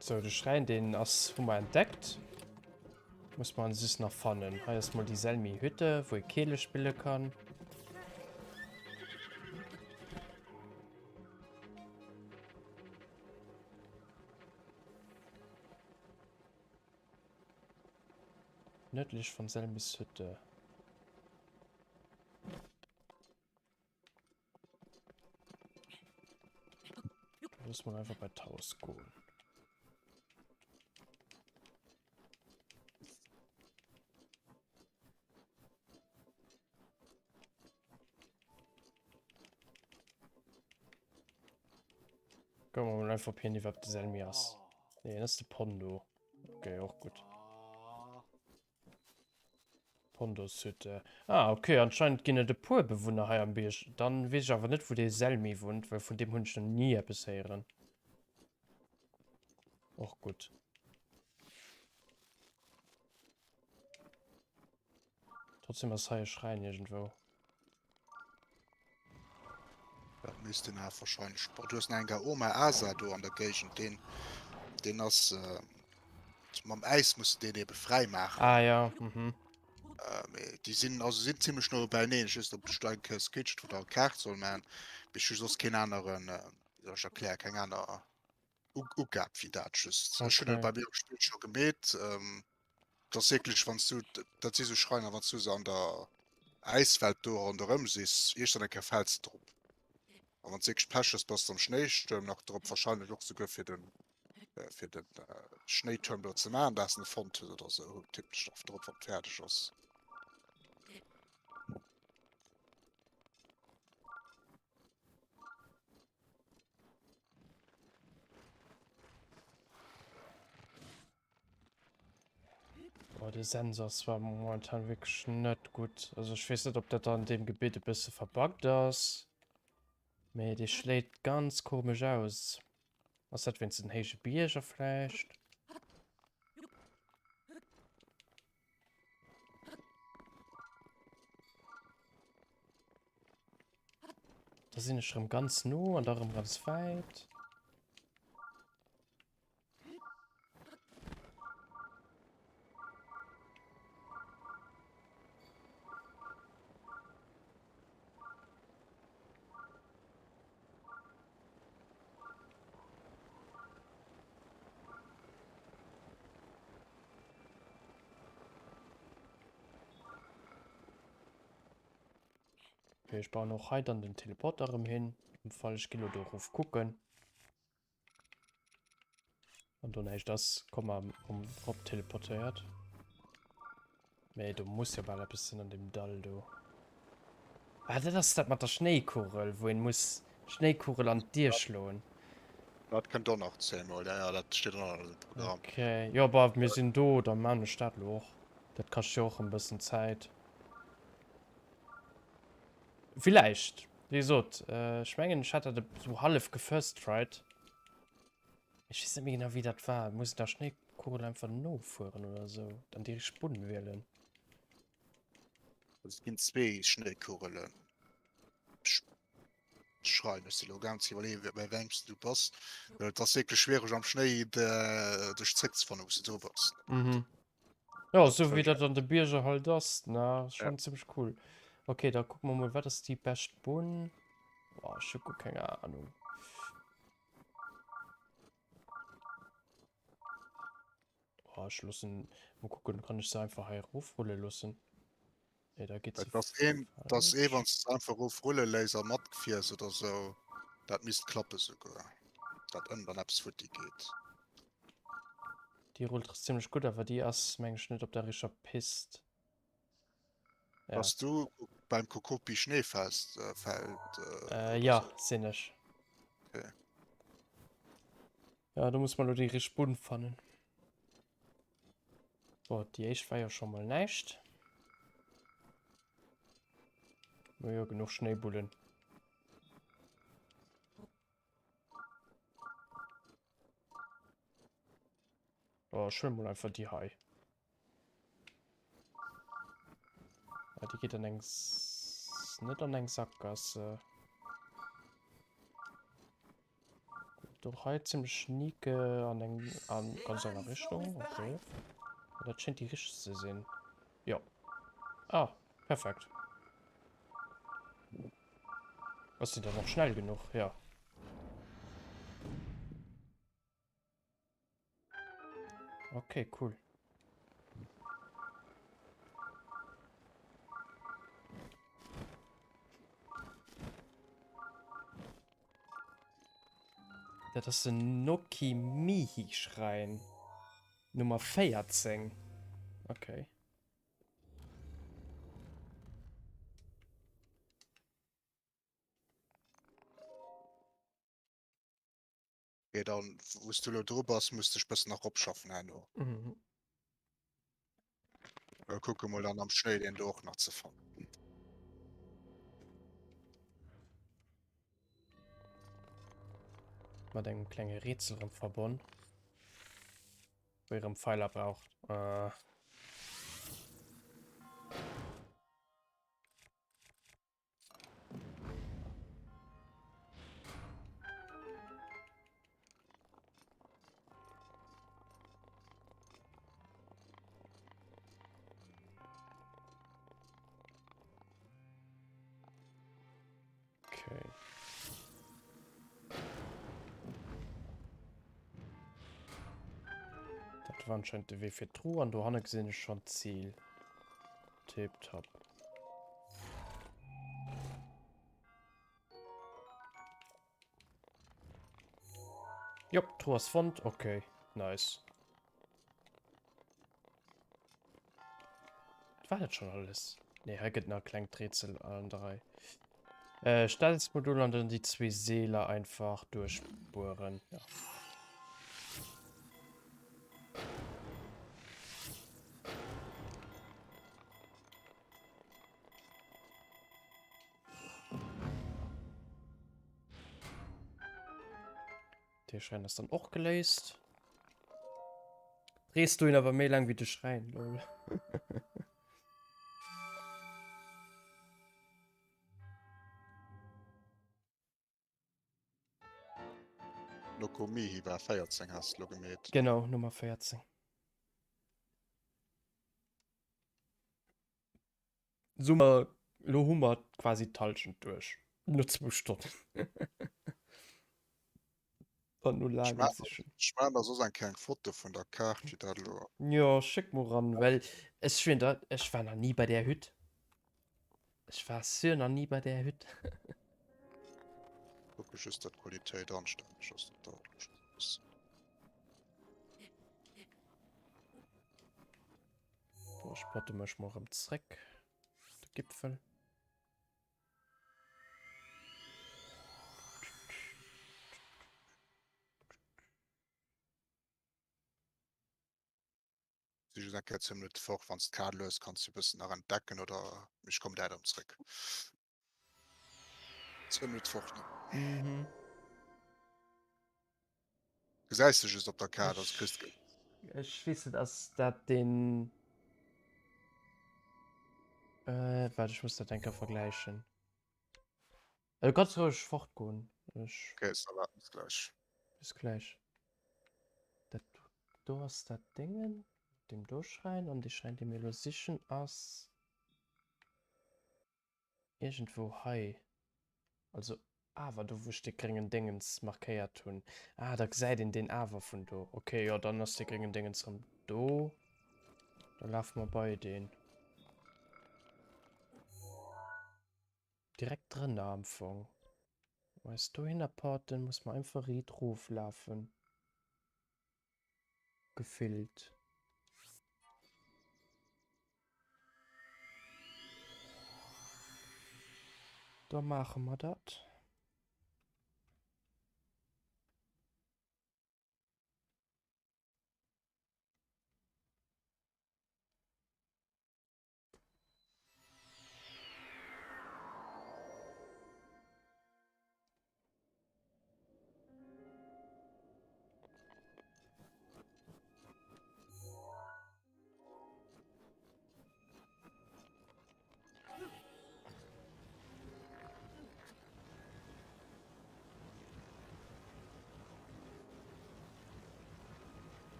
So, de Schräin, den ass, hu mer entdeckt. Muss man just nach fannen. Hei ass mol déi Selmi Hütte, wou ee Keele spille kann. Nërdlech von Selmishütte. Muss man einfach bei d'Haus goen. Kucke mer mol einfach, ob hien iwwerhaapt de Selmi ass. Nee, hien ass de Pondo. Okay, och gutt. Pondoshütte. Ah, okay, anscheinend ginn et e puer Bewunner hei am Bierg. Dann weess ech awer net, wou dee Selmi wunnt, well vun deem hunn ech nach ni eppes héieren. Och gutt. Trotzdem ass hei e Schräin iergendwou. Dat misst den awer wahrscheinlech. Boah, du hues nach eng Oma Asa do an der Géigend. Den, den ass äh, mam Äis muss den ebe fräi maachen. Ah ja, mhm. Äh, mee déi sinn also sinn ziemlech no beineen. Ech weess net, ob ech do eng Kéier Screenshot vun der Kaart soll maachen. Mee ech hu soss keen aneren, äh, wéi soll ech erklären, keng aner Ugab wéi dat just. Ech hunn et Okay. bei mir am Spill scho gemeet. Ähm, Et ass wierklech, wann s du, dat si sou Schreiner, wann s du se an der Äiswelt do ronderëm sichs, iergendwann eng Kéier fäls de drop. A wann s wierklech Pech hues, bass de am Schnéistuerm nach drop, warscheinlech och souguer fir den. Äh, fir den äh, Schnéituerm do ze maachen, dat en fonnt huet oder sou. Tippen ech einfach drop, wann fäerdeg ass. Oh, de Sensor ass zwar momentan wierklech net gutt. Also ech weess net, ob dat an deem Gebitt e bësse verbuggt ass. Mee dee schléit ganz komesch aus. Ass dat wéinst den héije Bierger vläicht? Da sinn ech rëm ganz no an da rëm ganz wäit. Okay, ech bauen och hei dann den Teleporter erëm hin. Am Fall ech ginn elo do erof kucken. Wann do näischt ass, komm mer erëm rop teleportéiert. Mee do muss jo bal eppes sinn an deem Dall do. Ah, dat ass dat mat der Schnéikugel, wou een muss d'Schnéikugel an d'Dier schloen. Dat kënnt och nach zeemol, ja, ja, dat steet och nach an eisem Programm. Okay, jo, bah, mir sinn do, da maan ech dat elo och. Dat kascht jo och en bëssen Zäit. Villäicht, wéi gesot, ech mengen ech hat dat esou hallef gefirst-tried. Ech weess net méi genau wéi dat war. Muss een der Schnéikugel einfach nofueren oder esou? Dann déi richteg Bunn wielen. Also et ginn zwee Schnéikugelen. Schreien ech si lo gaang ze iwwerleeën, bei wéi engem s du bass. Well et ass wierklech schwiereg am Schnéi dech zréckzefannen, wou s du dru bass. Mhm. Ja, sou wéi dat an de Bierger halt ass, ne? Ass schon ja. ziemlich cool. Okay, da gucken wir mal, wat ass déi bescht Bunn? Boah, ech hu guer keng Ahnung. Oh, ech loossen, mal gucken, kann ech se einfach hei erofrulle loossen? Nee, da geet se Dat ass een, dat ass ee, wann s de einfach erofrulle léiss a matfiers oder sou. Dat misst klappe souguer. Dat ënnen dann eppes futti geet. Déi rullt zimmlech gutt, awer déi ass meng ech net op der richer Pist. Ja. Bass du beim Kokopi Schneefest äh, Feld? Äh, äh, ja, sinn ech. Okay. Ja, do muss man lo déi richteg Bunn fannen. Boah, déi éischt war jo scho mol näischt. Mir hu jo genuch Schnéibullen. Oh, ech huele mol einfach déi hei. Ah, déi geet an eng... net an eng Sackgasse. Doch hei ziemlich schnieke an eng an ganz aner Richtung. Okay. Dat schéngt déi richteg ze sinn. Jo. Ah, perfekt. Ass déi dann och schnell genuch? Ja. Okay, cool. Dat ass den Nokimihi-Schräin. Nummer 14. Okay. Okay, dann wou s du lo dru bass, muss dech bëssen nach opschaffen herno. Mhm. Äh, kucke mol dann am Schnéi den do och nach ze fannen. Mat engem klenge Rätsel erëm verbonn. Wou ee rëm Pfeiler braucht. Äh. Okay. Dat war anscheinend de Wee fir d'Truh an dohanne gesinn ech schon d'Zil. Tipptopp. Jop, d'Truh ass fonnt. Ok, nice. War dat schon alles? Nee, hei gëtt nach e klengt Rätsel an der Rei. Äh, Statusmodul an dann déi zwee Seeler einfach duerchbueren. Ja. De Schrein ass dann och geléist. Rees du ihn awer méi lang wie de Schrein lol. Lokomihi war 14 has du lo gemeet. Genau, Nummer 14. So mer lo hu mer quasi d'Halschent duerch. No zwou Stonnen. An no laange Sichen. Ech maachen der soss eng Kéier eng Foto vun der Kaart, wéi dat elo. Jo, schéck mol ran, well ech schwieren der, ech war nach ni bei där Hütt. Ech war sur nach ni bei där Hütt. Kucke just, datt d'Qualitéit anstänneg ass, dat dauert just e bëssen. Bon, ech potte mech mol erëm zréck op de Gipfel. Si just eng Kéier 10 Minutte fort, wann s d'Kaart lues kanns du e bëssen nach entdecken oder ech kommen dat erëm zréck. 10 Minutte fort, ne? Mhm. Gesäis de just op der Kaart, also kriss de. Ech weess net, ass dat deen. Äh, waart, ech muss dat eng Kéier vergläichen. Du kanns roueg fortgoen. Ech. Okay, ça va, bis gläich. Bis gläich. Dat do ass dat Déngen, deem do Schräin, an dee Schräin, dee mir elo sichen, ass. Iergendwou hei. Also awer do wou ech dee gréngen Déngens markéiert hunn. Ah, da gesäit een deen awer vun do. Ok, jo dann ass dee gréngen Déngens rëm do. Da lafe mer bei deen. Direkt drënner am Fong. Wa mer eis dohinner porten, muss mer einfach riit roflafen. Gefillt. Da maache mer dat.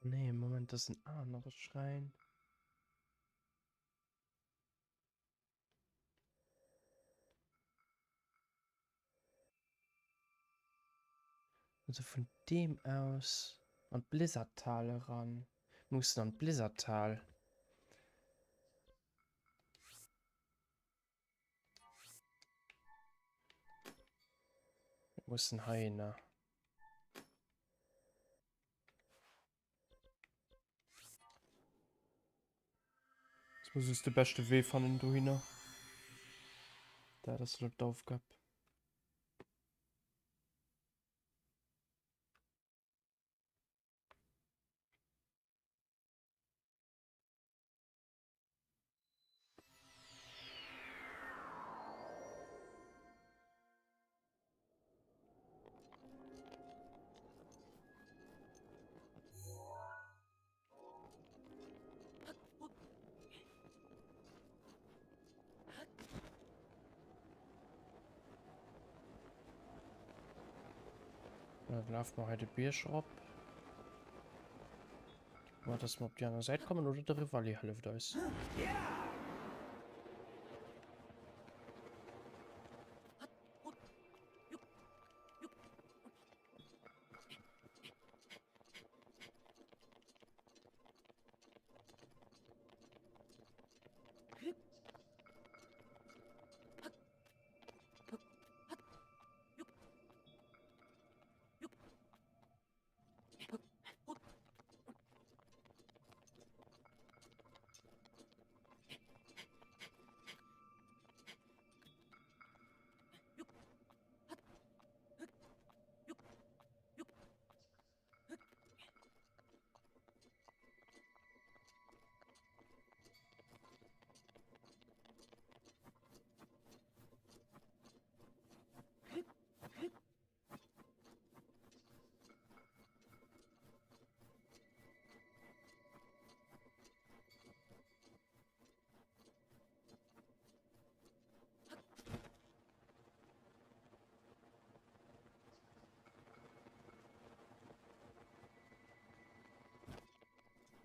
Nee, Moment, dat ass en anere Schräin. Also vun deem aus an d'Blizzardtal eran. Mir mussen an d'Blizzardtal. Mir mussen heihinner. Jetzt muss uns de beschte Wee fannen dohinner. Dat ass elo d'Aufgab. Lafe mer hei de Bierg erop. Mal, dass mer op déi aner Säit kommen, oder de Rivali hëlleft eis.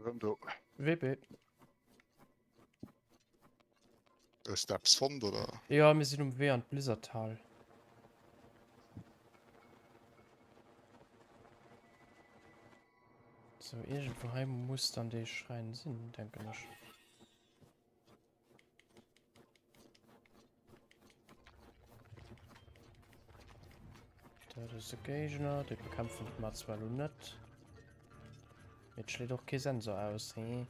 Rëm do. WP. Hues de eppes fonnt oder? Jo, mir sinn um Wee an d'Blizzardhal. So, iergendwou hei muss dann dee Schräin sinn, denken ech. Dat ass e Géigner, dee bekämpfen mer zwar elo net. Mee et schléit och kee Sensor aus, he?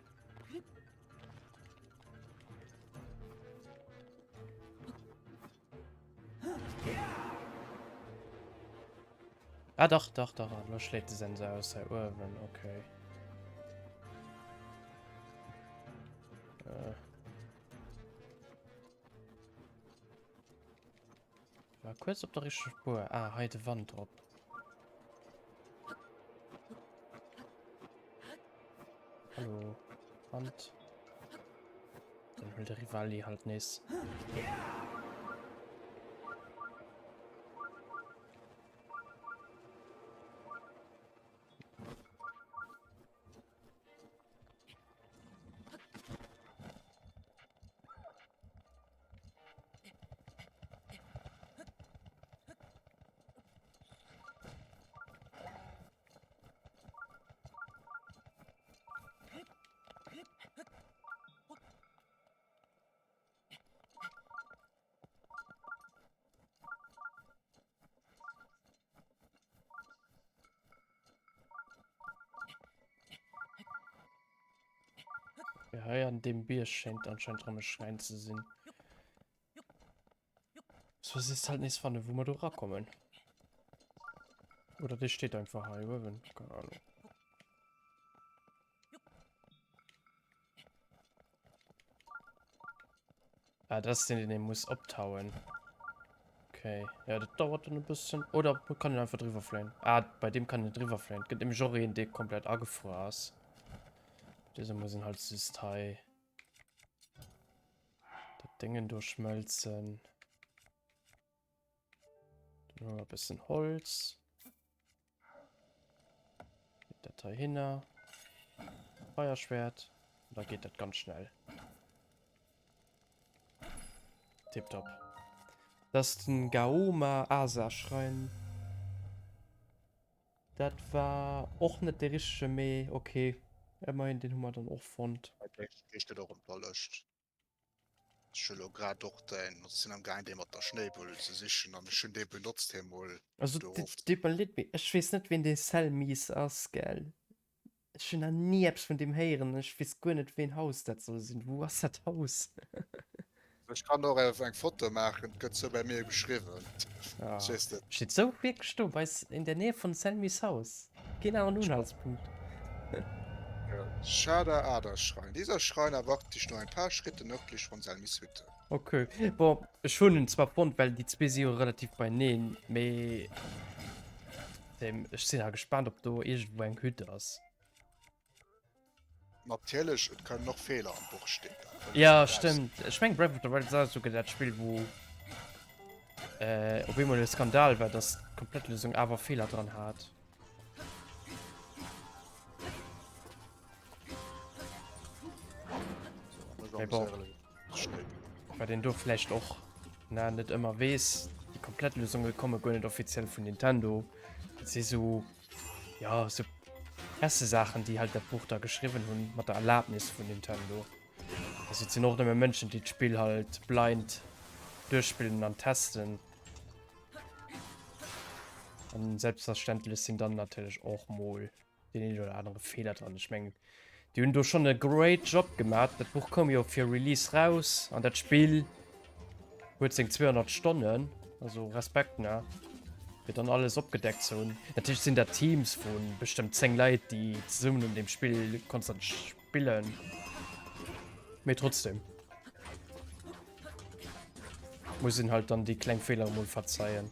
Ah, dach, dach, dach, elo schléit de Sensor aus hei uewen, okay. Äh. War kurz op der richteger Spur. Ah, hei de Wand drop. Hallo, Wand. Dann hol de Rivali halt nees. Ja, hei an dem Bierg schéngt anscheinend rëm e Schräin ze sinn. So ist halt nees fannen, wou mer do rakommen. Oder dee steet einfach hei uewen. Keine Ahnung. Ah, das ist den, den ich muss optauen. Okay, ja, das dauert dann ein bisschen. Oder man kann ihn einfach drüber fliehen. Ah, bei dem kann ich drüber fliehen. Es gibt nämlich auch einen, der komplett angefroren ist. Diese muss ich halt dieses Teil. Das Dingen durchschmelzen. Dann haben wir ein bisschen Holz. Dat hei hinner. Feierschwert. Da geht dat ganz schnell. Tipptopp. Das ist den Gaoma Asa Schrein. Dat war och net de richtege, mee okay. Ëmmerhin den hu mer dann och fonnt. Steet och op der Lëscht. Ech hu lo grad och däin, ech sinn am gaang dee mat der Schnéibull ze sichen an ech hunn dee benotzt hie mol Also do d of. deet mer leed, mee ech weess net ween dee Selmis ass, gell? Ech hunn nach ni eppes vun deem héieren an ech weess guer net ween Haus dat soll sinn. Wou ass dat Haus? Ech kann och eng Foto maachen, et gëtt sou bei mir beschriwwen, Ah, ech weess net. steet sou wierklech do, bei in der Nähe von Selmis Haus. Keen aneren Unhaltspunkt. Schada Aderschrein. Dieser Schrein erwartet dich nur ein paar Schritte nördlich von Selmis Hütte. Okay, bon, ech hunn en zwar fonnt, well déi zwee si jo relativ beineen, mee ech sinn awer gespaant, ob do iergendwou eng Hütt ass. Natierlech, et kënnen och Feeler am Buch stinn. Ja, stëmmt. Ech meng Breath of the Wild ass esouguer dat Spill, wou äh, op eemol e Skandal war, dass d'Komplettlösung awer Feeler dran hat. Mee bon, wat een do vläicht och na net ëmmer weess, déi komplett Lösunge komme guer net offiziell vun Nintendo. Dat si sou, ja, sou Pressesaachen, déi halt dat Buch da geschriwwen hunn, mat der Erlaabnis vun Nintendo. Also et sinn och nëmme Mënschen, déi d'Spill halt blind duerchspillen an testen. An selbstverständlech sinn dann natierlech och mol deen een oder anere Feeler dran. Ech mengen, déi hunn do schonn e great Job gemaach. Dat Buch koum jo fir Release raus an dat Spill huet seng 200 Stonnen. Also Respekt, ne? Fir dann alles opgedeckt ze hunn. Natierlech sinn dat Teams vu bestëmmt 10 Leit, déi zesummen un deem Spill konstant spillen. Mee trotzdem. Muss een halt dann déi kleng Feeler emol verzeien.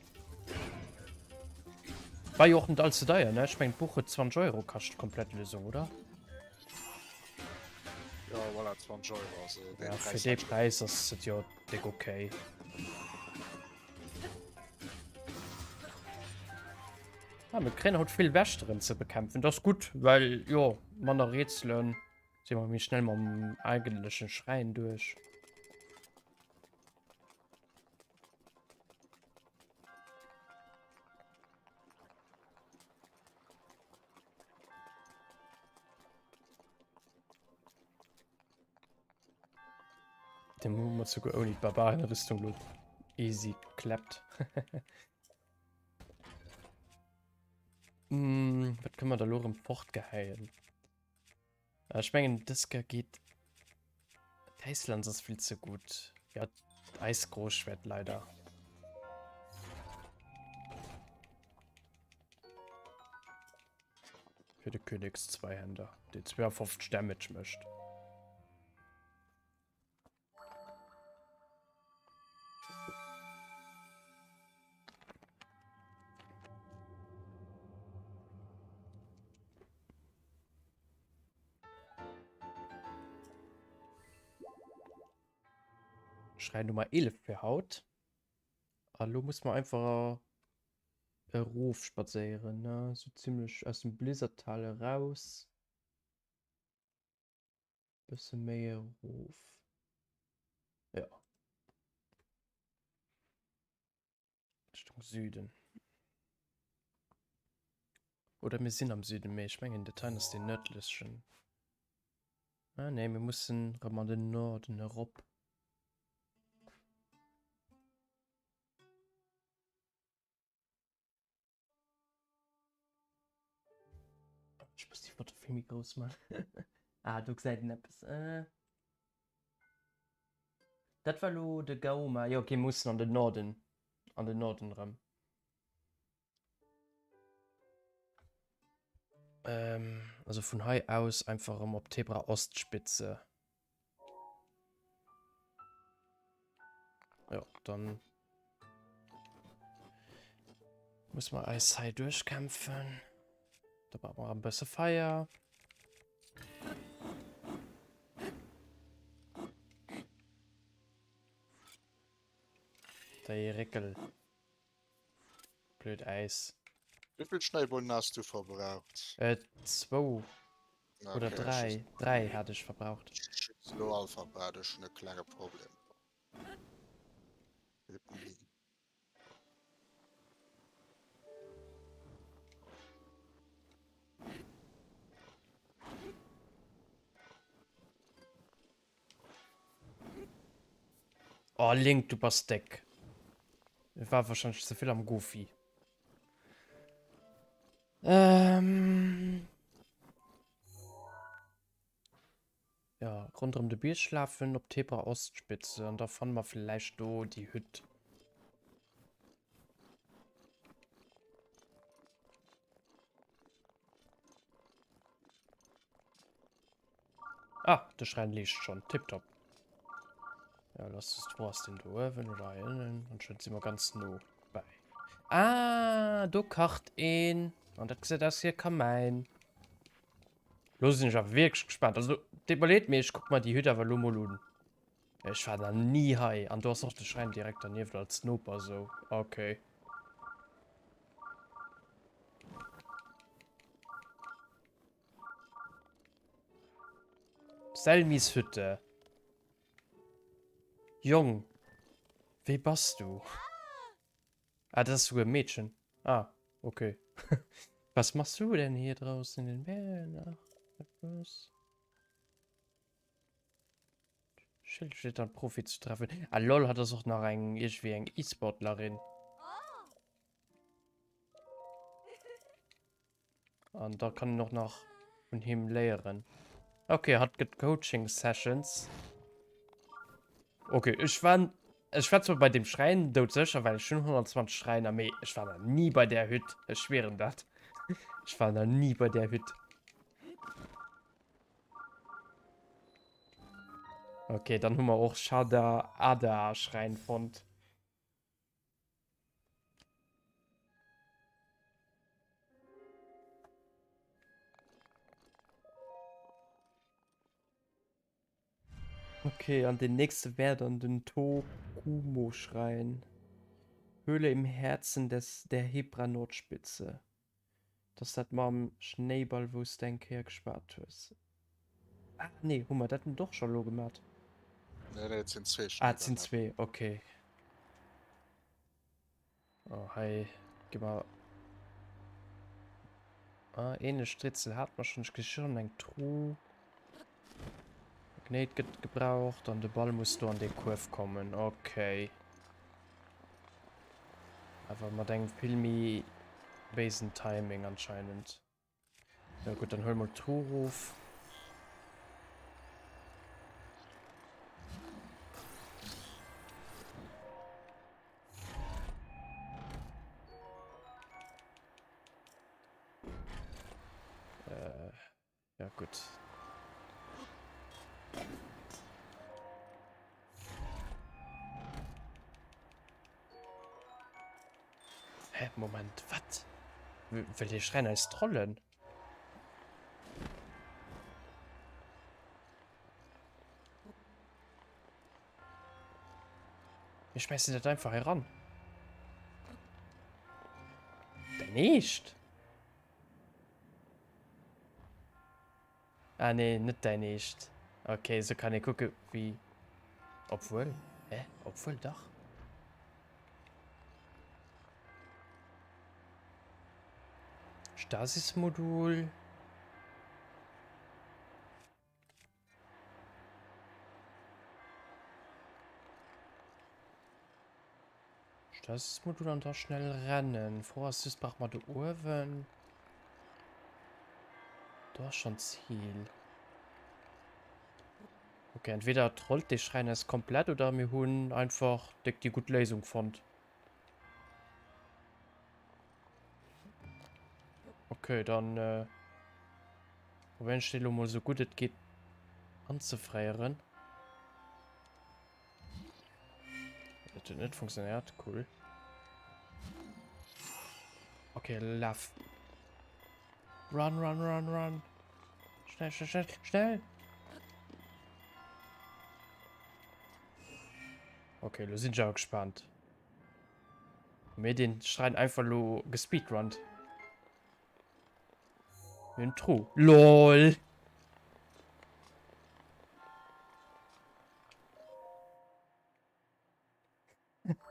War jo och net allze deier, ne? Ech mengen d'Buch huet 20 Euro kascht, d'komplett Lösung, oder? Ja, voilà, 20 Euro, also dee Ja, fir dee Präis ass et jo déck okay. Ah, mir kréien haut vill Wächteren ze bekämpfen. Dat ass gutt, well jo, manner Rätselen, si mer méi schnell mam eigentlechen Schräin duerch. Dem hu mer souguer ouni d'Barbarenrüstung lo easy klappt. mm, wat kënne mer da lo erëm fortgeheien? Ech mengen dës Kéier geet d'Äislanz ass vill ze gutt. Ja, d'Äisgroßschwert leider. Fir de Königszweihänder, deen 52 Damage mécht. Schrein Nummer 11 fir haut. A lo muss man einfach erof spadséieren, ne? So ziemlech aus dem Blizzardtal eraus. Bësse méi erof. Ja. Richtung Süden. Oder mir sinn am Süden, mee ech mengen dat hei ass deen nërdlechen. Ah nee, mir mussen erëm an den Norden erop. Ech muss déi Foto vill méi grouss man. ah, do gesäit een eppes. Äh. Dat war lo de Gauma. Jo, okay, mussen an den Norden. An den Norden rëm. Ähm, also vun hei aus einfach rëm op Tebra Ostspitze. Ja, dann muss man eis hei durchkämpfen. Da brauchen wir ein bisschen Feier. Déi Réckel. Blöd Äis. Wéi vill Schnéibollen has du verbraucht? Äh, zwou. Oder dräi. Dräi hat ech verbraucht. Ech hunn se elo all verbraucht. Ech hunn e klenge Problem. Oh Link, du bass déck. War wahrscheinlech ze vill am Gofi. Ähm. Ja, rondrëm de Bierg lafen op d'Hebra Ostspitze an da fanne mer vläicht do déi Hütt. Ah, de Schräin liicht schon. Tipptopp. Ja, lass es wo ass den do uewen oder hei ënnen? Anscheinend si mer ganz no bäi. Ah, do kacht een. An dat gesäit aus wéi e Kamäin. Lo sinn ech awer wierklech gespaant. Also, deet mer leed, mee ech kuck mer déi Hütt awer elo mol un. Ech war nach ni hei. An do ass och de Schräin direkt dernieft als Noper esou. Okay. Selmis Hütte. Jong, wee bass du? Ah, dat ass souguer e Meedchen. Ah, okay. Was machst du denn hier draußen in den Bergen? Ach, was? Schildschlittern Profi zu treffen. Ah, lol, hat ass och nach eng iergendwéi eng E-Sportlerin. An da kann een och nach vun him léieren. Okay, hat gëtt Coaching Sessions. Okay, ech war, ech war zwar bei dem Schräin doudsécher, well ech hunn 120 Schräiner, mee ech war nach ni bei där Hütt. Ech schwieren dat. Ech war nach ni bei där Hütt. Okay, dann hu mer och Shada Ada Schräin fonnt. Okay, an den nächste wär dann den Tokumo-Schrein. Höhle im Herzen des, der Hebra-Nordspitze. Dass dat mam Schnéiball, wou s de eng Kéier geschwat hues. Ah, nee, hu mer dat net och scho lo gemat? Nee, nee, et sinn zwee Ah, et sinn zwee, okay. Oh, hei gi mer. Ah, ähnlech Stritzel hat mer schonn. Ech gesi schonn eng Tru. Magnéit gëtt gebraucht an de Ball muss do an dee Kuerf kommen. Okay. Awer mat engem vill méi béisen Timing anscheinend. Ja gutt, dann huele mer d'Truh erof. Äh. Ja, gutt. Hä, Moment, wat? Wëll dee Schräin eis trollen? Mir schmeißen dat einfach heran. Dein Eescht? Ah nee, net däin Eescht. Okay, sou kann ee kucke wéi. Obwuel, hä? Obwuel dach. Stasis-Modul. Stasis-Modul an da schnell rennen. Fro ass just, brauche mer do uewen? Do ass schon d'Zil. Okay, entweder trollt dee Schräin eis komplett oder mir hunn einfach déck déi gutt Léisung fonnt. Okay, dann äh, probieren ich den lo mol sou gutt et geet anzefréieren. Dat huet net funktionéiert, cool. Okay, laf. Run, run, run, run. Schnell, schnell, schnell, schnell. Okay, lo sinn ech awer gespannt. Mir den Schrein einfach lo gespeedrunnt. Mir hunn Tru. LOL!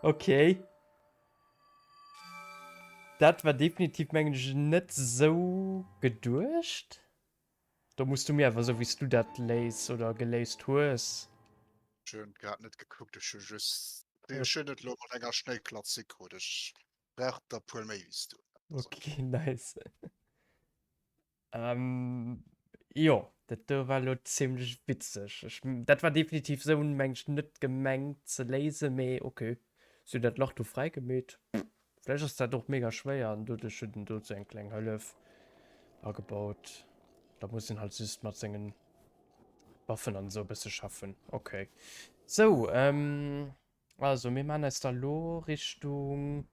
Okay. Dat war definitiv mengen ech net sou geduecht. Do muss du mir awer sou wéi s du dat léis oder geléist hues. Ech hunn grad net gekuckt, ech hu just ech hunn et elo mat enger Schnéiklatz hikrut. Ech brauch der puer méi wéi s du. Okay, nice. Ähm, jo, dat do war elo zimlech witzeg. Ech, dat war definitiv sou meng ech net gemengt ze léisen, mee okay. Si hunn dat Lach do fräigemeet. Vläicht ass dat och mega schwéier an doduerch huet en do sou eng kleng Hëllef agebaut. Da muss en halt just mat sengen Waffen an esou e bësse schaffen. Okay. Sou, ähm, also mir maachen eis da lo Richtung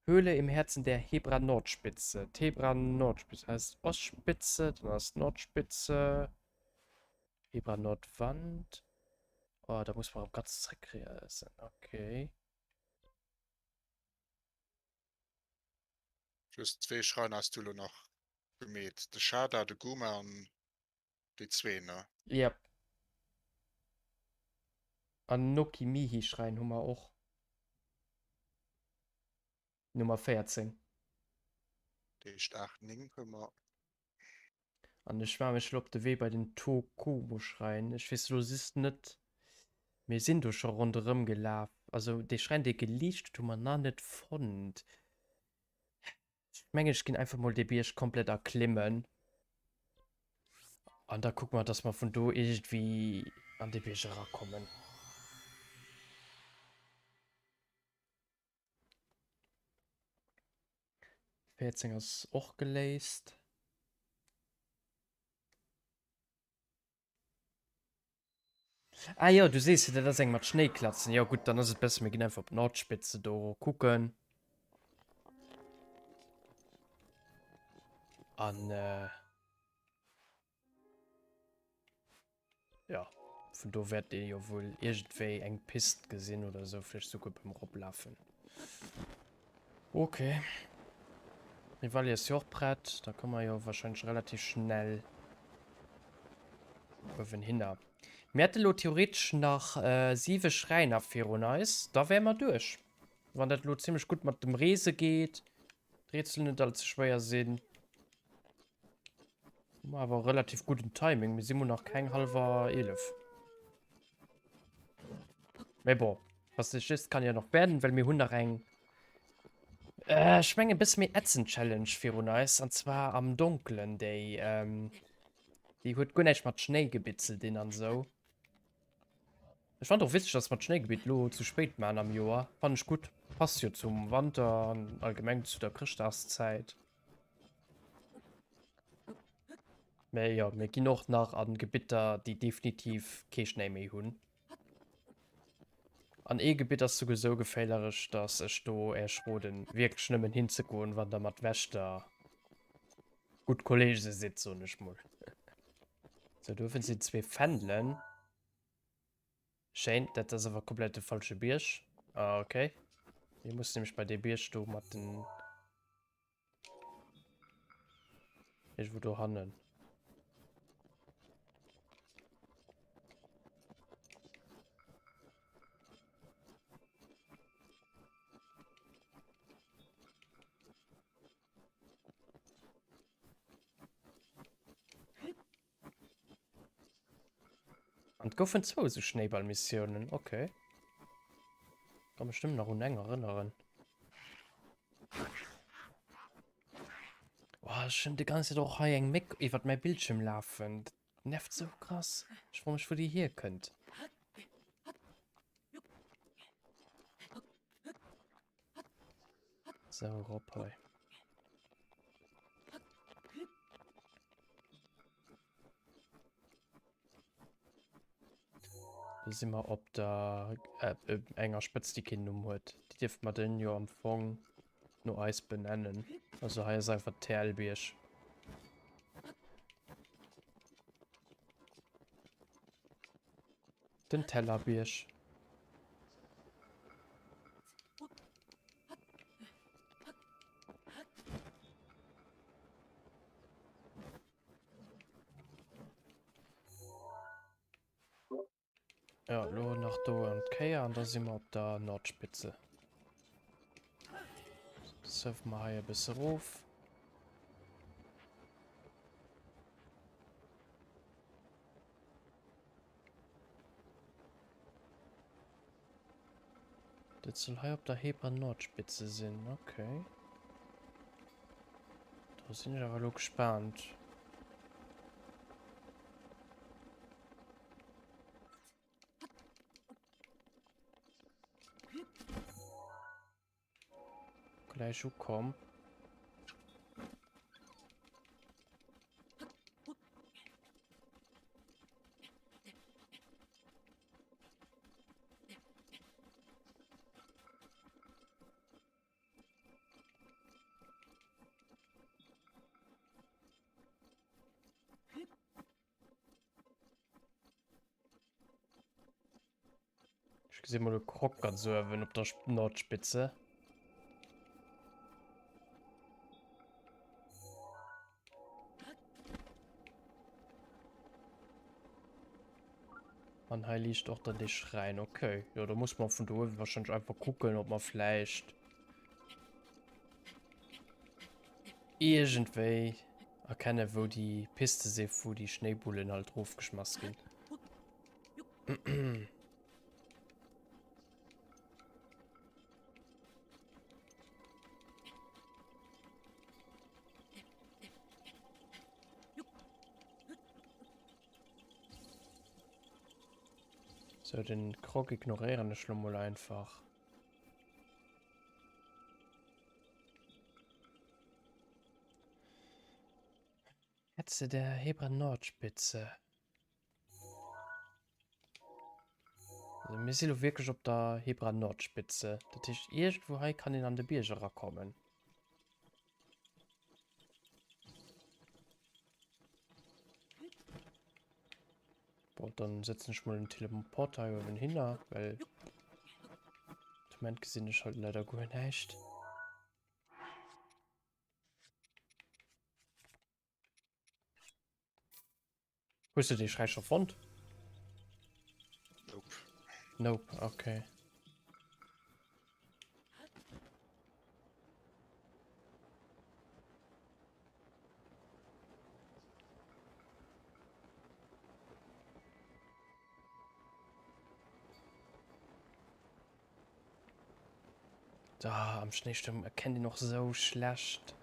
Höhle im Herzen der Hebra Nordspitze. D'Hebra Nordspitze heißt Ostspitze, dann ass Nordspitze, Hebra Nordwand. Oh, da muss man erëm ganz zréckreesen. Okay. Just zwee Schreiner has du lo nach gemeet, de Shada, de Guma an déi zwee, ne? Yep. An Nokimihi-Schräin hu mer och. Nummer 14. Dat heescht 8, 9 hu mer. An ech maache mech elo op de Wee bei den Tokomo-Schräin. Ech weess elo just net, mir sinn do scho ronderëm gelaf. Also dee Schräin, dee geliicht huet, hu mer nach net fonnt. Ech mengen, ech ginn einfach mol dee Bierg komplett erklimmen. An da kucke mer, dass mer vun do iergendwéi an dee Bierg erakommen. 14 ass och geléist. Ah jo, du sees jo, dat ass eng mat Schnéiklatzen. Jo gutt, dann ass et besser, mir ginn einfach op d'Nordspitze do kucken. An äh, ja, vun do wäert ee jo wuel iergendwéi eng Pist gesinn oder esou, vläicht souguer beim Eroplafen. Okay. Rivali ass jo och prett, da komme mer jo wahrscheinlech relativ schnell uewen hinner. Mir hätte lo theoretesch nach äh, siwe Schräiner virun eis, da wäre mer duerch. Wann dat lo zimmlech gutt mat dem Reese geet, d'Rätsel net allze schwéier sinn. Hu mer awer relativ gudden Timing, mir si mo nach keng hallwer 11. Mee bon, was nicht ist, kann ja noch werden, well mir hunn nach eng äh, ech mengen e bësse méi ätzend Challenge virun eis, an zwar am Donkelen, déi ähm, déi huet guer näischt mat Schnéigebitt ze dinn an esou. Ech fand och witzeg, dass mer d'Schnéigebitt lo zu spéit man am Joer. Fand ech gutt. Passt jo zum Wanter an allgemeng zu der Chrëschtdagszäit. Mä jo, mir ginn och nach an Gebitter, déi definitiv kee Schnéi méi hunn. An ee Gebitt ass souguer sou geféilerech, dass ech do Äech roden, wierklech nëmmen hinzegoen, wann der mat Wächter gutt Kollege sidd, soen ech mol. Sou, do uewen sinn zwee Fändelen. Schéin, dat ass awer komplett de falsche Bierg. Ah, okay. Mir mussen nämlech bei dee Bierg do mat den... Irgendwo do hannen. An et goufen zwou esou Schnéiballmissiounen, okay. Kann mech nëmmen nach un eng erënneren. Oh, ech hunn déi ganz Zäit och hei eng Méck iwwert mäi Bildschirm lafen. Dat nervt sou krass. Ech froe mech, wou déi hierkënnt. Sou, erop hei. Do si mer op der äh, äh, enger Spëtz, déi keen Numm huet. Déi dierft mer denn jo am Fong no eis benennen. Also hei ass einfach TL-Bierg. Den Tellerbierg. Ja, lo nach do an d'Kéier an da si mer op der Nordspitze. Surfe mer hei e bësse rof. Dat soll hei op der Heber Nordspitze sinn, okay. Do sinn ech awer elo gespaant. Gläich ukomm. Ech gesinn mol e Croc ganz uewen op der Nordspitze. An hei liicht och dann dee Schräin. Okay. Jo, da muss mer vun do uewen wahrscheinlech einfach kucken, ob mer vläicht iergendwéi erkennen, wou déi Piste si, wou déi Schnéibullen halt rofgeschmass ginn. So, den Krog ignoréieren ech lo mol einfach. Hetze der Hebra Nordspitze. Also mir si lo wierklech op der Hebra Nordspitze. Dat heescht, iergendwou hei kann een an de Bierg erakommen. Bon, dann setzen ech mol den Teleporter hei uewen hinner, well de Moment gesinn ech halt leider guer näischt. Hues du dee Schräi scho fonnt? Nope. Nope, okay. Da am Schnéistuerm erkennt een och sou schlecht,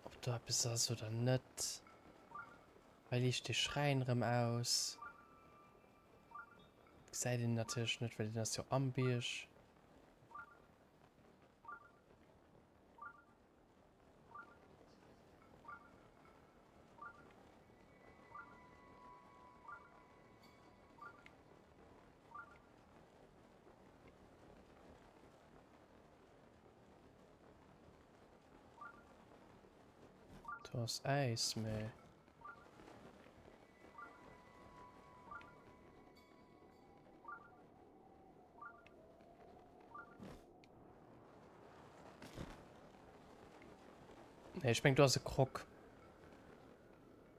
ob do eppes ass oder net. Hei liicht de Schräin erëm aus. Gesäit een natierlech net, well deen ass jo am Bierg. Do ass Äis, mee. Nee, ech meng do ass e Krog.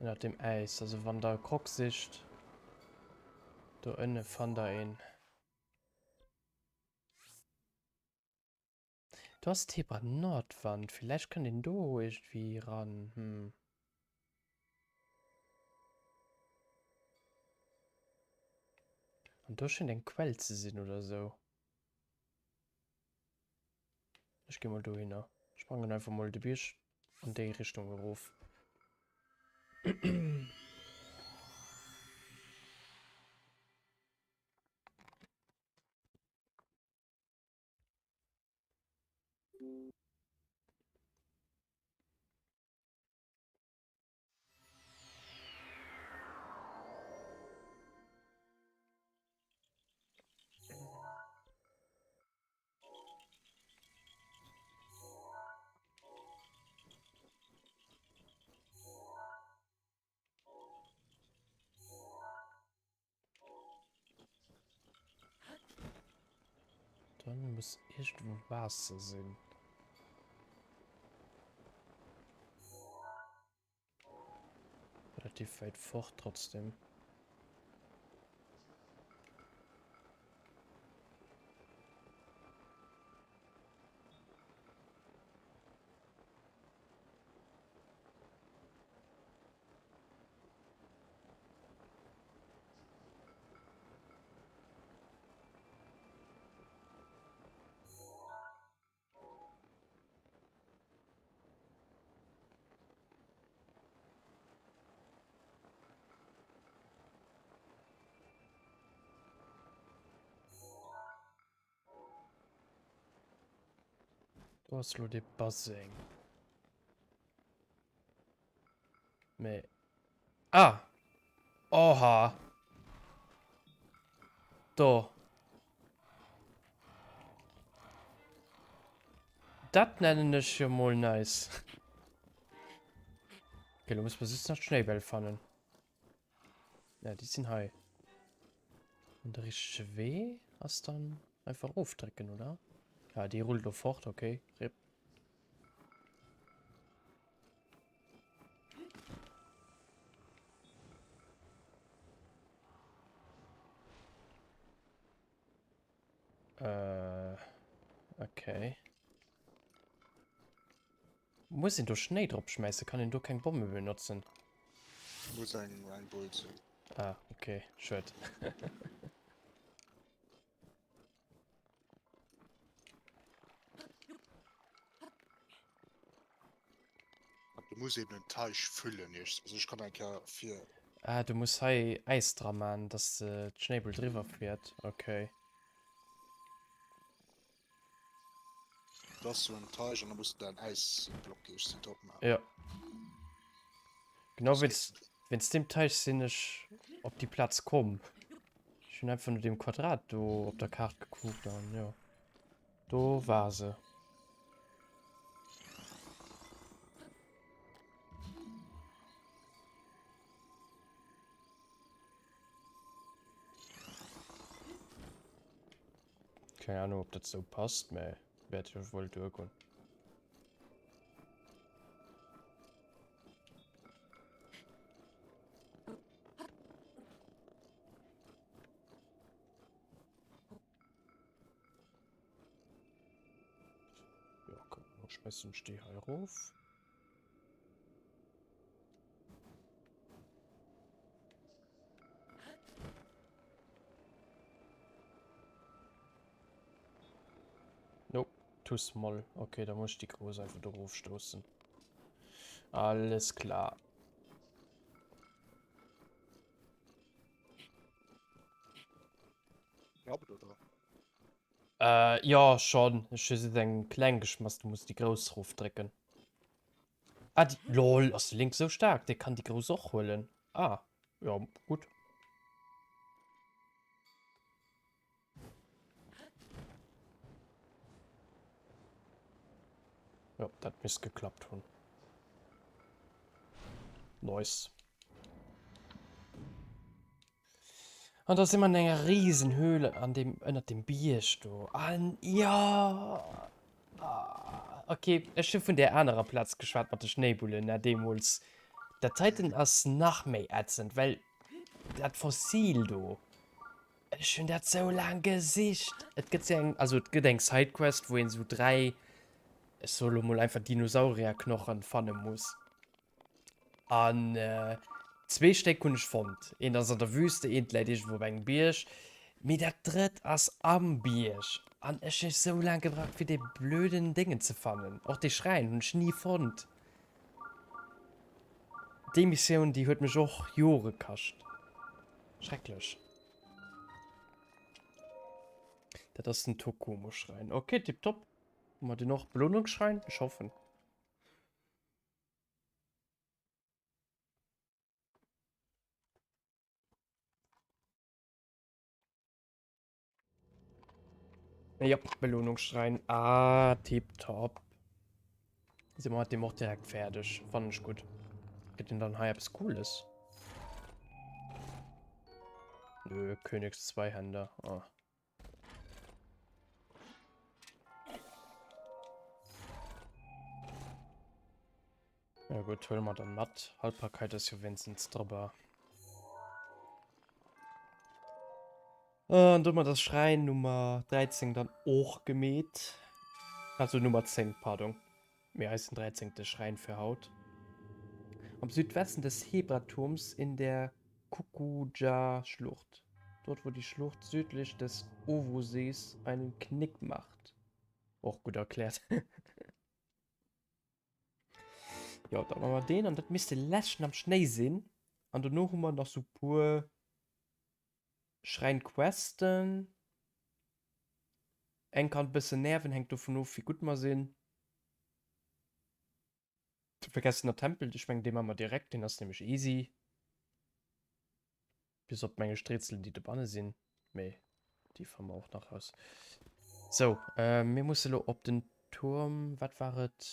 Ënnert dem Äis. Also wann der e Krog sicht, do ënne fannt der een. Do ass d'Hebra Nordwand. Villäicht kënnt een do iergendwéi ran. Hm. An do schéngt eng Quell ze sinn oder sou. Ech gi mol dohinner. Sprangen einfach mol de Bierg an déi Richtung erof. Dann muss irgendwo Wasser sinn. Relativ weit fort trotzdem. Do ass lo de Baseng. Mee. Ah! Oha! Do. Dat nennen ech jo mol nice. Okay, lo muss mer just nach d'Schnéibäll fannen. Ja, déi sinn hei. An de richtege Wee ass dann einfach ofdrécken, oder? Ja, déi rullt lo fort, okay. Rip. Äh, okay. Muss een do Schnéi drop schmäissen? Kann een do keng Bomme benotzen? Muss eng, eng Bull sinn. Ah, okay, schued. Du muss eben en Teich füllen. Ich, also ich kann eng Kéier fir. Ah, du muss hei Äis dra man, dass äh, d'Schnéibull driwwer fiert. Okay. Das ass so en Teich an da muss du da en Äisblock geescht sinn drop maachen. Ja. Genau wéinst, wéinst deem Teich sinn ech op déi Plaz komm. Ech hunn einfach no deem Quadrat do op der Kaart gekuckt an jo. Do war se. Keng Ahnung, ob dat sou passt, mä wäert jo wuel duergoen. Ja, komm, dann schmeißen ich die hei rauf. Nope, too small. Okay, da muss ich die groß einfach darauf stoßen. Alles klar. Klappt, oder? Äh, ja, schon. Ech hu se eng kleng geschmass, du muss déi grouss rofdrécken. Ah, die, lol, ass de Link sou staark? Dee kann déi grouss och huelen. Ah, ja, gutt. Jo, dat misst geklappt hunn. Nice. An da si mer an enger Riesenhöhle an dem ënnert dem Bierg do. An ja ah, okay, ech hu vun där anerer Plaz geschwat mat de Schnéibullen, na deemools. Dat heiten ass nach méi ätzend, well dat Fossil do. Ech hunn dat sou laang gesicht. Et gëtt sou eng, also et gëtt eng Sidequest, wou een sou 3, ech soe lo mol einfach Dinosaurierknochen fanne muss. An zwee Stéck hunn ech fonnt. Eent ass an der Wüste, eent läit iergendwou op engem Bierg. Mee dat drëtt ass am Bierg. An ech hu sou laang gebraucht, fir dee blöden Déngen ze fannen. Och dee Schräin hunn ech ni fonnt. Déi Missioun, déi huet mech och Jore kascht. Schrecklech. Dat ass den Tokomo-Schräin. Okay, tipptopp. Hu mer deen och? Belohnungsschrein? Ech hoffen. Ja, Belohnungsschrein. Ah, tipptopp. Sind wir mit dem auch direkt fertig. Fand ich gut. Gibt denn dann hier etwas Cooles? Nö, Königs Zweihänder. Ah. Ja gut, holen wir dann mat. Haltbarkeit ist ja wenigstens drüber. An domat ass Schräin Nummer 13 dann och gemeet. Also Nummer 10, pardon. Mee eisen 13. Schräin fir haut. Am Südwesten des Hebra-Turms in der Kukuja-Schlucht. Dort wo die Schlucht südlich des Ovu-Sees einen Knick macht. Och gutt erkläert. Jo, da hu mer deen an dat misst de leschten am Schnéi sinn. An dono hu mer nach sou puer Schräin-Questen. Eng kann bëssen nerven, hänkt dovun of wéi gutt mer sinn. De vergessener Tempel, ech mengen dee man mer direkt, deen ass nämlech easy. Bis op meng ech d'Rätselen déi dobanne sinn, mee déi fanne mer och nach raus. Sou, mir musse lo op den Turm, wat war et?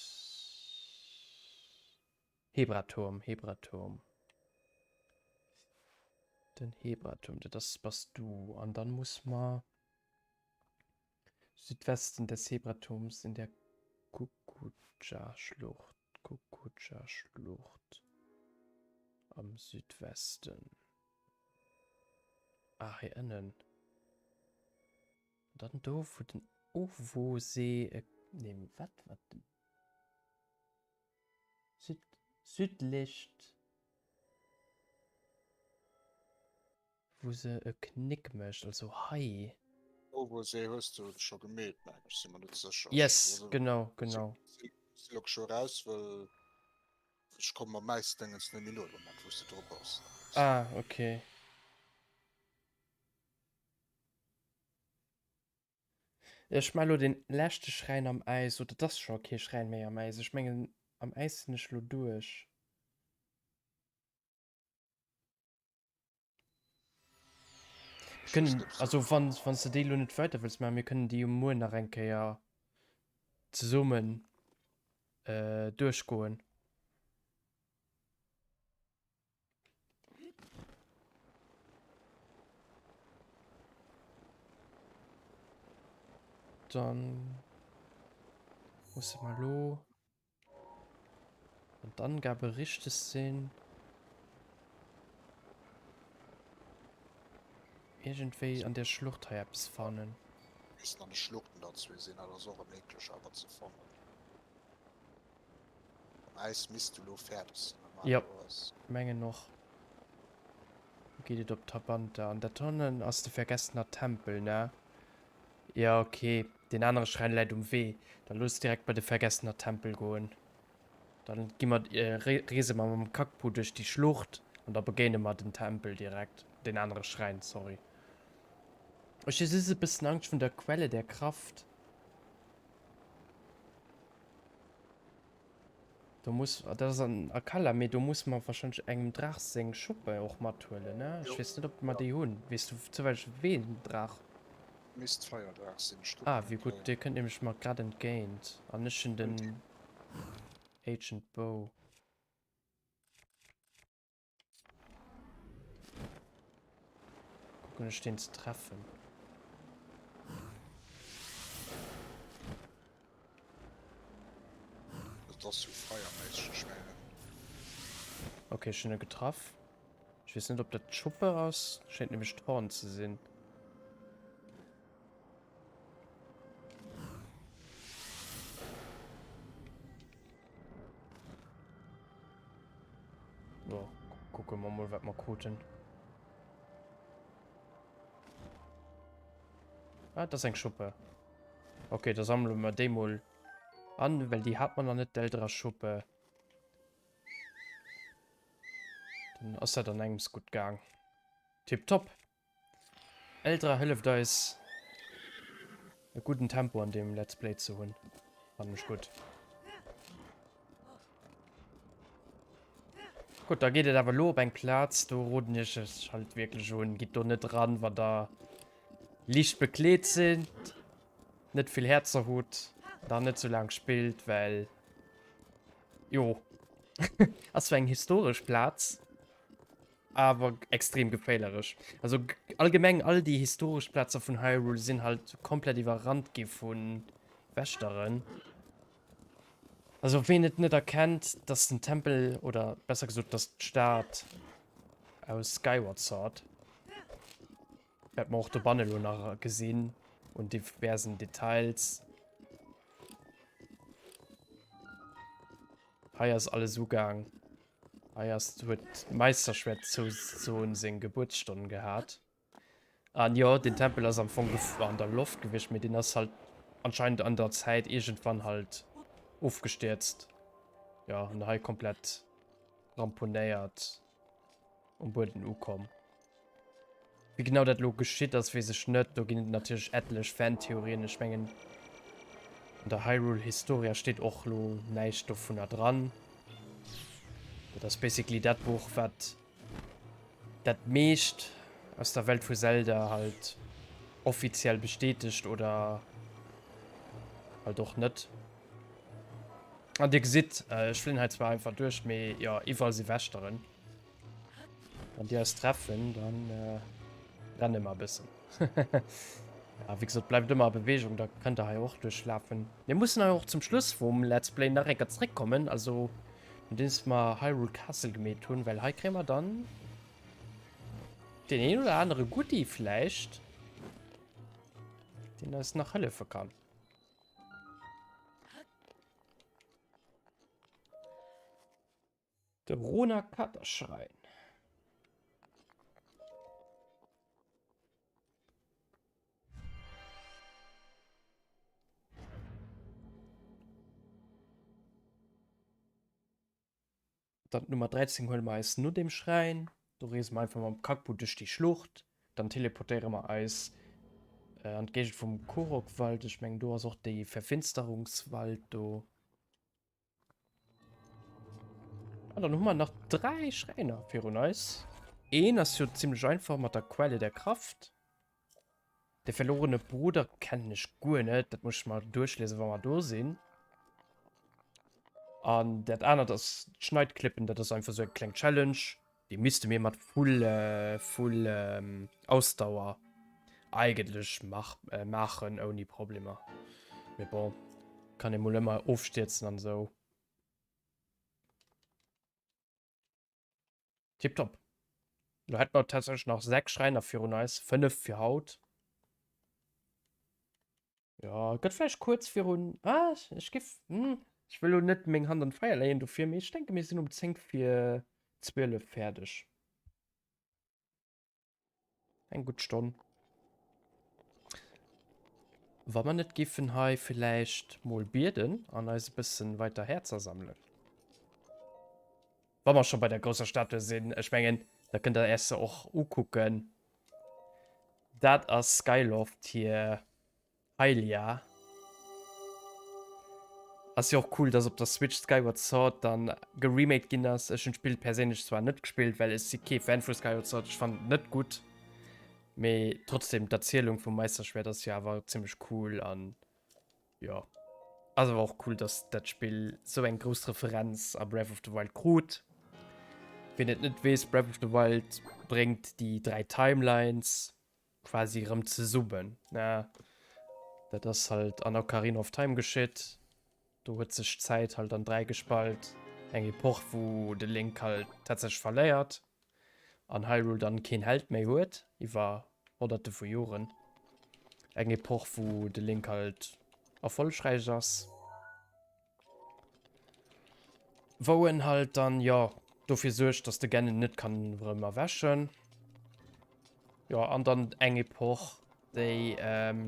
Hebraturm, Hebraturm. Den Hebraturm, dat ass bass du. An dann muss mer Südwesten des Hebraturms in der Kukuja-Schlucht, Kukuja-Schlucht am Südwesten. Ah, hei ënnen. Dann do wou den Ovosee, nee wat war den Süd, südlicht, wou se e Knick mécht, also hei. Ovosee hues du scho gemeet meng ech, si mer net sécher. Yes, genau, genau. Si lo scho raus, wëll ech komme mam Mäisdéngens net méi no de Moment wou s de dru bass. Ah, okay. Ech maa lo den leschte Schräin am Äis, oder et ass scho kee Schräin méi am Äis, ech mengen am Äis sinn ech lo duerch. Mir kënnen, also wann wann s de déi lo net weider wëlls maachen, mir kënnen déi jo muer nach eng Kéier zesummen duerchgoen. Dann musse mer lo, wann d'Angabe richteg sinn, iergendwéi an der Schlucht hei eppes fannen. Missten an de Schluchten der zwee sinn, dat ass och en eekleg awer ze fannen. Am Äis misst du lo fäerdeg sinn, Jo, mengen och. Do geet et op Tabanta. An dat hannen ass de vergessener Tempel, ne? Jo, ok. Deen anere Schräin läit um Wee. Da looss direkt bei de vergessener Tempel goen. Dann gi mer, reese mer mam Kakpu duerch déi Schlucht an da begéine mer den Tempel direkt. Deen anere Schräin, sorry. Ech hu just e bëssen Angscht vun der Quelle der Kraft. Do muss, dat ass an Akala, mee do muss mer wahrscheinlech engem Draach seng Schuppe och mathuelen, ne? Ech weess net, ob mer déi hunn. Weess du zoufälleg ween Draach? Misst Feierdraach sinn, ech kucken Ah, wéi gutt, dee kënnt nämlech mer grad entgéint an ech hunn den Agent Bow. Kucken ech den ze treffen. Dat ass sou feierméisseg, ech mengen. Okay, ech hunn e getraff. Ech weess net, ob dat d'Schuppe ass. Schéint nämlech d'Horn ze sinn. So, gucke mer mol, wat mer kruten. Ah, das ist eng Schuppe. Okay, da sammle mer déi mol an, well déi hat mer nach net, d'Eldra-Schuppe. Dann ass dat an engems gutt gaang. Tipptopp. Eldra hëlleft eis e gudden Tempo an deem Let's Play ze hunn. Fannen ech gutt. Gutt, da geet et awer elo op eng Plaz, do roden ech iech halt wierklech un, gitt do net ran, wann der liicht bekleet sidd, net vill Häerzer hutt, dann net sou laang spillt, well jo, ass zwar eng historesch Plaz, Awer extrem geféilerech. Also allgemeng all déi historesch Plätzer vun Hyrule sinn halt komplett iwwerrannt gi vu Wächteren. Also ween et net erkennt, dass den Tempel, oder besser gesot, dass d'Stad aus Skyward Sword, wat mer och dobanne lo nach gesinn un diversen Details. Hei ass alles ugaang. Hei ass huet d'Meisterschwert souzesoen seng Gebuertsstonn gehat. An jo, den Tempel ass am Fong an der Loft gewiescht, mee deen ass halt anscheinend an der Zäit iergendwann halt ofgestierzt. Jo, an hei komplett ramponéiert um Bueden ukomm. Wéi genau dat elo geschitt ass, weess ech net. Do ginn et natierlech etlech Fantheorien. Ech mengen, an der Hyrule Historia steet och elo näischt dovunner dran. Dat ass basically dat Buch, wat dat meescht aus der Welt vu Zelda halt offiziell bestätegt oder halt och net. An Dir gesitt, ech flinnen hei zwar einfach duerch, mee jo, iwwerall si Wächteren. Wann déi eis treffen, dann äh, renne mer e bëssen. ja, wéi gesot, bleift ëmmer a Bewegung, da kënnt der hei och duerchlafen. Mir mussen hei och zum Schluss vum Let's Play nach eng Kéier zréckkommen, also nodeems mer Hyrule Castle gemeet hunn, well hei kréie mer dann den een oder anere Goodie vläicht. Deen eis nach hëllefe kann. De Rona Katerschrein. Dann d'Nummer 13 huele mer eis no dem Schräin. Do reese mer einfach mam Kackboot duerch déi Schlucht. Dann teleportéiere mer eis an d'Géigend vum Korokwald. Ech mengen do ass och déi Verfinsterungswald do. An dann hu mer nach 3 Schräiner virun eis. Een ass jo zimmlech einfach mat der Quelle der Kraft. Der verlorene Bruder kennen ech guer net, dat muss ech mer duerchliesen, wa mer do sinn. An dat anert ass d'Schneidklippen, dat ass einfach sou eng kleng Challenge. Déi misste mir mat full, äh, full ähm, Ausdauer eigentlech mach, äh, maachen ouni Problemer. Mee bon, kann ee mol ëmmer ofstierzen an esou. Tipptopp. Lo hätte mer tatsächlech nach 6 Schräiner virun eis, 5 fir haut. Ja, gëtt vläicht kuerz virun. Ah, ech giff. Hm, ech wëll lo net meng Hand an d'Feier leeën dofir, mee ech denke mir sinn um 10 vir 12 fäerdeg. Eng gutt Stonn. Wa mer net giffen hei villäicht mol bieden an eis e bëssen weiter Häerzer sammelen. Wa mer scho bei der grousser Statue sinn, ech mengen, da kënnt der Äech se och ukucken. Dat ass Skyloft hir Hylia. Ass jo och cool, dass op der Switch Skyward Sword dann geremade ginn ass. Ech hunn d'Spill perséinlech zwar net gespillt, well ech si kee Fan vu Skyward Sword, ech fannen et net gutt. Mee trotzdem, d'Erzielung vum Meisterschwert ass jo awer zimmlech cool an jo. Ass awer och cool, dass dat Spill sou eng grouss Referenz a Breath of the Wild krut. Wien et net weess, Breath of the Wild bréngt déi 3 Timelines quasi erëm zesummen. Ne? Dat ass halt an Ocarina of Time geschitt. Do huet sech d'Zäit halt an 3 gespalt. Eng Epoch, wou de Link halt tatsächlech verléiert an Hyrule dann keen Held méi huet iwwer honnerte vu Joren. Eng Epoch, wou de Link halt erfollegräich ass. Wou en halt dann, jo, dofir suergt, dass de Ganon net kann erëm erwächen. Jo, an dann eng Epoch, déi, ähm,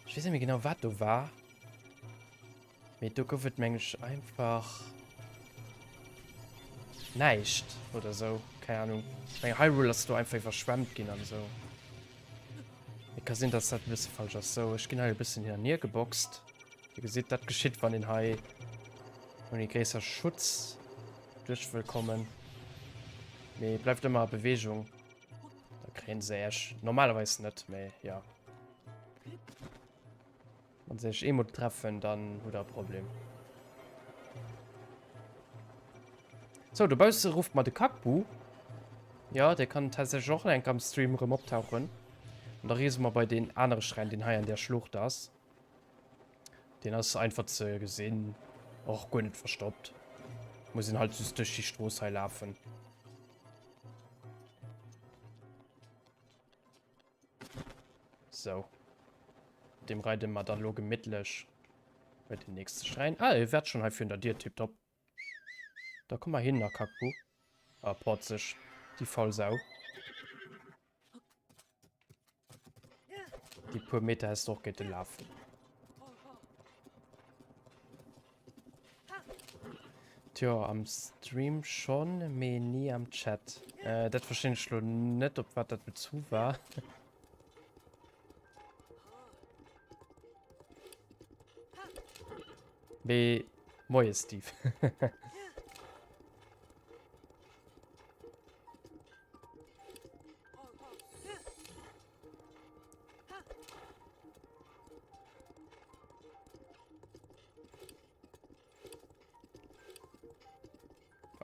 ech weess net méi genau, wat do war. Mee do gouf et, meng ech, einfach näischt oder sou. Keng Ahnung. Ech meng, Hyrule ass do einfach iwwerschwemmt ginn an esou. Et ka sinn, dass dat e bësse falsch ass. Sou, ech ginn hei e bëssen hin an hier geboxt. Dir gesitt, dat geschitt, wann een hei ouni gréisser Schutz duerch wëll kommen. Mee bleift ëmmer a Bewegung. Da kréien se Iech normalerweis net, mee ja. Wann se Iech eemol treffen, dann hutt der e Problem. Sou, dobausse rufft mer de Kackbu. Jo, dee kann tatsächlech och enk am Stream erëm optauchen. An da reese mer bei deen anere Schräin, deen hei an där Schlucht ass. Deen ass einfach ze gesinn, och guer net verstoppt. Muss een halt just duerch déi Strooss hei lafen. So. Dem reide mer dann lo gemittlech bei den nächste Schräin. Ah, e wäert schon hei virun der Dier, tipptopp. Da komm mal hin, Nakakbu. Ah, potzeg. Déi faul Sau. Déi puer Meter häss de och géinte lafen. Tjo, am Stream schon, mee ni am Chat. Äh, dat verstinn ech lo net, op wat dat bezu war. Mee moie Steve.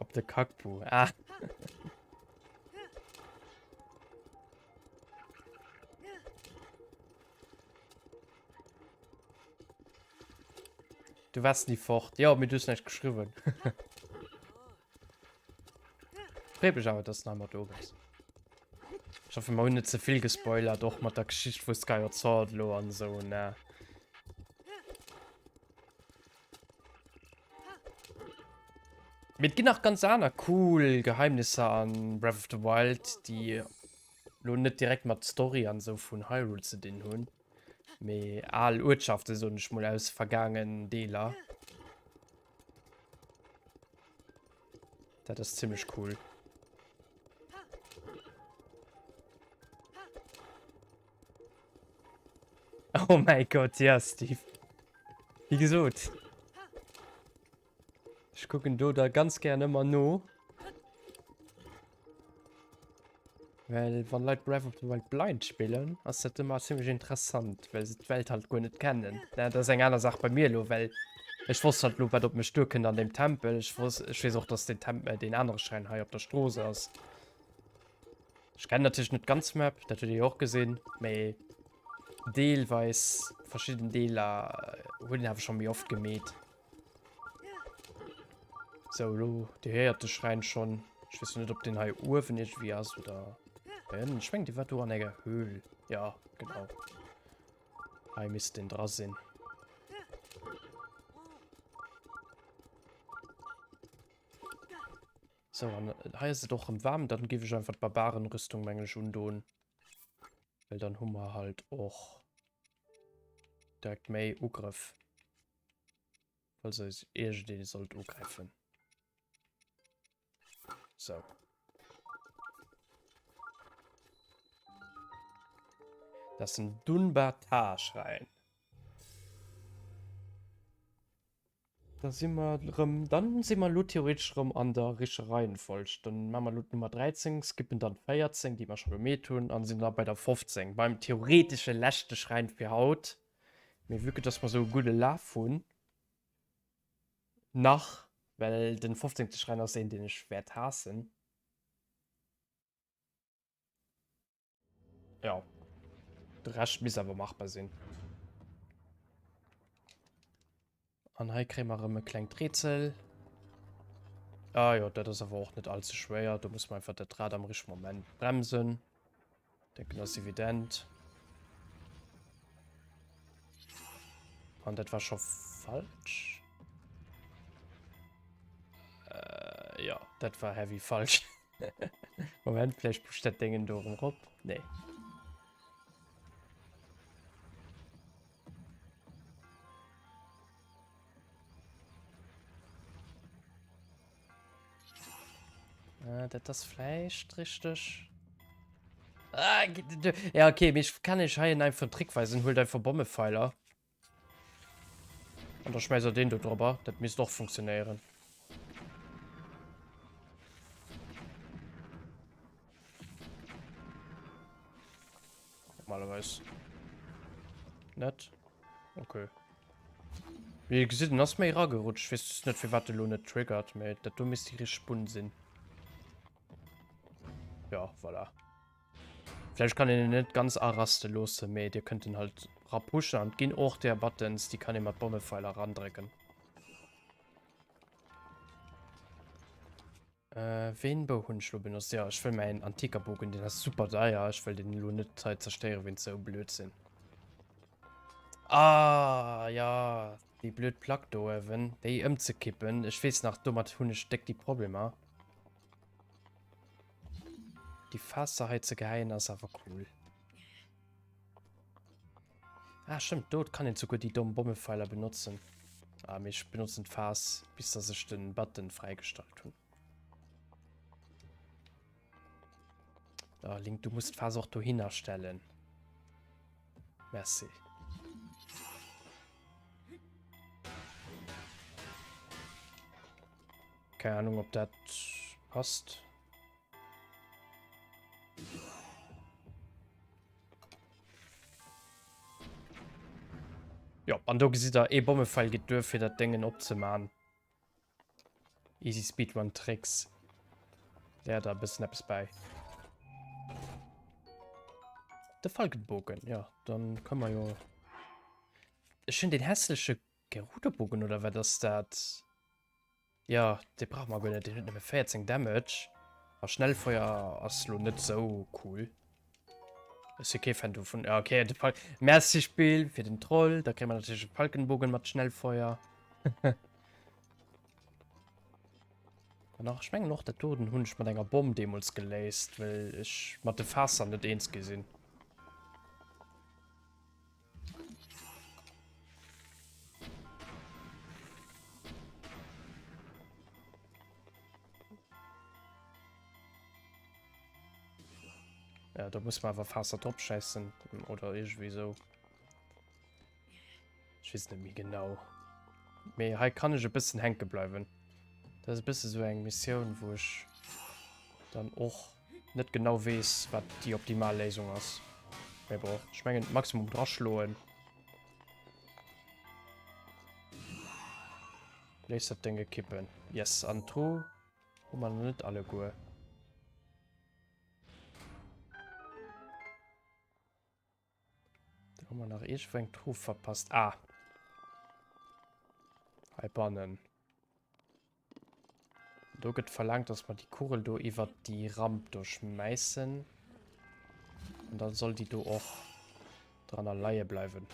Op de Kackbu. Ah. Du warst nie fort. Ja, mir du hast nicht geschrieben. Freut mich aber, dass du noch einmal da bist. Ech hoffe mer hunn net ze vill gespoilert, och mat der Geschicht vu Skyward Sword elo an esou, ne? Mee et ginn nach ganz aner cool Geheimnisser an Breath of the Wild, déi lo net direkt mat Story an esou vun Hyrule ze dinn hunn, mee al Uertschaften, soen ech mol, aus vergaangen Deeler. Dat ass zimmlech cool. Oh mein Gott, ja, Steve. Wie gesot. Ech kucken do da ganz gern ëmmer no. Well wann Leit Breath of the Wild blind spillen, ass dat ëmmer zimmlech interessant, well se d'Welt halt guer net kennen. Dat ass eng aner Saach bei mir elo, well ech wosst halt elo, wat op mech duerkënnt an deem Tempel. Ech wosst, ech weess och, dass den Temp äh, deen anere Schräin hei op der Strooss ass. Ech kennen natierlech net d'ganz Map, dat hutt Dir jo och gesinn, mee deelweis verschidden Deeler hunn een awer scho méi oft gemeet. Sou, elo, Dir héiert de Schräin schonn. Ech weess net, ob deen hei uewen iergendwéi ass oder hei ënnen. Ech mengen, dee war do an enger Höhl. Ja, genau. Hei misst deen dra sinn. Sou, an hei ass et och erëm waarm. Dann géif ech einfach d'Barbarenrüstung, mengen ech, undoen. Well dann hu mer halt och direkt méi Ugrëff. Falls eis iergendee sollt ugräifen. Sou. Dat ass den Dunbar-Tar-Schräin. Da si mer erëm, dann si mer elo theoretesch erëm an der richteg Reihenfolg. Dann maache mer elo d'Nummer 13, skippen dann d'14, déi mer scho gemeet hunn, an sinn da bei der 15, beim theoretesche leschte Schräin fir haut. Mee vue que dass mer sou e gudde Laf hunn, nach, well den 15. Schräin ass een, deen ech wäert haassen. Jo, de Rescht misst awer machbar sinn. An hei kréie mer erëm e klengt Rätsel. Ah jo, dat ass awer och net allze schwéier. Do muss man einfach dat Rad am richtege Moment bremsen. Denken ass evident. An dat war scho falsch. Äh, ja, dat war heavy falsch. Moment, vielleicht pusht dat Dingen do erëm rop. Nee. Äh, dat ass vläicht richteg. Ah, ja, okay, mee ech kann iech hei en einfachen Trick weisen. Huelt einfach Bommepfeiler. An da schmeißt er den do drüber. Dat misst och funktionéieren. Normalerweis. Net? Okay. Wie ihr gesitt, den ass méi ragerutscht. Ich weess just net, firwat de lo net triggert, mee dat do misst déi richteg Bunn sinn. Ja, voilà. Vläicht kann een en net ganz araste loossen, mee dir kënnt en halt rapushen an et ginn och där Buttons, déi kann ee mat Bommepfeiler randrécken. Äh, ween Bou hunn ech lo benotzt? Jo, ech wëll mäin antiker Bogen, deen ass super deier. Ech wëll deen elo net hei zerstéieren wéinst sou Blödsinn. Ah, ja, déi blöd Plack do uewen, déi ëmzekippen. Ech weess nach, domat hunn ech déck déi Problemer. Déi Fässer hei ze geheien ass awer cool. Ah, stimmt, dort kann een souguer déi domm Bommepfeiler benotzen. Ah, mee ech benotzen d'Faass, bis dass ech den Button fräigestallt hunn. Ah, Link, du musst d'Faass och dohinner stellen. Merci. Keine Ahnung, ob dat passt. Jo, an do gesitt der, ee Bommefeil geet duer fir dat Déngen opzeman. Easy Speedrun Tricks. Léiert der e bëssen eppes bäi. De Falkenbogen, jo, dann kënne mer jo. Ech hunn deen hässleche Gerudo-Bogen, oder wat ass dat? Jo, dee brauche mer guer net, deen huet nëmme 14 Damage. A Schnellfeuer ass lo net sou cool. Ech si kee Fan dovun. Ja, okay, de Fal Merci Spill fir den Troll. Da kréie mer natierlech e Falkenbogen mat Schnellfeuer. An nach, ech mengen och dat doten hunn ech mat enger Bomm deemools geléist, well ech mat de Fässer net eens gi sinn. Ja, da muss man awer Fässer drop scheissen oder irgendwie so. Ich weess net méi genau. Mee hei kann ech e bëssen hänke bleiwen. Dat ass e bësse sou eng Missioun, wou ech dann och net genau weess, wat déi optimal Léisung ass. Mee bon, ech mengen maximum draschloen. Léisst dat Dénge kippen. Yes, an d'Tru hu mer nach net alleguer. Da hu mer nach iergendwou eng Truh verpasst. Ah. Heibannen. Do gëtt verlaangt, dass mer déi Kugel do iwwert déi Ramp do schmäissen. An dann soll déi do och dranner leie bleiwen.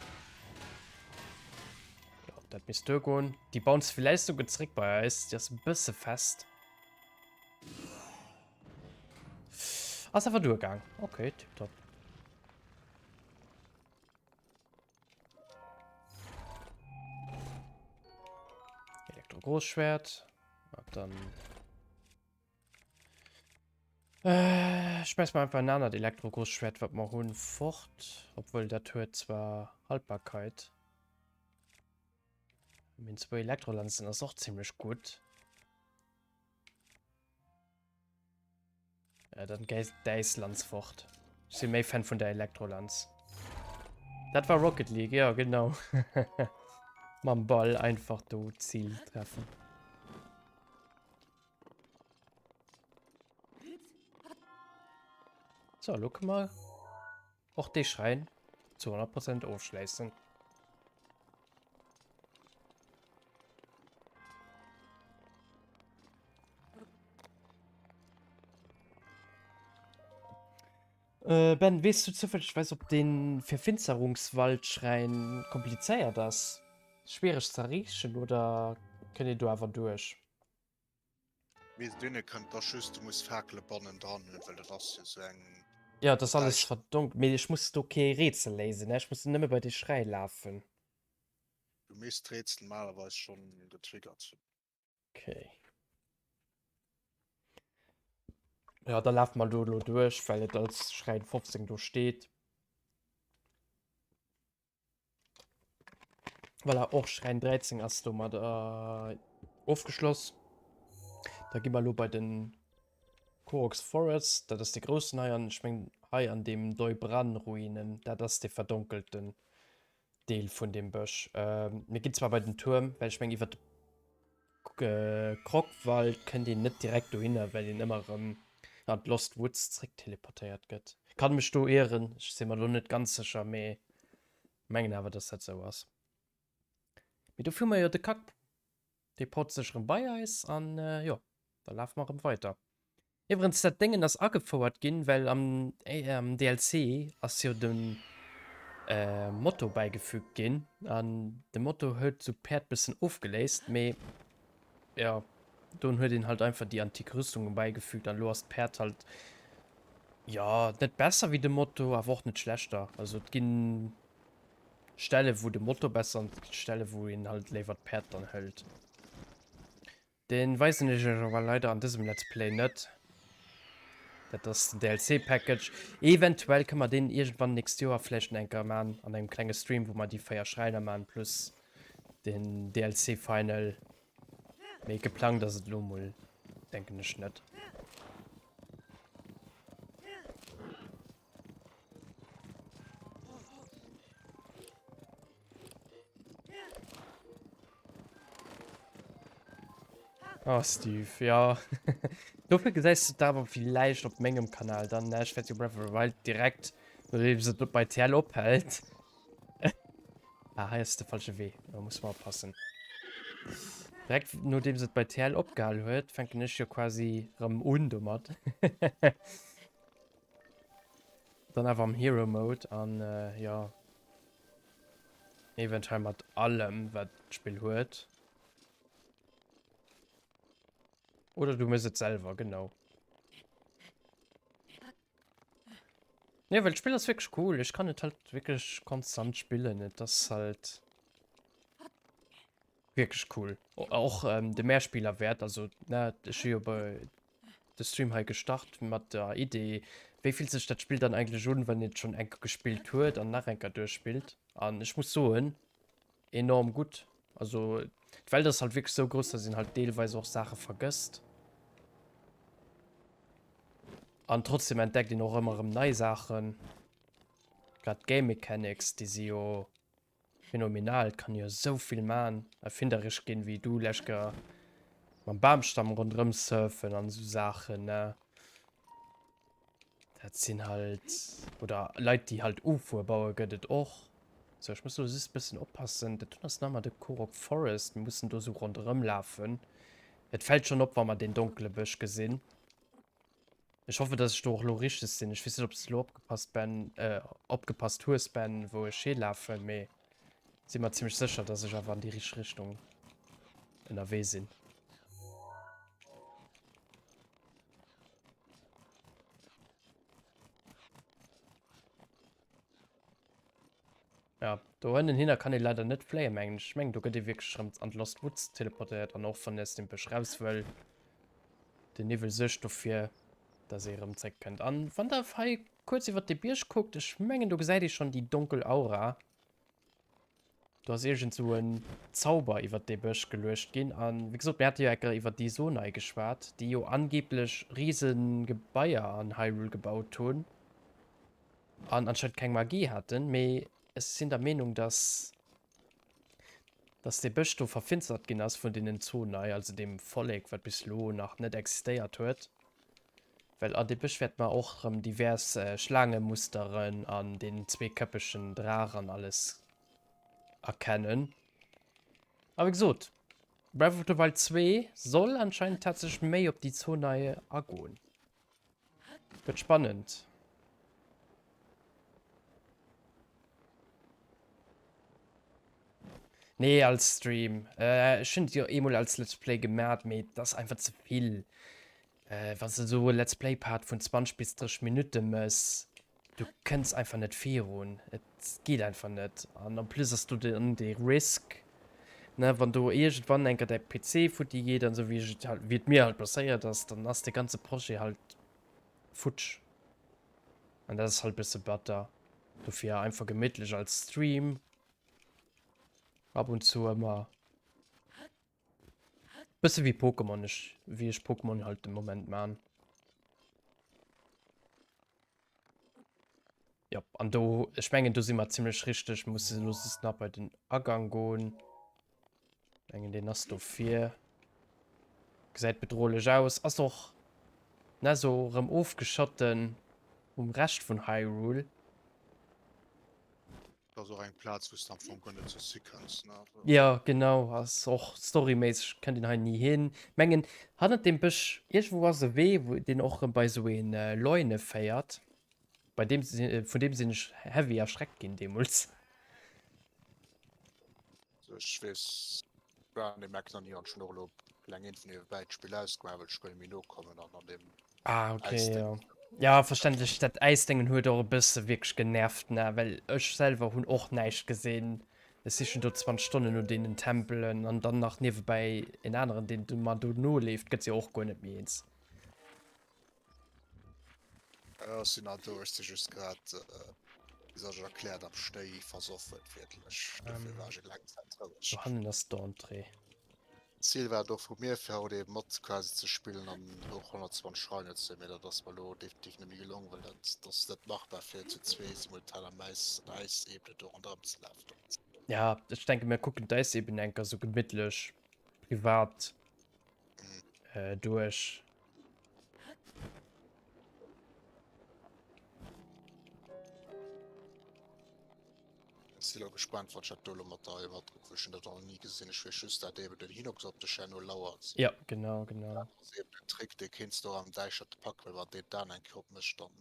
Ja, dat misst duergoen. Déi bounce villäicht souguer zréck bei eis. Déi ass e bësse fest. Ass awer duergaang. Okay, tipptopp. Elektro-Großschwert. Dann äh, schmeiß mal einfach ein anert Elektro-Großschwert, wat mer hunn, fort. Obwohl dat huet zwar Haltbarkeit. Min zwou Elektrolanzen ass och ziemlech gutt. Ja, dann geist d'Äislanz fort. Ich si méi Fan vun der Elektrolanz. Dat war Rocket League, ja genau. Mam Ball einfach do Ziel treffen. So, lo kënne mer och dee Schräin zu 100 Prozent ofschléissen. Äh, Ben, weess du zoufällegweis, ob den Verfinsterungswaldschräin komplizéiert ass? Schwiereg ze erreechen oder kënnt een do awer duerch? Mee dünne kënnt da just, du muss Fakele bannen dran hunn, well dat ass jo sou eng. Jo, et ass alles verdonkelt, mee ech muss do kee Rätsel léisen, ne? Ech muss nëmme bei de Schräi lafen. Du misst d'Rätsel normalerweis schonn getriggert hunn. Okay. Ja, da lafe mer do elo duerch, well et als Schräin 15 do steet. Voilà, och Schräin 13 ass domat äh, ofgeschloss. Da gi mer lo bei den Koroks Forest, dat ass de groussen hei an ech meng hei an dem Deubran-Ruinen, dat ass de verdonkelten Deel vun dem Bësch. Äh, mir ginn zwar bei den Tuerm, well ech meng iwwer de Krockwald kënnt een net direkt dohinner, well een ëmmer erëm an d'Lost Woods zréck teleportéiert gëtt. Kann mech do ieren, ech si mer lo net ganz sécher, mee mengen awer dass dat sou ass. Mee dofir hu mer jo de Kack, dee port sech erëm bei eis an jo, da lafe mer erëm weider. Iwwerens dat Déngen ass agefouert ginn, well am DLC ass jo de Motto bäigefügt ginn an de Motto huet sou d'Päerd bëssen ofgeléist, mee jo don huet een halt einfach déi antik Rüstung bäigefügt an elo ass d'Päerd halt jo net besser wéi de Motto, awer och net schlechter. Also et ginn Stelle wou de Motto besser an et ginn Stelle wou een halt léiwer d'Päerd dann hëlt. Deen weisen ech iech awer leider an dësem Let's Play net. Dat ass den DLC Package. Eventuell kënne mer deen iergendwann nächst Joer vläicht nach eng Kéier man an engem klenge Stream, wou mer déi 4 Schräiner man plus den DLC Final. Mee geplangt ass et elo mol denken ech net. Oh, Steve, ja. Dofir gesäis du d'awer villäicht op mengem Kanal dann, ne? Ech wäert jo Breath of the Wild direkt, nodeems et bei TL ophält. Ah, hei ass de falsche Wee. Da muss man oppassen. Direkt nodeems et bei TL opgehal huet, fänken ech jo quasi rëm un domat. Dann awer am Hero Mode an jo eventuell mat allem wat d'Spill huet. Oder du mëss et selwer, genau. Ne, well d'Spill ass wierklech cool. Ech kann et halt wierklech konstant spillen. Et ass halt wierklech cool. Och ähm, de Mehrspielerwert, also ne, ech hu jo bei de Stream hei gestart mat der Idee, wéi fillt sech dat Spill dann eigentlech un, wann een et schonn eng Kéier gespillt huet an nach eng Kéier duerchspillt. An ech muss soen, enorm gutt. Also d'Welt ass halt wierklech sou grouss, dass een halt deelweis och Saache vergësst. An trotzdem entdeckt een och ëmmer erëm nei Saachen. Grad d'Game Mechanics, déi si jo phänomenal. Et kann ee jo sou vill man, erfinderesch ginn, wéi du lescht Kéier mam Bamstamm ronderëm surfen an esou Saachen, ne? Dat sinn halt, oder Leit déi halt Ufoe baue gëtt et och. Sou, ech muss elo just bëssen oppassen, dat do ass nach ëmmer de Korok Forest, mir mussen do sou ronderëm lafen. Et fält schonn op wa mer deen donkele Bësch gesinn. Ech hoffe dass ech do och elo richteg sinn. Ech weess net ob s de elo opgepasst Ben, opgepasst hues Ben, wou ech hilafen, mee si mer zimmlech sécher dass ech awer an déi richteg Richtung ënnerwee sinn. Ja, do ënnen hinner kann ee leider net fléien, mengen ech. Ech mengen, do gëtt ee wierklech erëm an d'Lost Woods teleportéiert an och wann ee aus dem Bësch raus wëll, den Niwwel suergt dofir, dass ee erëm zréck kënnt. An wann der hei kuerz iwwert de Bierg kuckt, ech mengen, do gesäit ee schonn déi donkel Aura. Do ass iergend sou en Zauber iwwert dee Bësch geluecht ginn. An wéi gesot, mir hate jo enker iwwert déi Sonai geschwat, déi jo angeblech rise Gebaier an Hyrule gebaut hunn an anscheinend keng Magie haten. Mee ech sinn der Meenung, dass dass dee Bësch do verfinstert ginn ass vun deenen Zonai, also deem Vollek, wat bis elo nach net existéiert huet. Well an deem Bësch wäerte mer och erëm divers Schlaangemusteren an deen zweekäppegen Draach an alles erkennen. A wéi gesot, Breath of the Wild 2 soll anscheinend tatsächlech méi op déi Zonai agoen. Gëtt spannend. Nee, als Stream. Ech hunn et jo eemol als Let's Play gemat, mee et ass einfach ze vill. Wann s de esou e Let's Play Part vun 20 bis 30 Minutte mëss, du kënns einfach net virun. Et geet einfach net. An en plus ass do dann dee Risk, ne, wann do iergendwann eng Kéier däi PC futti geet an esou, wéi ech et halt, wéi et mir halt passéiert ass, dann ass dee ganze Projet halt futsch. An dat ass halt e bësse batter. Dofir einfach gemittlech als Stream ab und zu ëmmer. Bësse wéi Pokémon, ech, wéi ech Pokémon halt de Moment man. Ja, an do, ech mengen, do si mer zimmlech richteg. Mir musse elo just nach bei den Agang goen. Mengen, deen ass do vir. Gesäit bedrohlech aus. Ass och, ne, sou erëm ofgeschotten vum Rescht vun Hyrule. Dat ass och eng Plaz, wou s de am Fong guer net soss hikënns, ne? Also. Jo, genau, ass och storyméisseg kënnt een hei ni hin. Mengen hannert deem Bësch iergendwou ass e Wee, wou deen och erëm bei esou een Leune féiert. Bei deem si vun deem sinn ech heavy erschreckt ginn deemools. Also ech weess, war an deem Eck nach ni an ech hunn och elo kleng eent vun niewebäi d'Spill ausgemaach, well ech wëll méi no kommen an an deem Ah, okay, ja. Ja, verständlech. Dat Äisdéngen huet och e bësse wierklech genervt, ne? Well ech selwer hunn och näischt gesinn. Ech sichen do 20 Stonnen no deenen Tempelen an dann nach niewebäi en aneren, deen mer do noleeft, gëtt se jo och guer net méi eens. Ech sinn nach do, ech si just grad, wéi soll ech et erklären, am Schnéi versoffen, wierklech. Dofir war ech eng laang Zäit roueg. Do hannen ass d'Entrée. D'Zil war et och vu mir fir haut ee mat quasi ze spillen an och 120 Schreine ze mee dat ass mer lo definitiv net méi gelong well dat ass net machbar fir zu zwee simultan am Äis an der Äisebene do ronderëm ze lafen. Ja ech denke mir kucken d'Äisebene enker sou gemittlech privat duerch. Ech si lo gespannt wat dat do lo mat der iwwer ech hunn dat nach ni gesinn. Ech weess just dat eben den Hinox op dech herno lauert. Ja genau genau. Dat ass eben den Trick dee kéints de och am Däischterte packen, well wann deen d'Aen eng Kéier opmécht dann.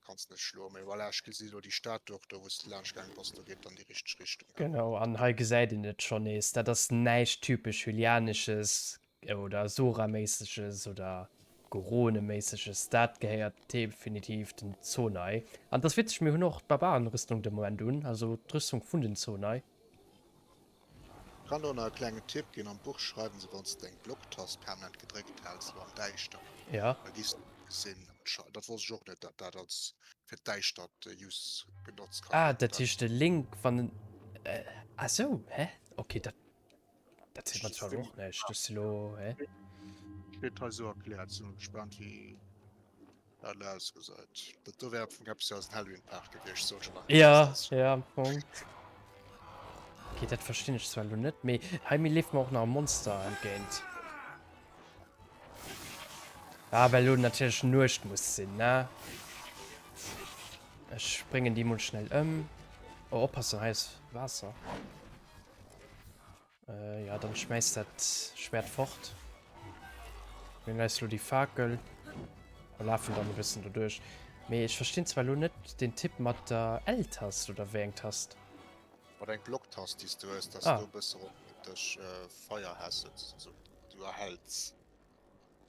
Kanns net schloen, mee voilà, ech gesi lo déi Stad do och do wou s de laanscht gaange bass, do geet dann déi richteg Richtung. Genau, an hei gesäit een et schonn nees, dat ass näischt typesch Hylianesches oder Zora-méisseges oder Gorone-méisseges, dat gehéiert definitiv den Zonai. An et ass witzeg, mir hunn och d'Barbarenrüstung de Moment un, also d'Rüstung vun den Zonai. Kann do nach e klengen Tipp ginn, am Buch schreiwen se wanns de eng Blocktast permanent gedréckt häls lo am Däischteren, Ja. da giss de gesinn. Dat wosst ech och net dat dat als fir d'Däischtert use genotzt kann Ah, ginn. dat heescht de Link wann en, ah sou, hä? Ok, dat dat seet mer zwar elo och näischt, ech si lo, hä? Steet hei sou erkläert, sinn gespaant wéi Dat elo ausgesäit. Dat do wär am Fong eppes fir eisen Halloween Park gewiescht, sot ech nach. Ja, ja, am Fong. Okay, dat verstinn ech zwar elo net, mee hei mir leeft mer och nach e Monster entgéint. Ah, well elo natierlech Nuecht muss sinn, ne? Ech bréngen déi mol schnell ëm. Oh, oppassen, hei ass Waasser. Äh, ja, dann schmeiß dat Schwert fort. Mir hunn eis lo déi Fakel. Wir lafen dann e bëssen doduerch. Mee ech verstinn zwar lo net den Tipp mat der L-Tast oder wéi eng Tast. Mat eng Blocktast, déi s du hues, dass ah. du e bësse op dech äh, Feier has, also du erhälls.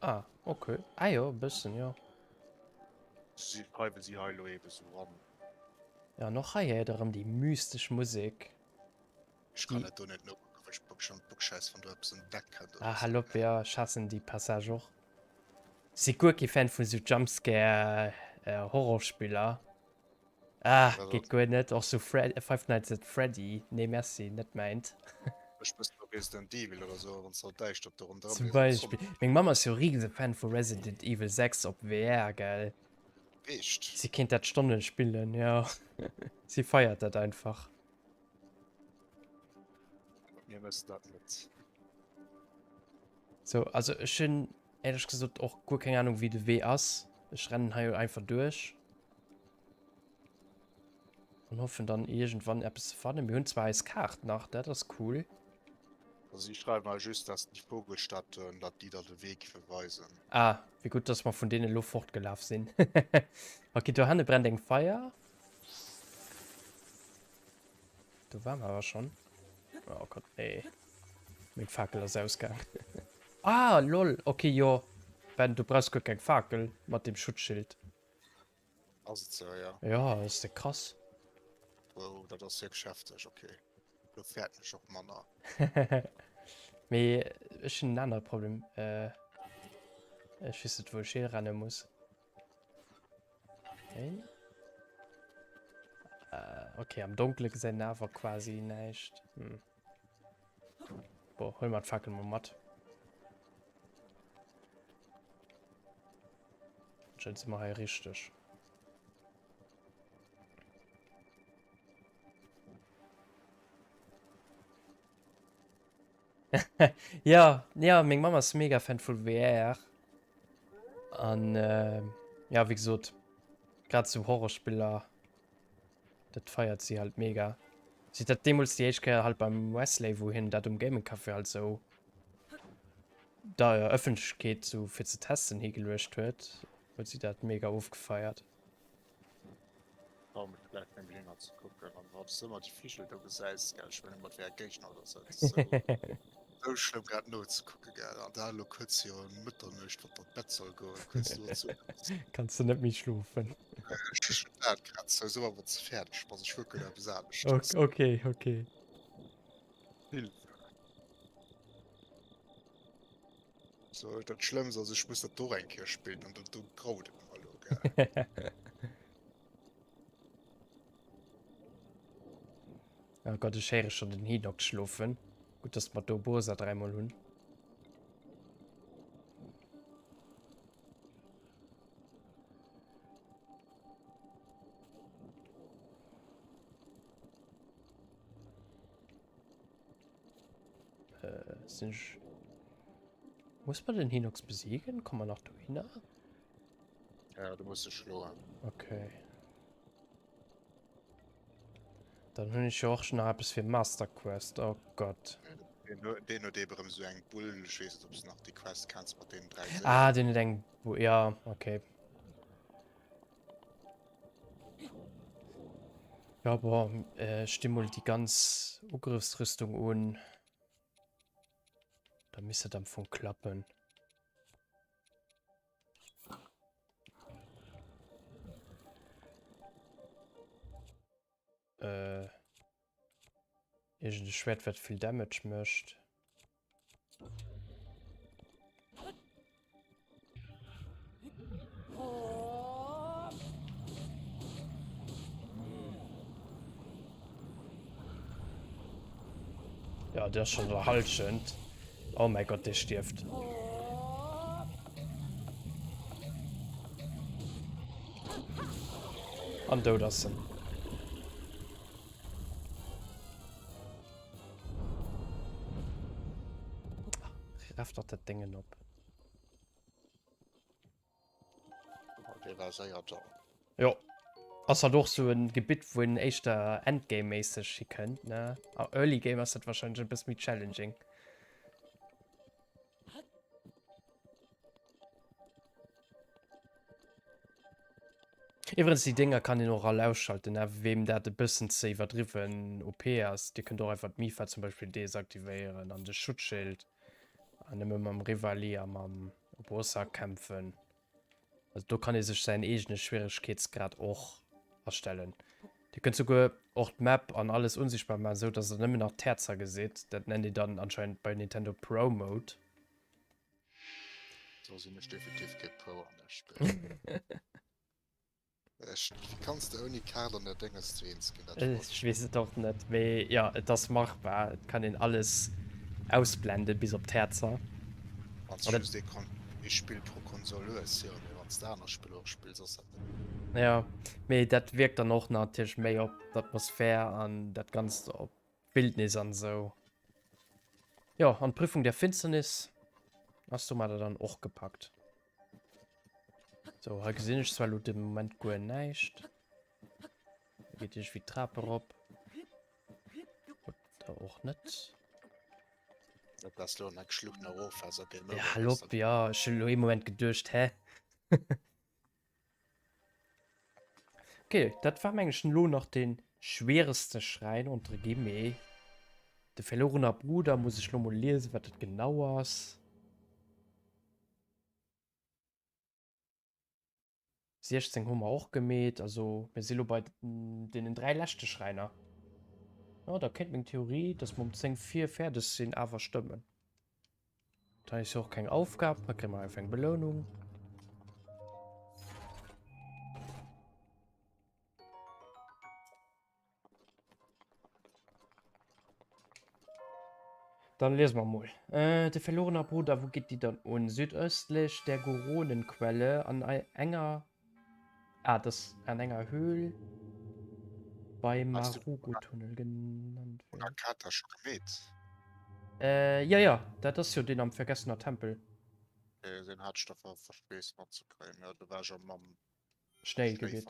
Ah, okay. Ah jo, e bëssen, jo. Si schreiwe si hei lo ebe sou ran. Ja, an och hei héiert erëm déi mystesch Musek. Ech kann dat do net nokucken, well ech bock schon Bockscheiss wann do eppes um Deck kënnt oder Ah, hal op, jo, ech haassen déi Passage och. Si guer kee Fan vun sou Jumpscare Horrorspiller. Ah, geet guer net. Och sou Five Nights at Freddy, nee merci, net mäint. Ech bëssen no Resident Evil oder sou, wann s de däischtert do ronderëm Zum Beispill. Meng Mamm ass jo riese Fan vu Resident Evil 6 op VR, gell? Echt? Si kéint dat Stonnen spillen, jo. Si feiert dat einfach. Mir wëssen dat net. So, also ech hunn éierlech gesot och guer keng Ahnung wéi de Wee ass. Ech rennen hei einfach duerch. An hoffen dann iergendwann eppes ze fannen. Mir hunn zwar eis Kaart nach, dat ass cool. Also si schreiwen hei just, dass déi Vogelstatten, datt déi der de Wee giffe weisen. Ah, wéi gutt, dass mer vun deene lo fortgelaf sinn. Okay, dohanne brennt eng Feier. Do waren wir awer schon. Oh Gott, nee. Meng Fakel ass ausgaang. Ah, lol. Okay, jo. Ben, du brauchs guer keng Fakel mat dem Schutzschild. Ass et sou, ja. Ja, ass de krass. Wow, dat ass wierklech hefteg, okay. Lo fäerten ech och manner. Mee ech hunn en anere Problem. Äh, ech weess net, wou ech hirenne muss. Okay. Äh, okay, am Donkele gesäit een awer quasi näischt. Hm. Boah, hol mal d'Fackel mal mat. Anscheinend sind wir hei richtig. Ja, ja, meng Mamm ass mega Fan vu VR. An äh, ja, wéi gesot, grad sou Horrorspiller, dat feiert si halt mega. Si huet dat deemools déi éischt Kéier halt beim Wesley, wou hien dat um Gaming Café halt sou der Ëffentlechkeet sou fir ze testen higeluecht huet, huet si dat mega ofgefeiert. Trau mech vläicht nämlech enger ze kucken an wann s de ëmmer déi Vigel do gesäis gell, ech mengen ëmmer et wär e Géigner oder sou, et ass sou sou schlëmm grad nozekucke gell, an dat elo kuerz virun Mëtternuecht wann et an d'Bett soll goen, kuerz dozou. Kanns de net méi schlofen. Ech hu schonn dat grad sou, sou awer ze fäerdeg bass, ech kucken eppes aneschters. Ok, ok. Hilfe. So, dat Schlëmmst ass, ech muss dat do eng Kéier spillen an do graut et mer elo, gell. Oh Gott, ech héiere schon den Hinox schlofen. Gutt, dass mer do Bursa dräimol hunn. Äh, sinn ech... Muss man den Hinox besiegen? Kommen wir nach dohinner? Ja, du musst e schloen. Okay. Dann hunn ech jo och nach eppes fir Master Quest. Oh Gott. Den, den huet eben erëm sou eng Bull. Ech weess net, ob s du nach déi Quest kenns mat deenen 3 Séilen. Ah, den huet eng Bull. Ja, okay. Ja bon, ech di mol déi ganz Ugrëffsrüstung un. Da misst dat am Fong klappen. Äh, irgende Schwert, wat vill Damage mécht. Ja, der ist schon der Halschent. Oh mein Gott, der stirbt. An dout ass en. Ref dach dat Déngen op. Dee war séier down. Jo. Ass halt och sou en Gebitt, wou een éischter Endgame-méisseg hikënnt, ne? A Early Game ass dat wahrscheinlech e bësse méi challenging. Iwwerens déi Dénger kann een och all ausschalten, ne? Weem dat e bëssen ze iwwerdriwwen OP ass, dir kënnt och einfach d'Mipha zum Beispill desaktivéieren an de Schutzschild an nëmme mam Rivali a mam Urbosa kämpfen. Also do kann ee sech säin eegene Schwieregkeetsgrad och astellen. Dir kënnt souguer och d'Map an alles unsichtbar maachen, esou dass der nëmmen nach d'Häerzer gesitt. Dat nennt ee dann anscheinend bei Nintendo Pro Mode. Do sinn ech definitiv kee Pro an der Spill. Ech, wéi kanns de ouni Kaart an der Dénges zu eens ginn? Dat froen Ech weess et och net, mee jo, et ass machbar. Et kann een alles ausblenden, bis op d'Häerzer. Wann s de just ee Kon ee Spill pro Konsol hues, jo, mee wann s de aner Spiller och spills, ass dat net. Jo, mee dat wierkt dann och natierlech méi op d'Atmosphär an dat Ganzt op Wildnis an esou. Jo, an d'Prüfung der Finsternis ass domadder dann och gepackt. So, hei gesinn ech zwar lo de Moment guer näischt. Da geet iergendwéi d'Trap erop. Oder och net. Dat ass lo eng Schlucht no erof, also Game Ja, Over. hal op, ja, ech hunn lo ee Moment geduecht, hä? Okay, dat war meng ech lo nach den schwiereste Schräin entre guillemets. De verlorener Bruder muss ech lo mol liesen, wat dat genau ass. 16 hu mer och gemeet, also mir si lo bei deenen 3 leschte Schräiner. Jo, da kéint meng Theorie, dass mer um 10 vir fäerdeg sinn, awer stëmmen. Da ist ja och keng Aufgab, da kréie mer einfach eng Belounung. Dann lese mer mol. Äh, de verlorener Bruder, wou geet déi dann un? Südöstlich der Goronenquelle an enger Ah, das an enger Höhl bei Marugo-Tunnel genannt wird. Akata scho gemeet? Äh, ja, ja, dat ass jo deen am vergessener Tempel. Okay, den hat ech da ver verspéisst matzekréien. Ja, do war ech am am Schnéigebitt.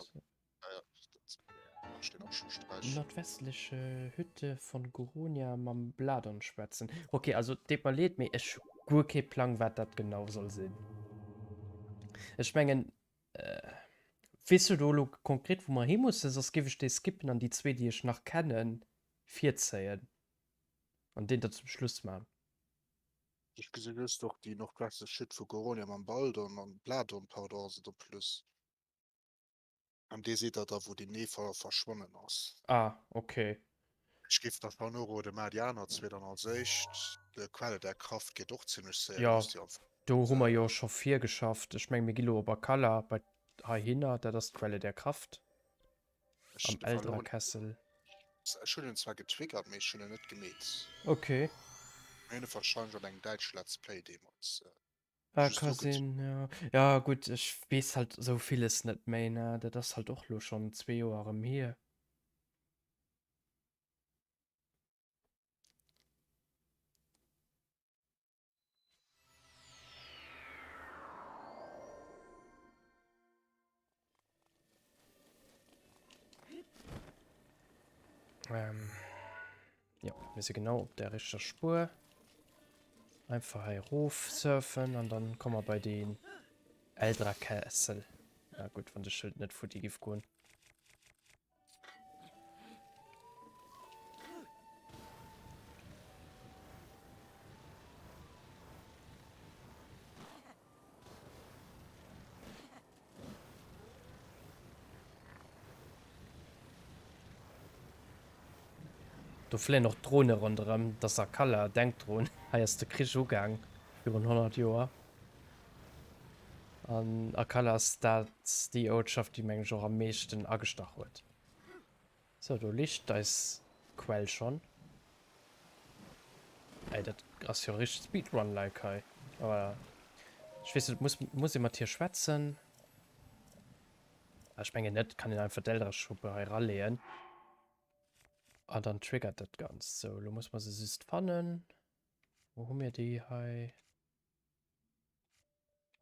Ja, ja, dat kann ech den och scho sträichen. Nordwestliche Hütte von Goronia mam Bladon schwätzen. Okay, also deet mer leed, mee ech hu guer kee Plang, wat dat genau soll sinn. Ech mengen, Weess du do elo konkret wou mer hi mussen? Soss géif ech déi skippen an déi zwee déi ech nach kennen virzéien an deen da zum Schluss man. Ech gesi just och déi nordwestlech Hütt vu Goronia mam Baldon an Bladon, pardon, ass et en plus. An dee seet der da wou déi Nefer verschwonnen ass. Ah ok. Ech géif der schonn uroden, maach déi aner zwee dann als éischt. De Quelle der Kraft geet och zimlech séier, Jo, do muss déi am Fong do hu mer jo scho virgeschafft. Ech menge mir gi lo op Akala bei heihinner, dat ass d'Quelle der Kraft Ech am de verloren. Eldrakessel. Ech hunn en zwar getriggert, mee ech hunn en net gemeet. Ok. Mir hunn e warscheinlech an engem däitsche Let's Play deemools Ah, just ka ugetriggert. sinn, jo. Ja gutt, ech weess halt esou villes net méi, ne. Dat ass halt och lo schonn zwee Joer erëm hier. Ähm, ja, wir sind genau op der richtiger Spur. Einfach hei rof surfen an dann kommen wir bei den Eldra Castle. Na gut, wann de Schild net futti giff goen. Do fléien och Drone ronderëm. Dat ass Akala. Denk drun, hei ass de Krich ugaang virun 100 Joer. An Akala ass dat déi Uertschaft, déi meng ech och am meeschten agestach huet. Sou, do licht eis Quell schonn. Ey, dat ass jo richteg Speedrun-like hei. Voilà. Ech weess net, muss, muss ee mat hir schwätzen? Ah, ech mengen net, kann een einfach d'Eldraschuppe hei raleeën. An dann triggert dat Ganzt. Sou, elo muss mer se just fannen. Wou hu mir déi hei?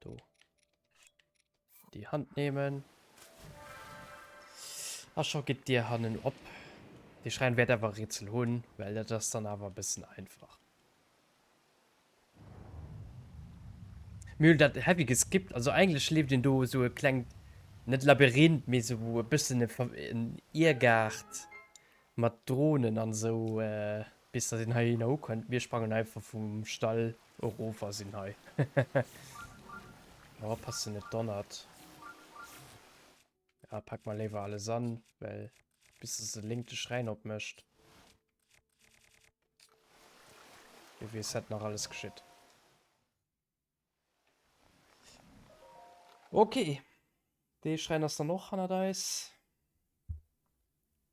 Do. Die Hand nehmen. A scho geet d'Dier hannen op. Dee Schräin wäert awer e Rätsel hunn, well dat ass dann awer e bëssen einfach. Mir hunn dat heavy geskippt. Also eigentlech leeft een do esou e klengt, net Labyrinth, mee esou e bëssen en Irrgaart mat Dronen an esou, bis dass een heihinner ukënnt. Mir sprangen einfach vum Stall erof a sinn hei. Oh, oppassen, et donnert. Ja, pack mal léiwer alles an, well bis dass de Link de Schräin opmécht. Wie weess, wat nach alles geschitt. Okay. Dee Schräin ass dann och hannert eis.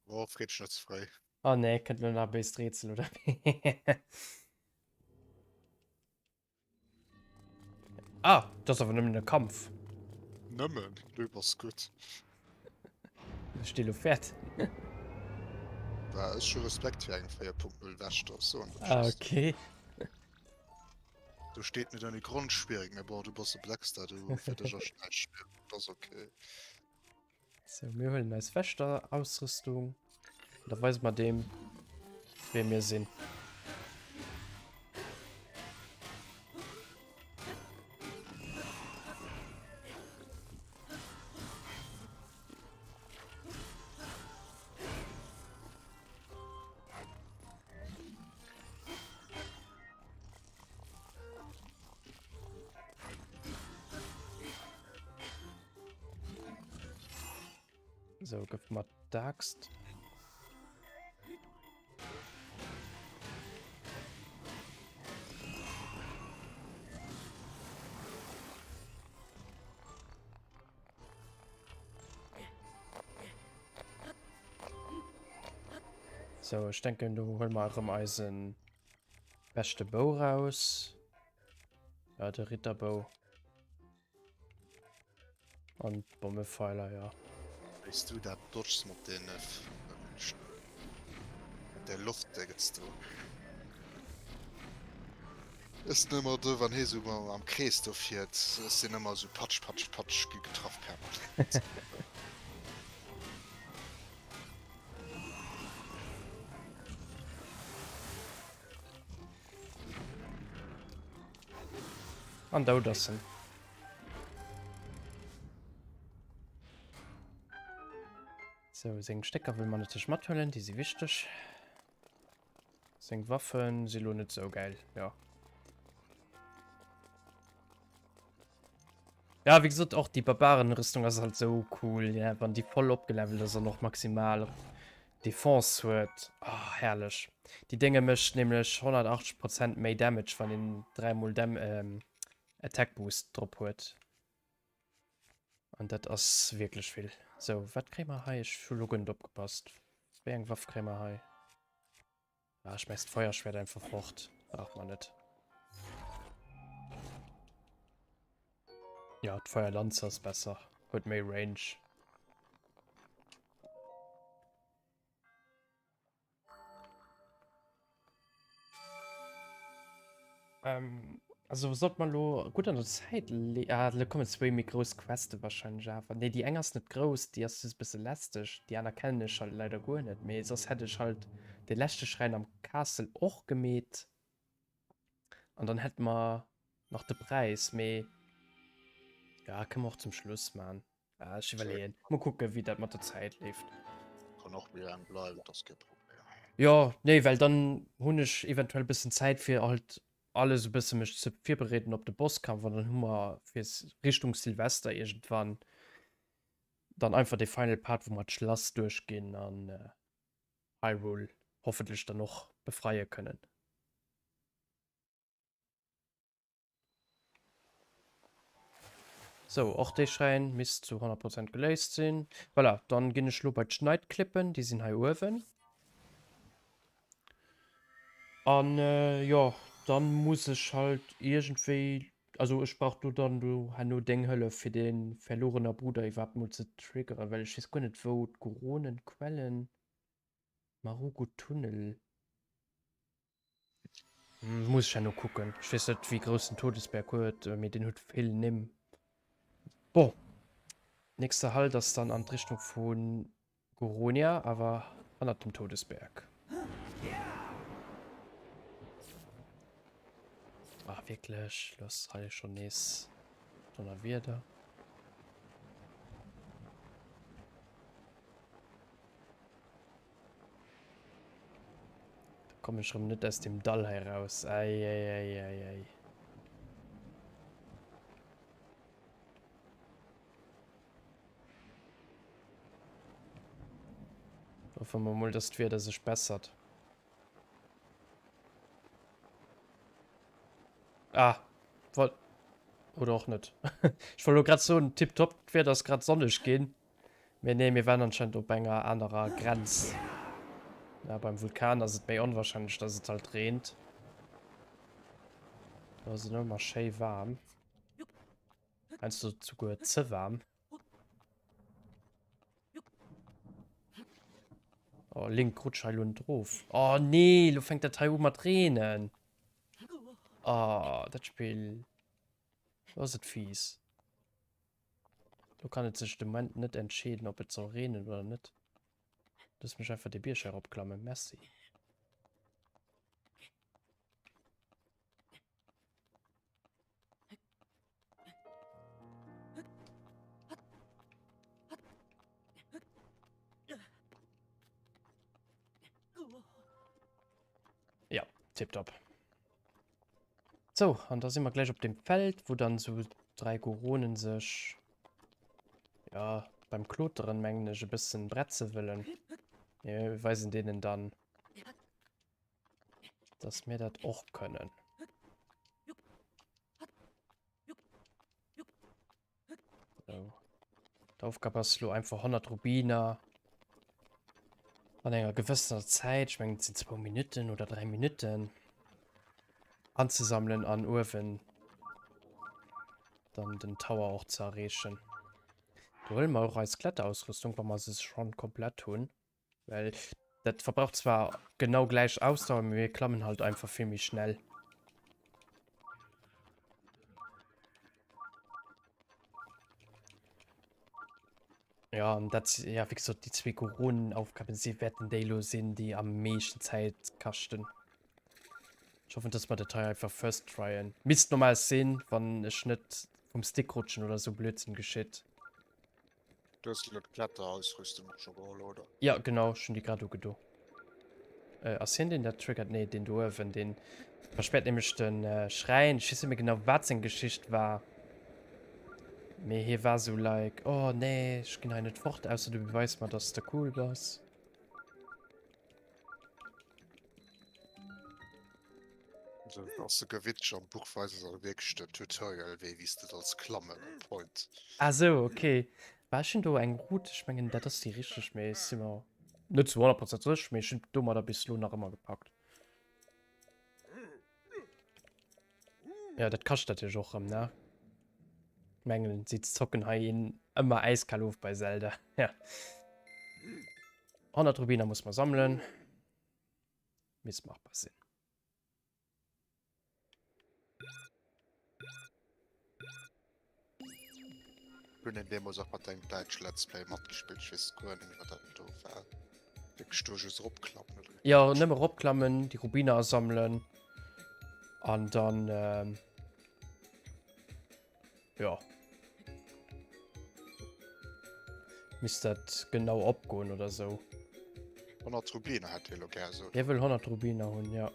Oh, freet dech net ze fréi. Oh nee, kënnt lo nach e béist Rätsel, oder wéi? Ah, dat ass awer nëmmen e Kampf. Nëmmen? Du bass gutt. Ech sti lo fäert. Bah, ech hu Respekt fir engem 4.0 Wächter, soen ech Ah, just. okay. Do steet net ouni Grond schwierig, mä bon, du bass e Blackstar, du fir dech ass näischt schwierig, dat ass okay. So, mir huelen eis Wächterausrüstung. Da weise mer dem, wee mir sinn. So, gëff mer d'Axt. So, ech denken, do huele mer erëm eisen beschte Bou raus. Ja, de Ritterbou. An Bommefeiler, ja. Wéis du dat dodges mat den mat der Loftdéngens do. Ech sinn ëmmer do wann hee sou am Krees do fiert, ech sinn ëmmer sou patsch patsch patsch gi getraff permanent. An dout ass en. Sou, seng Stécker wëlle mer natierlech mathuelen, déi si wichteg. Seng Waffen si lo net sou gäil, jo. Ja, wéi gesot, och déi Barbarenrüstung ass halt sou cool, ja, wann déi voll opgelevelt ass an och maximal Defense huet. Oh, herrlech. Déi Dénge mécht nämlech 180 Prozent méi Damage, wann een dräimol Dam ähm, Attack Boost drop huet. An dat ass wierklech vill. Sou, wat kréie mer hei? Ech hu lo guer net opgepasst. Wéi eng Waff kréie mer hei? Ah, schmeißt d'Feuerschwert einfach fort. Braucht man net. Ja, d'Feuerlanze ass besser. Huet méi Range. Ähm, also sollt man lo gutt an der Zäit le ah, lo kommen zwéi méi grouss Queste wahrscheinlech awer. Nee, déi eng ass net grouss, déi ass just e bësse lästeg. Déi aner kennen ech halt leider guer net. Mee soss hätt ech halt de leschte Schräin am Castle och gemeet. An dann hätt mer nach de Präis. Mee ja, kënne mer och zum Schluss man. Ah, ech iwwerleeën. Mol kucken, wéi dat mat der Zäit leeft. Kann och méi laang bleiwen, dat ass kee Problem. Jo, nee, well dann hunn ech eventuell e bëssen Zäit fir halt alles e bësse mech ze virbereeden op de Bosskampf an dann hu mer fir Richtung Silvester iergendwann dann einfach de Final Part, wou mer d'Schlass duerchginn an Hyrule. Hoffentlech dann och befreie kënnen. Sou, och dee Schräin misst zu 100 Prozent geléist sinn. Voilà, dann ginn ech lo bei d'Schneidklippen, déi sinn hei uewen. An jo, dann muss ech halt iergendwéi, also ech brauch do dann do herno deng Hëllef fir dee verlorener Bruder iwwerhaapt mol ze triggeren, well ech weess guer net wou d'Goronenquellen, Marugo Tunnel. Muss ech herno kucken. Ech weess net wéi grouss den Todesberg huet, mee deen huet vill Nimm. Bon, nächster Halt ass dann an d'Richtung vu Goronia, awer hannert dem Todesberg. Ah, wierklech, lo ass hei schonn nees Donnerwieder. Da komme ich rem net aus dem Dall hei raus. Ei, ei, ei, ei, ei. Hoffen wir mal, dass d'Wieder sech bessert. Ah, wollt oder och net. Ech wollt lo grad soen, tipptopp, d'Wieder ass grad sonneg ginn. Mee nee, mir waren anscheinend op enger anerer Grenz. Ja, beim Vulkan ass et méi onwahrscheinlech, dass et halt reent. Do ass et ëmmer schéi waarm. Heiansdo souguer ze waarm. Oh, Link, rutsch hei lo net erof. Oh nee, lo fänkt dat hei u mat reenen. Oh, dat Spill. Lo ass et fies. Lo kann et sech de Moment net entscheeden, ob et soll reenen oder net. Looss mech einfach de Bierg eropklammen. Merci. Ja, tipptopp. So, an da si mer gläich op dem Feld, wou dann sou 3 Goronen sech, ja, beim Kloteren, mengen ech, e bëssen bretze wëllen. Mir weisen deenen dann, dass mir dat och kënnen. So. D'Aufgab ass lo einfach 100 Rubiner an enger gewëssener Zäit, ich mengen et sinn 2 Minuten oder 3 Minuten, anzesammelen an uewen dann den Tower och ze erreechen. Do huele mer och eis Kletterausrüstung, wa mer se schonn komplett hunn. Well dat verbraucht zwar genau gläich Ausdauer, mee mir klammen halt einfach vill méi schnell. Ja, an dat, ja, wéi gesot, déi zwee Goronenaufgaben, si wäerten déi elo sinn, déi am meeschten Zäit kaschten. Ech hoffen, dass mer dat hei einfach first tryen. Misst normal sinn, wann ech net vum Stick rutschen oder sou Blödsinn geschitt. Du hues elo d'Kletterausrüstung och scho geholl, oder? Ja, genau, ech hunn déi grad ugedo. Äh, ass hien deen dat triggert? Nee, deen do uewen, deen verspäert nämlech de äh, Schräin. Ech weess net méi genau, wat seng Geschicht war. Mee hie war sou like, oh nee, ech ginn hei net fort, ausser du beweis mer, dass de cool bass. Dat ass souguer witzeg, am Buch weisen se wierklech den Tutorial, wéi wéi s de sollst klammen on point. Ah sou, ok. War ech hunn do eng Route, ech mengen dat ass déi richteg, mee ech si mer net zu 100 Prozent sécher, mee ech hunn domadder bis elo nach ëmmer gepackt. Ja, dat kascht natierlech och erëm, ne? Mengen si zocken hei een ëmmer äiskal of bei Zelda. Ja. 100 Rubiner muss mer sammelen. Misst machbar sinn. Hunn en deemools och mat engem däitsche Let's Play matgespillt. Ech weess guer net méi, wat dat do war. Wierklech do just eropklammen, oder? Jo, nëmme eropklammen, déi Rubiner asammelen an dann, ähm, jo. Misst dat genau opgoen oder sou. 100 Rubiner hätt hie lo gär, sot Hie wëll 100 Rubiner hunn, jo.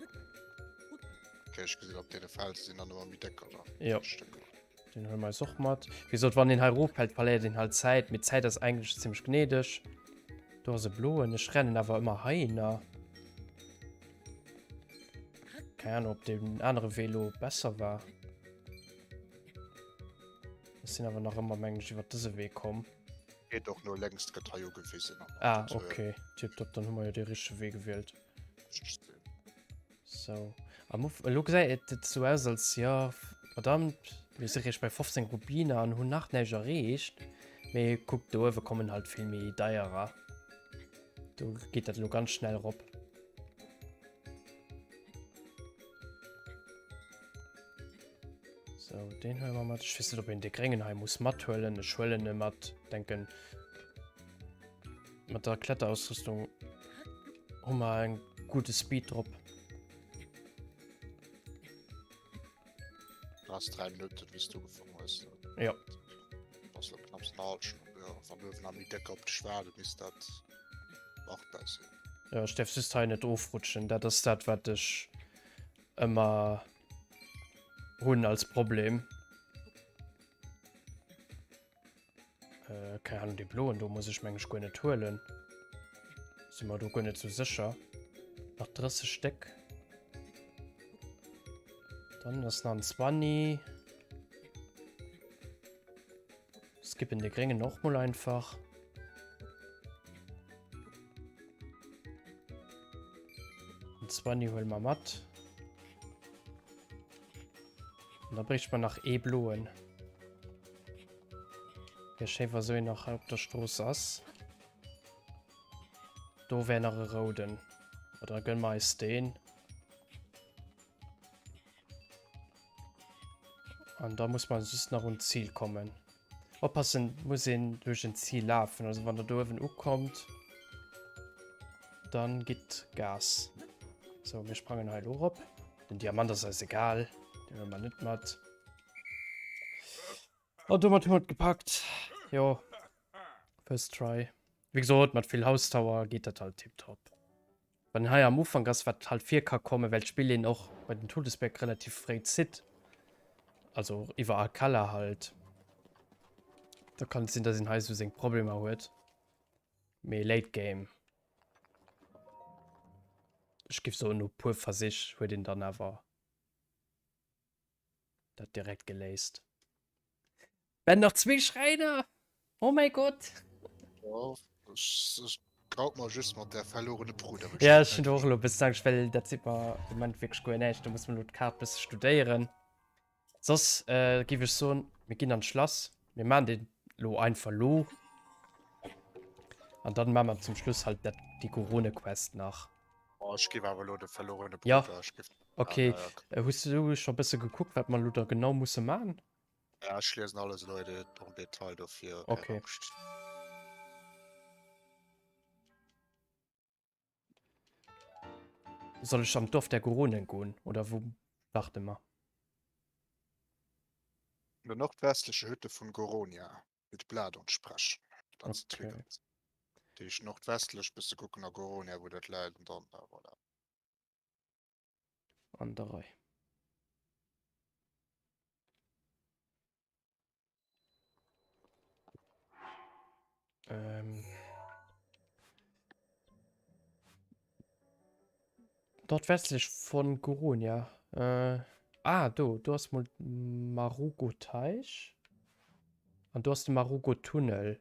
Okay, ech gesinn op deene Felse sinn dann ëmmer méi décker da. Jo. Stécker. Den huele mer eis och mat. Wéi gesot, wann een hei eroffält, verléiert een halt Zäit, mee d'Zäit ass eigentlech zimmlech gnädeg. Do ass e bloen. Ech rennen awer ëmmer heihinner. Keng Ahnung, ob deen anere Wee lo besser war. Ech sinn awer nach ëmmer, mengen ech, iwwer dëse Wee komm. Geet och no lénks, gëtt hei ugewisen. Ah, okay. Tipptopp, dann hu mer jo dee richtege Wee gewielt. So. Am Uf elo gesäit et et sou aus, als jo, verdammt, mir si réischt bei 15 Rubiner an hunn nach näischt erreecht. Mee kuckt, do uewe kommen halt vill méi deierer. Do geet dat elo ganz schnell erop. So, den huele mer mat. Ech weess net, ob een de gréngen hei muss mathuelen. Ech huelen e mat. Denken, mat der Kletterausrüstung hu mer eng gute Speed drop. Du hast 3 Minuten, wéi s du ugefaangen hues. Ja. Ass lo knapps eng hal Stonn. Jo, wann uewen nach méi déck op dech waarden, misst dat machbar sinn. Ja, ech däerf just hei net ofrutschen. Dat ass dat, wat ech ëmmer hunn als Problem. Äh, keine Ahnung, dee bloen do muss ech meng ech guer net huelen. Si mer do guer net sou sécher. Nach 30 Stéck. Dann ass nach en 20. Skippen de gréngen och mol einfach. Den 20 huele mer mat. Und da bréicht mer nach ee bloen. Wär schéi wa sou een nach op der Strooss ass. Do wär nach e rouden. Oder gënne mer eis deen. An da muss man just nach un d'Zil kommen. Oppassen, muss een duerch en Zil lafen. Also wann der do uewen ukommt, dann gitt Gas. So, mir sprangen hei elo rop. Den Diamant ass eis egal. Den huele mer net mat. An domat hu mer et gepackt. Jo, first try. Wéi gesot, mat vill Ausdauer geet dat halt tiptop. Wann een hei am Ufank ass, wat halt vir ka kommen, well d'Spill een och bei den Todesberg relativ fréi zitt, also iwwer Akala halt, da kann et sinn, dass een hei sou seng Problemer huet. Mee Late Game, ech géif soen no puer Versich huet een dann awer dat direkt geléist. Ben nach zwee Schräiner! Oh mäi Gott! Ja, ech, ech graut mer just mat der verlorene Bruder. Ja, ech hunn och elo e bëssen Angscht, well dat seet mer de Moment wierklech guer näischt. Do muss mer elo d'Kaart bësse studéieren. Soss äh, géif ech soen, mir ginn an d'Schlass. Mir maachen deen elo einfach lo. An dann maache mer zum Schluss halt dat, déi Gorone-Quest nach. Oh, ech géif awer elo de verlorene Ja. Bruder, ech géif. Okay. Ja, ja. Äh, hues du scho bësse gekuckt, wat mer elo da genau musse maachen? Ja, ech liesen alles elo en Detail dofir. Okay. Soll ech an d'Dorf der Goronen goen oder wou starte mer? In der nordwestliche Hütte vun Goronia mit Bladon sprechen. Dat ass Okay. triggert. Dat heescht nordwestlech bësse kucken a Goronia wou dat läit an dann äh, voilà. An der Rei. Ähm. Nordwestlech von Goronia. Äh, ah, do, do ass mol Marugo Teich. An do ass de Marugo Tunnel.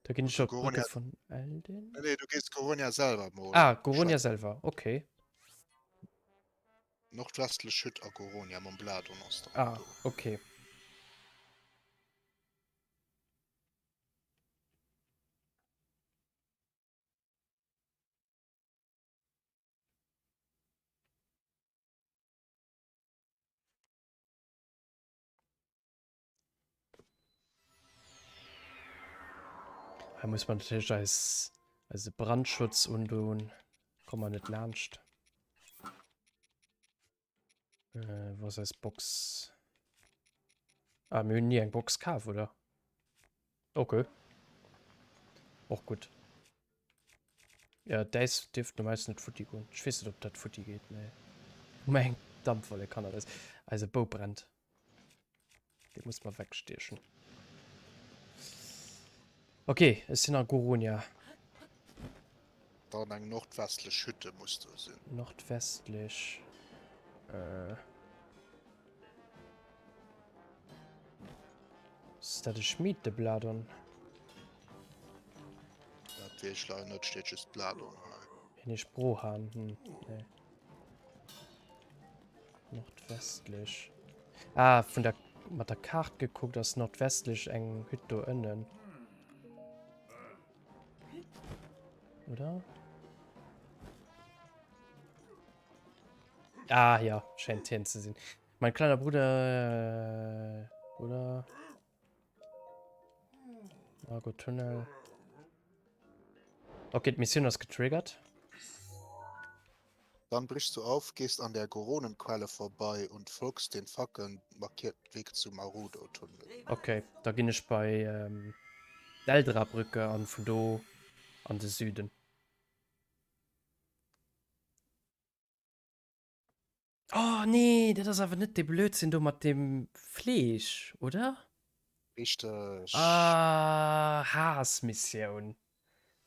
Da ginn ech op d'Brücke vun Eldin. Nee, nee, du gees Goronia selwer mol. Ah, Goronia selwer, okay. Nordwestlech Hütt a Goronia mam Bladon ass dann ah, do. okay. Hei muss man natierlech eis eise Brandschutz undoen. Komme mer net laanscht. Äh, wou ass eis Box? Ah, mir hunn ni eng Box kaf, oder? Okay. Och gutt. Ja, d'Äis dierft normalerweis net futti goen. Ech weess net, ob dat futti geet, mee hu mer eng Dampwollek hannert eis. Eise Bou brennt. Dee muss mer wegstiechen. Okay, ech sinn a Goronia. Dann eng nordwestlech Hütte muss do sinn. Nordwestlech. Äh. Ass dat e Schmiedebladon? Dat weess ech leider net, steet just Bladon hei. Hien heescht Brohan, hm, nee. Nordwestlech. Ah, vun der, mat der Kaart gekuckt ass nordwestlech eng Hütt do ënnen. Oder? Ah ja, scheint hien ze sinn. Mein kleiner Bruder, äh, oder? Argo Tunnel. Okay, d'Missioun ass getriggert. Dann brichst du auf, gehst an der Goronenquelle vorbei und folgst den Fackeln markierten Weg zum Marudo-Tunnel. Okay, da ginn ech bei ähm, d'Eldra-Brücke an vun do an de Süden. Oh nee, dat ass awer net dee Blödsinn do mat dem Fleesch, oder? Richteg. Ah, Haassmissioun.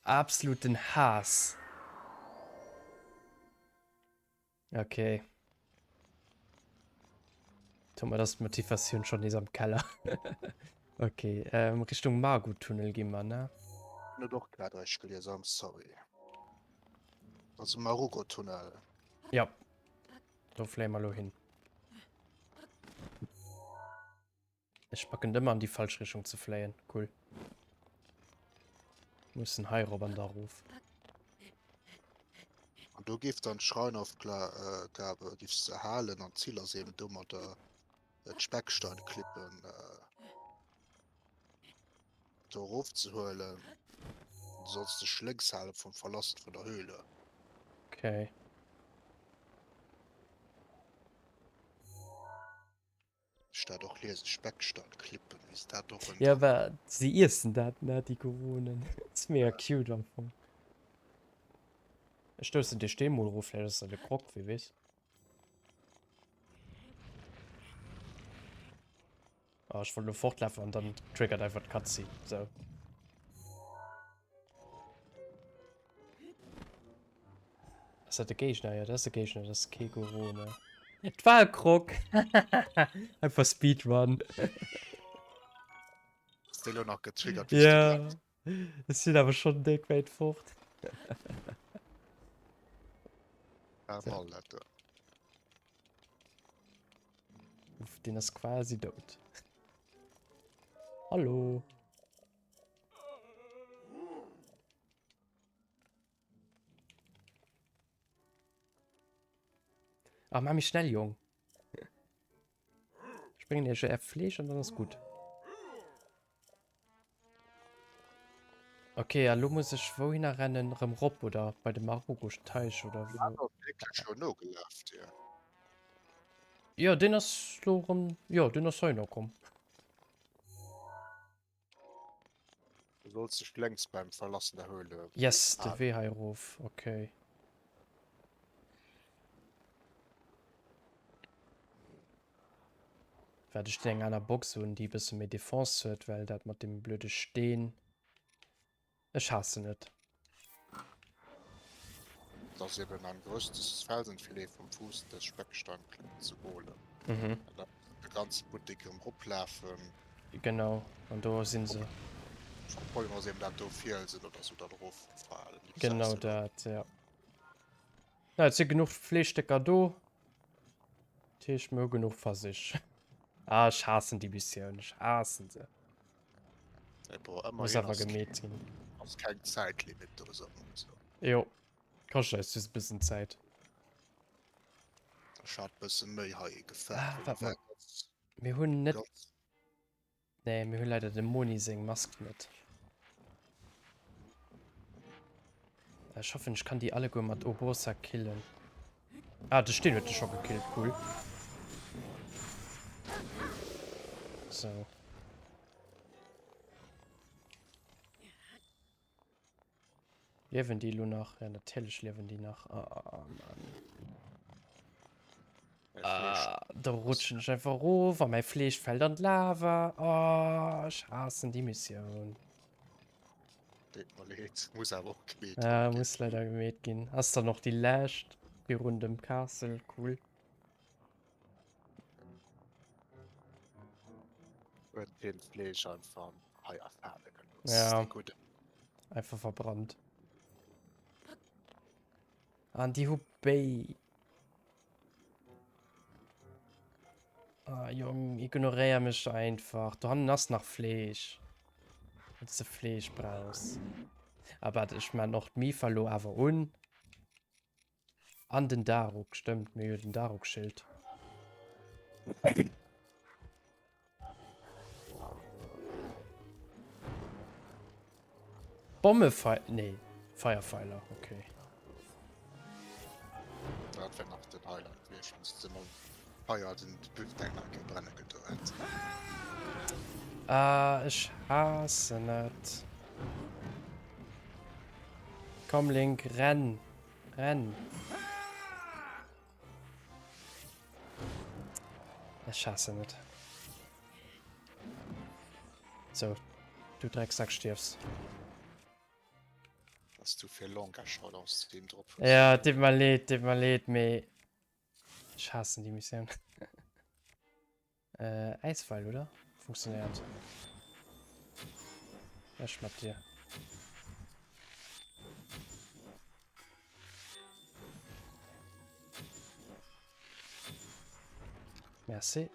Absoluten Haass. Okay. Domat ass d'Motivatioun schonn nees am Keller. Okay, ähm, Richtung Magu-Tunnel gi mer, ne? Hun et och grad eréischt gelies, I'm sorry. Also Marugo-Tunnel. Ja. Do fléie mer lo hin. Ech packen et ëmmer an déi falsch Richtung ze fléien. Cool. Mussen hei rop an da rof. An do géif dann d'Schreinaufgabe géifs de halen an d'Zil ass eben domadder d'Specksteinklippen do erofzehuelen. Du solls dech lénks hale vum Verlassen vun der Höhle. Okay. Ech dat och liesen, Specksteinklippen, wéi se dat och Ja, wa si iessen dat, ne, déi Goronen. Ass mega cute am Fong. Ech stoussen dee Steen mol erof, vläicht ass dat e Krog, wie weess. Ah, ech wollt lo fortlafen an dann triggert einfach d'Cutscene. So. Ass dat de Géigner? Ja, dat ass de Géigner, dat ass kee Gorone. Et war e Krog! Einfach Speedrun. Ass dee lo nach getriggert? Ja. Ech sinn awer schonn déck wäit fort. Mal dat do. Uff, den ass quasi dout. Hallo. Ach, mach mich schnell, Jung. Ich bringe dir Fleisch und dann ist gut. Ok, a lo muss ech wouhinner rennen? Rëm rop oder bei de Marugosch-Teich oder wou? Deen ass wierklech scho nogelaf dir. Jo, deen ass lo rëm, jo, deen ass heihinner komm. Du solls dech lenks beim Verlassen der Höhle. Yes, de Wee hei erof, ok. Waart ech dinn eng aner Box un déi e bësse méi Defense huet, well dat mat deem blöde Steen, ech haassen et. Et ass eben am grösstes Felsenfilet vom Fuß des Specksteinklippen zu holen. Mhm. An dann de ganze Buttek erëm roplafen. Genau, an do sinn se. Problem ass eben dat do Fielsen oder sou dann eroffalen. Genau dat, ja. Na, et si genuch Fleeschstécker do. Dat heescht, mir hu genuch Versich. Ah, ech haassen déi Missioun. Ech haassen se. Muss awer gemeet ginn. Ass keng Zäitlimit oder sou. Jo, kascht eis just e bëssen Zäit. Ech hat bësse méi hei gefäert. Ah, waart mol. Mir hunn net. Nee, mir hu leider dem Moni seng Mask net. Ech hoffen, ech kann déi alleguer mat Obosa killen. Ah, de Steen huet de scho gekillt, cool. So. Liewen déi elo nach? Ja, natierlech liewen déi nach. Ah, Mann. Ah, da rutschen ech einfach erof a mäi Fleesch fält an d'Lava. Oh, ech haassen déi Missioun. Deet mer leed, muss awer och gemeet ginn. Ja, muss leider gemeet ginn. Ass dann och déi lescht virun dem Castle, cool. Huet hien d'Fleesch einfach hei erfale gelooss. Ja. Gudden. Einfach verbrannt. An déi hu béi. Ah, Jong, ignoréier mech einfach. Do hannen ass nach Fleesch. Wann du Fleesch brauchs. Aber ech man och d'Mifa lo awer un. An den Daruk, stëmmt, mir hu jo den Daruk-Schild. Bommefei nee, Feierpfeiler, okay. Dat wär nach den Highlight gewiescht, wann se mam Feier den Büftek nach eng Kéier brenne gedo hätt. Ah, ech haassen et. Komm Link, renn! Renn! Ech haassen et. So, du Drecksack stierfs. Dass du fir Langage haut aus dem drop hues. Ja, deet mer leed, deet mer leed, mee ech haassen déi Missioun. Äh, Äisfeil, oder? Funktionéiert. Ech mat dir. Merci.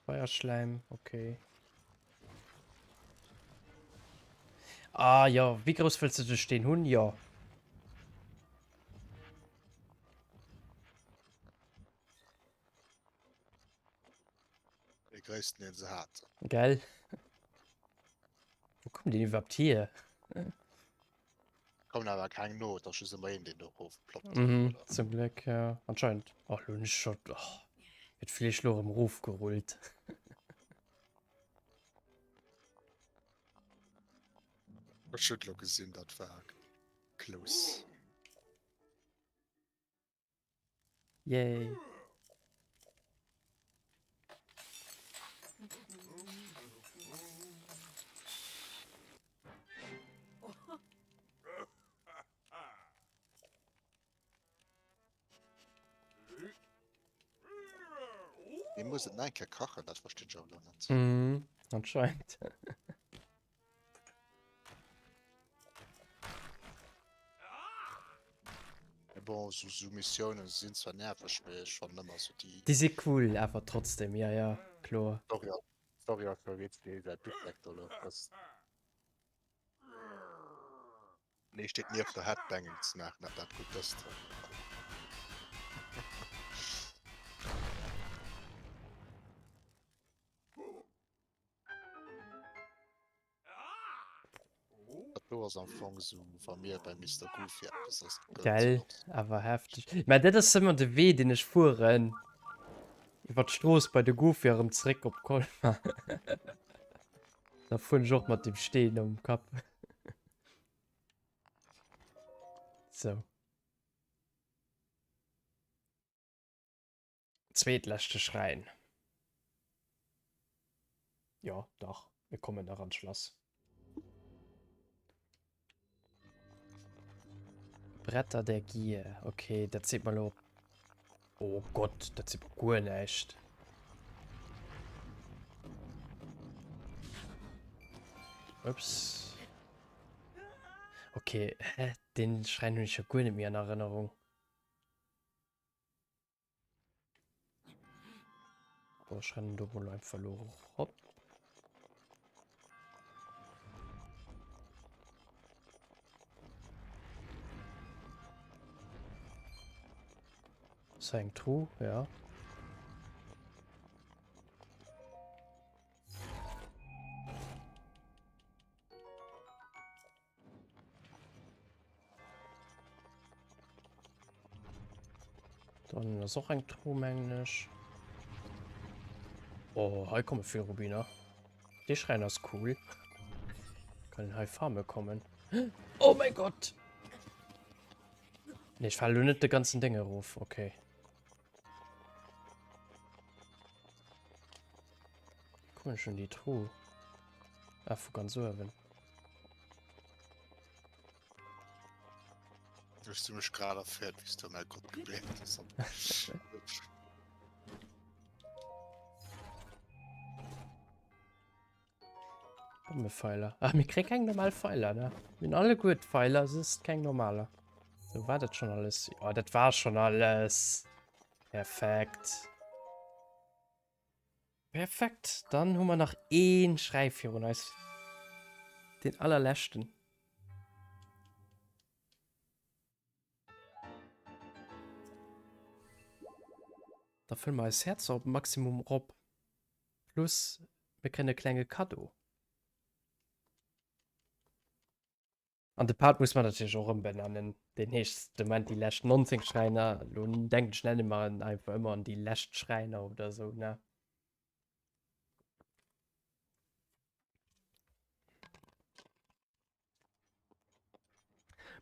Feierschleim, okay. Ah ja, wéi grouss wëlls du de Steen hunn? Jo. Dee gréissten, deen se haten. Gell? Wou kommen déi iwwerhaapt hier? Kommen awer keng no, et ass just ëmmer een, deen do erofploppt. Mhm, zum Glück, ja. Anscheinend. Ach, lo hunn ech scho. Oh, gëtt Fleesch lo erëm erofgerullt. Ech hunn lo gesinn, dat war close. Yay. Mir muss et nach eng Kéier kachen, dat verstinn ech awer elo net. Mhm, anscheinend. Bon, so, so Missiounen sinn zwar nerveg, mee ech fannen ëmmer so déi. Déi si cool awer trotzdem, ja ja, kloer. Story, Story ass jo wéi dee säi Bifdeck do elo frësst. Nee, steet nieft der Headbanging ze maachen, dat dat gutt dëst. Dat do ass am Fong esou wa mir bei Mister Goofy eppes ass. Gell, awer hefteg. Mä dat ass ëmmer de Wee deen ech fueren. Iwwer d'Strooss bei de Goofy erëm zréck op Colmar. Da fueren ech och mat dem Steen um Kapp. Sou. Zweetleschte Schräin. Jo, dach, mir kommen nach an d'Schlass. Bretter der Gier. Okay, dat seet mer lo. Oh Gott, dat seet mer guer näischt. Ups. Okay, hä? Den Schräin hunn ech jo guer net méi an Erënnerung. Boah, ech rennen do mol einfach lo rop. Ist eng Truh, ja. Dann ass och eng Truh, mengen ech. Oh, hei komme vill Rubiner. Dee Schräin ass cool. Kann een hei farme kommen? Oh mein Gott! Nee, ich falle lo net de ganzen Ding erof. Okay. Kommen schon die Truh. Ah, vu ganz uewen. Hues du mech grad erféiert, wéi s du mäi Grupp gebléit hues. Bommefeiler. Ach, mir kréie keng normal Pfeiler, ne? Mir hunn alleguer d'Pfeiler, es ist keng normaler. So, war dat schon alles? Ja, dat war schon alles. Perfekt. Perfekt. Dann hu mer nach een Schräi virun eis. Den allerleschten. Da fëlle mer eis Häerzer op Maximum erop. Plus mir kréien e klenge Kaddo. An de Part muss man natierlech och ëmbenennen. Deen heescht de Moment déi lescht 19 Schräiner. Elo denken ech, nenne mer en einfach ëmmer an déi lescht Schräiner oder esou, ne?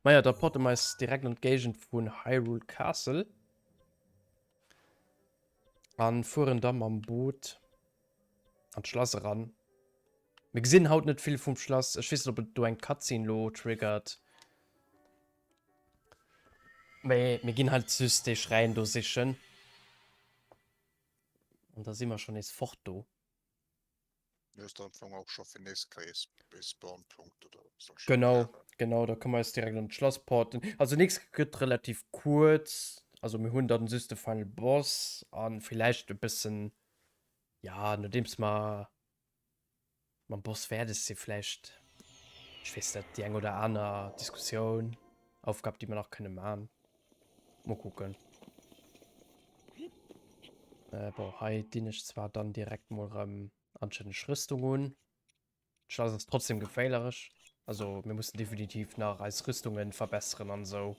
Maja, da porte mer eis direkt an d'Géigend vun Hyrule Castle. An fueren da mam Boot an d'Schlass eran. Mir gesinn haut net vill vum Schlass. Ech weess net, ob et do eng Cutscene lo triggert. Mee mir ginn halt just dee Schräin do sichen. An da si mer schon nees fort do. Mir ass am Fong och scho fir nächst Kéier ee Spawnpunkt oder solche Genau, Saachen. genau, da kënne mer eis direkt an d'Schlass porten. Also nächst gëtt relativ kuerz. Also mir hunn dann just de Final Boss an villäicht e bëssen, ja, nodeems mer mam Boss fäerdeg si vläicht, ech weess net, déi eng oder aner Diskussioun, Aufgab, déi mer nach kënne man. Mol kucken. Äh, bon, hei dinn ech zwar dann direkt mol rëm anstänneg Rüstung un. D'Schlass ass trotzdem geféierlech. Also mir mussen definitiv nach eis Rüstungen verbessern an sou.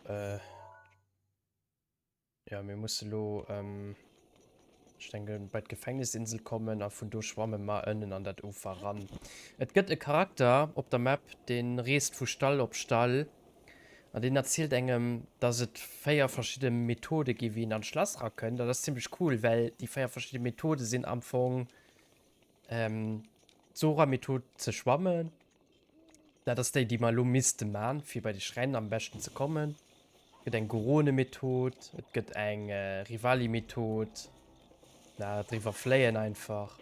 Äh. Ja, mir musse lo, ähm, ech denken, bei d'Gefängnisinsel kommen a vun do schwamme mer ënnen an dat Ufer ran. Et gëtt e Charakter op der Map, dee reest vu Stall op Stall an deen erzielt engem, dass et 4 verschidde Methode gi wéi een an d'Schlass rakënnt. Dat ass zimmlech cool, well déi 4 verschidde Methode sinn am Fong, ähm, d'Sora-Method ze schwammen, Dat ass déi, déi mer elo misste man, fir bei de Schräin am beschten ze kommen. Et gëtt eng Gorone-Method, et gëtt eng Rivali-Method, na, driwwer fléien einfach.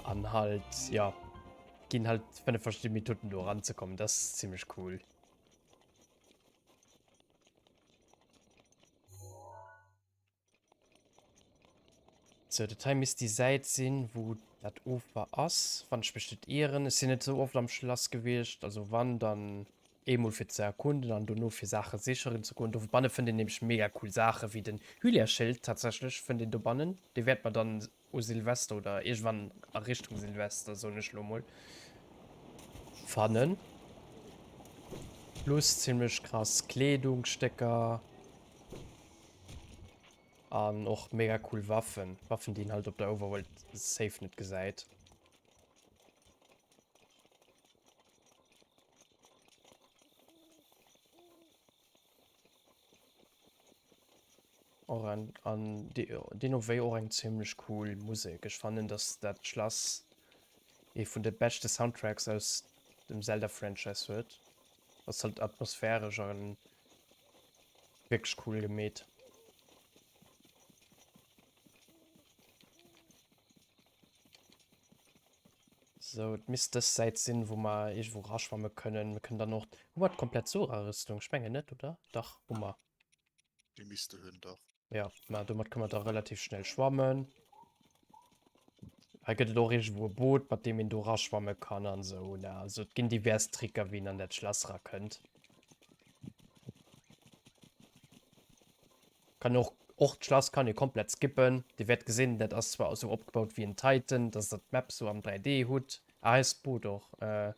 An halt, ja, ginn halt 5 verschidde Methoden do eranzekommen. Dat ass zimmlech cool. Sou, dat hei misst déi Säit sinn, wou dat Ufer ass, wann ech mech net ieren. Ech sinn net esou oft am Schlass gewiescht, also wann, dann eemol fir ze erkunden an dono fir Saache sicheren ze goen. Dobanne fënnt een nämlech mega cool Saache wéi den Hylia-Schild tatsächlech fënnt een dobannen. Dee wäert mer dann u Silvester oder iergendwann a Richtung Silvester, soen ech lo mol, fannen. Plus zimmlech krass Kleedungsstécker. An och mega cool Waffen. Waffen, déi een halt op der Overworld safe net gesäit. Och an, an deemno wéi och eng zimmlech cool Musek. Ech fannen, dass dat Schlass ee vun de beschte Soundtracks aus dem Zelda-Franchise huet. Ass halt atmosphäresch an Wierklech cool gemeet. Sou, et misst dës Säit sinn, wou mer iergendwou raschwamme kënnen. Mir kënnen dann och... Hu mer d'komplett Zora-Rüstung? Ech mengen net, oder? Dach, hu mer. Déi misst de hunn, dach. Ja, ma domat kënne mer da relativ schnell schwammen. Hei gëtt et och iergendwou e Boot, mat deem een do raschwamme kann an esou. Na, also et ginn divers Tricker, wéi een an dat Schlass rakënnt. Kann och, och d'Schlass kann ee komplett skippen. Dir wäert gesinn, dat ass zwar esou opgebaut wéi en Titan, dass der d'Map sou am 3D hutt. Ah, hei ass d'Boot och. Äh.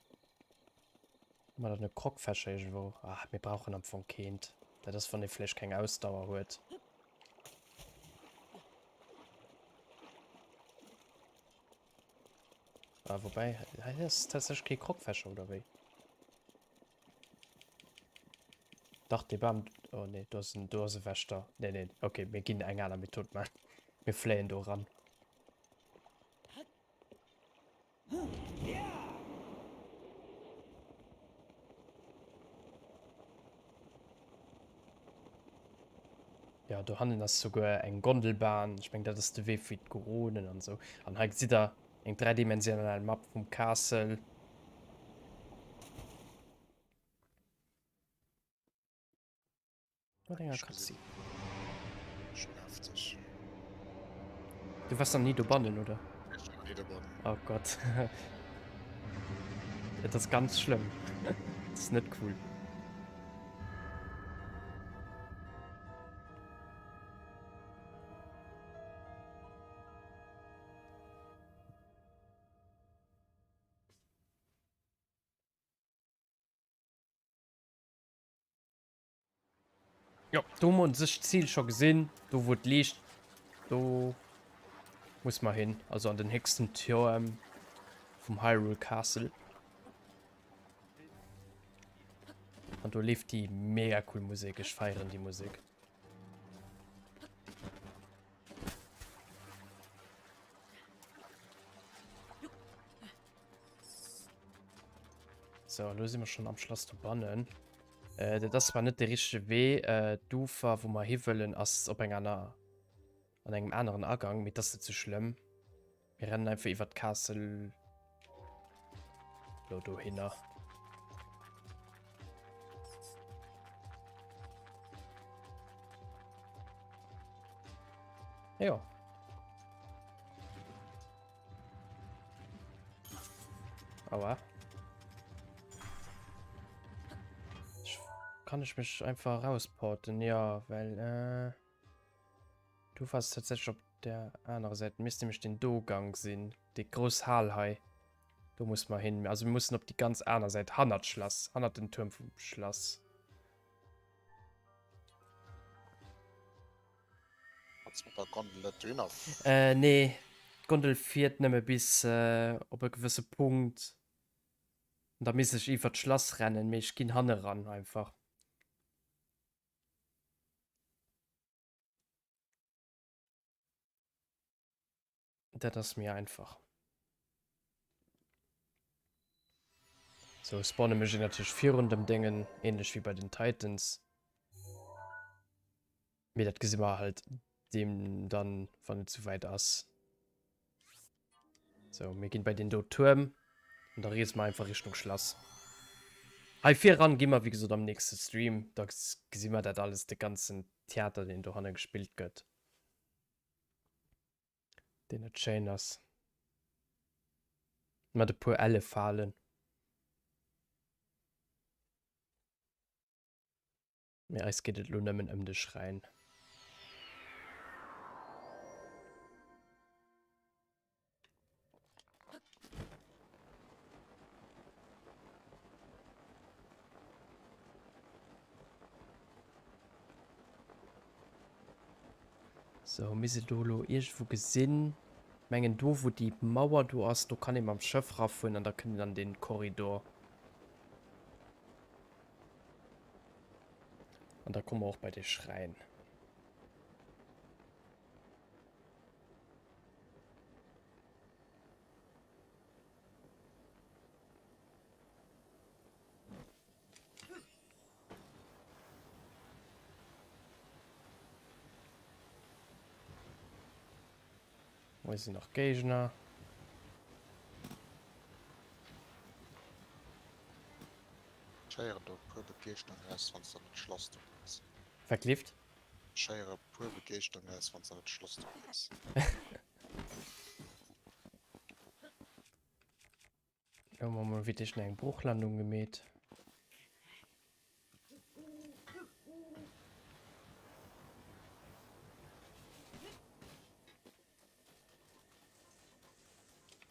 Hu mer dann e Krogfächer iergendwou? Ah, mir brauchen am Fong keent. Dat ass, wann ee vläicht keng Ausdauer huet. Ah, wobei, hei ass tatsächlech kee Krogfächer, oder wéi? Dach, dee Bam... Oh nee, do ass en, do ass e Wächter. Nee, nee, okay, mir ginn eng aner Method man. Mir fléien do ran. Jo, dohannen ass souguer eng Gondelbahn. Ech mengen, dat ass de Wee fir d'Goronen an esou. An hei gesitt der eng dräidimensional Map vum Castle. Mat enger Cutscene. Schon hefteg. Du wars nach nie dobannen, oder? Ech war nie dobannen. Oh Gott. Dat ass ganz schlëmm. Dat ass net cool. Jo, do hu mer un sech d'Zil scho gesinn. Do wou et liicht, do muss mer hin. Also an den héchsten Turm vum Hyrule Castle. An do leeft déi mega cool Musek. Ech feieren déi Musek. So, lo si mer schon am Schlass dobannen. Äh, dat ass zwar net de richtege Wee. Äh, d'Ufer, wou mer hi wëllen, ass op eng aner, an engem aneren Agang, mee dat ass net sou schlëmm. Mir rennen einfach iwwer d'Castle lo dohinner. Ja. Aua. Ich, kann ich mich einfach rausporten? Ja, weil äh, du warst tatsächlich op der anerer Seite. Misst nämlich den Do-Gang sinn. Die groß Hal hei. Do muss man hin. Also wir müssen op die ganz aner Seite. Hannert Schlass. Hannert den Turm vum Schlass. Kannst mat der Gondel net dohinner Äh, nee. D'Gondel fiert nëmme bis äh, op e gewësse Punkt. An da misst ech iwwer d'Schlass rennen, mee ech ginn hanne ran einfach. Dat ass méi einfach. Sou, spawne mech een natierlech virun dem Déngen, ähnlech wéi bei den Titans. Mee dat gesi mer halt deem dann, wann et souwäit ass. Sou, mir ginn bei deen do Tuerm an da reese mer einfach Richtung Schlass. Hei viran gi mer, wéi gesot, am nächste Stream. Da gesi mer dat alles, de ganzen Theater, deen dohanne gespillt gëtt. Deen net schéin ass. Mat e puer elle Falen. Mee eis geet et elo nëmmen ëm de Schräin. Sou, mir se do elo iergendwou gesinn. Mengen do wou déi Mauer do ass, do kann ee mam Schëff rafueren an da kënnt een an dee Korridor. An da komme mer och bei dee Schräin. Wo sinn nach Géigner? Ech héieren do e puer Begeeschterung aus, wann s de an dat Schlass do gees. Wat leeft? Ech héiere e puer Begeeschterung aus, wann s de an dat Schlass do gees. Lo hu mer mol wierklech eng Bruchlandung gemeet.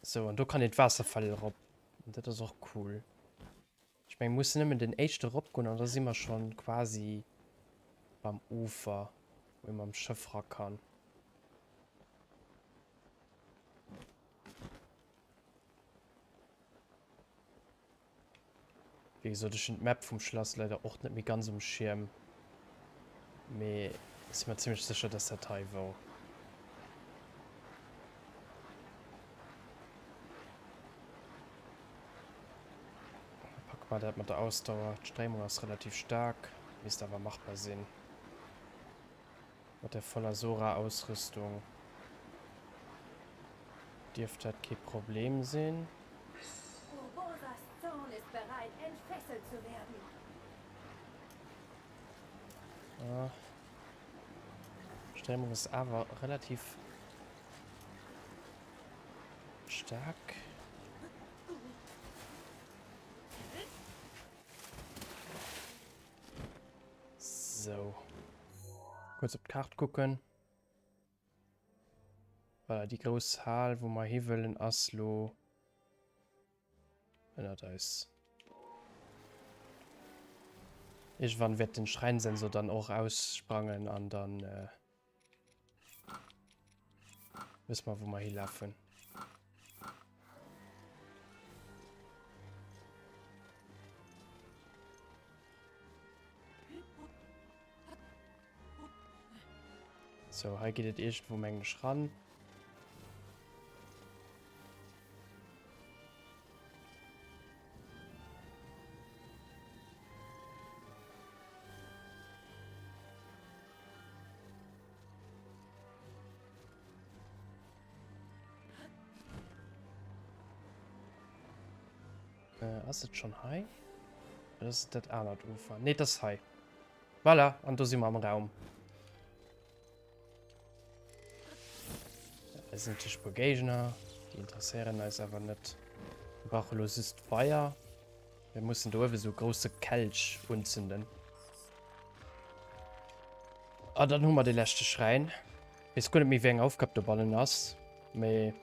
So, an do kann een d'Waasserfäll erop. An dat ass och cool. Ech mengen, mussen nëmmen den éischte eropgoen an da si mer schonn quasi beim Ufer, wou ee mam Schëff ra kann. Wéi gesot, ech hunn d'Map vum Schlass leider och net méi ganz um Schierm, mee ech si mer zimmlech sécher, dass dat hei wor. Packe mer dat mat der Ausdauer. D'Stréimung ass relativ staark, misst awer machbar sinn. Mat der voller Sora-Ausrüstung dierft dat kee Problem sinn. Urbosas Zorn ist bereit, entfesselt zu werden. Ah. Stréimung ass awer relativ staark. Sou. Kuerz op d'Kaart kucken. Voilà, déi grouss Hal, wou mer hi wëllen, ass lo ënnert eis. Iergendwann wäert den Schräinsensor dann och aussprangen an dann äh, wësse mer, wou mer hilafen. So, hei geet et iergendwou mengen ech ran. Äh, ass et schon hei? Oder ass et dat anert Ufer? Nee, das hei. Voilà, an do si mer am Raum. Da sinn natierlech e puer Géigner, déi interesséieren eis awer net. Mir brauche lo just Feier. Mir mussen do uewe sou e grousse Kelch unzünden. Ah, dann hu mer de leschte Schräin. Weess guer net méi wéi eng Aufgab dobannen ass, mee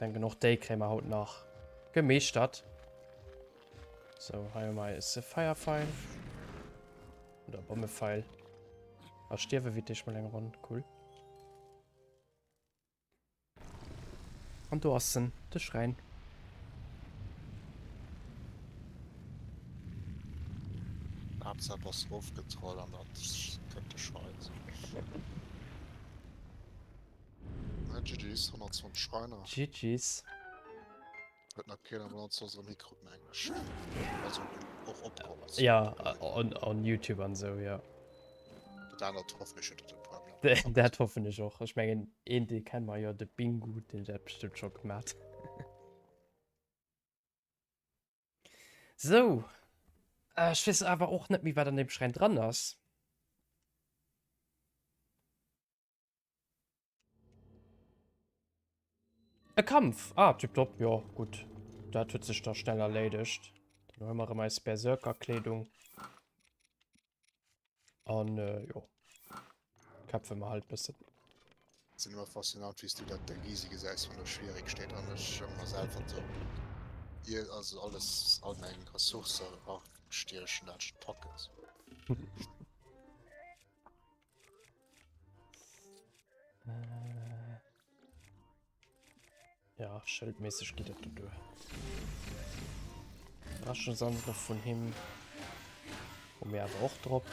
denken och déi kréie mer haut nach gemeeschtert. Sou, hei hu mer eise Feierfeil. Oder Bommefeil. A stierwe wéi d'éischt mol eng Ronn. Cool. An do ass en, de Schräin. Haaptsaach bass rofgetrollt an dat kënnt de Schrein sinn. GG's, 120 Schreiner. GG's. Huet nach keen am Land soss erëm hikrut mengen ech. Also och opgeholl. Ja, on, on YouTube an sou, ja. Dat anert hoffen ech huet dat e puer Mol. Dat hoffen ech och. Ech mengen een dee kenne mer jo, de Bingu, deen huet dat bestëmmt scho gemat. Sou, ech weess awer och net méi wat an deem Schräin dran ass. E Kampf! Ah, tiptop, jo, gutt. Dat huet sech da schnell erléidegt. Dann huele mer erëm eis Berserkerkleedung. An, jo, kämpfe mer halt bëssen. Sinn ëmmer faszinant wéi s du dat da easy gesäis wann do schwierig steet an ech ëmmer selwer sou ier also alles all meng Ressourcë erastiechen dat ech et packen sou. Äh. Ja, schëldméisseg geet dat do duer. Raschensangriff vun him hu mir awer och drop.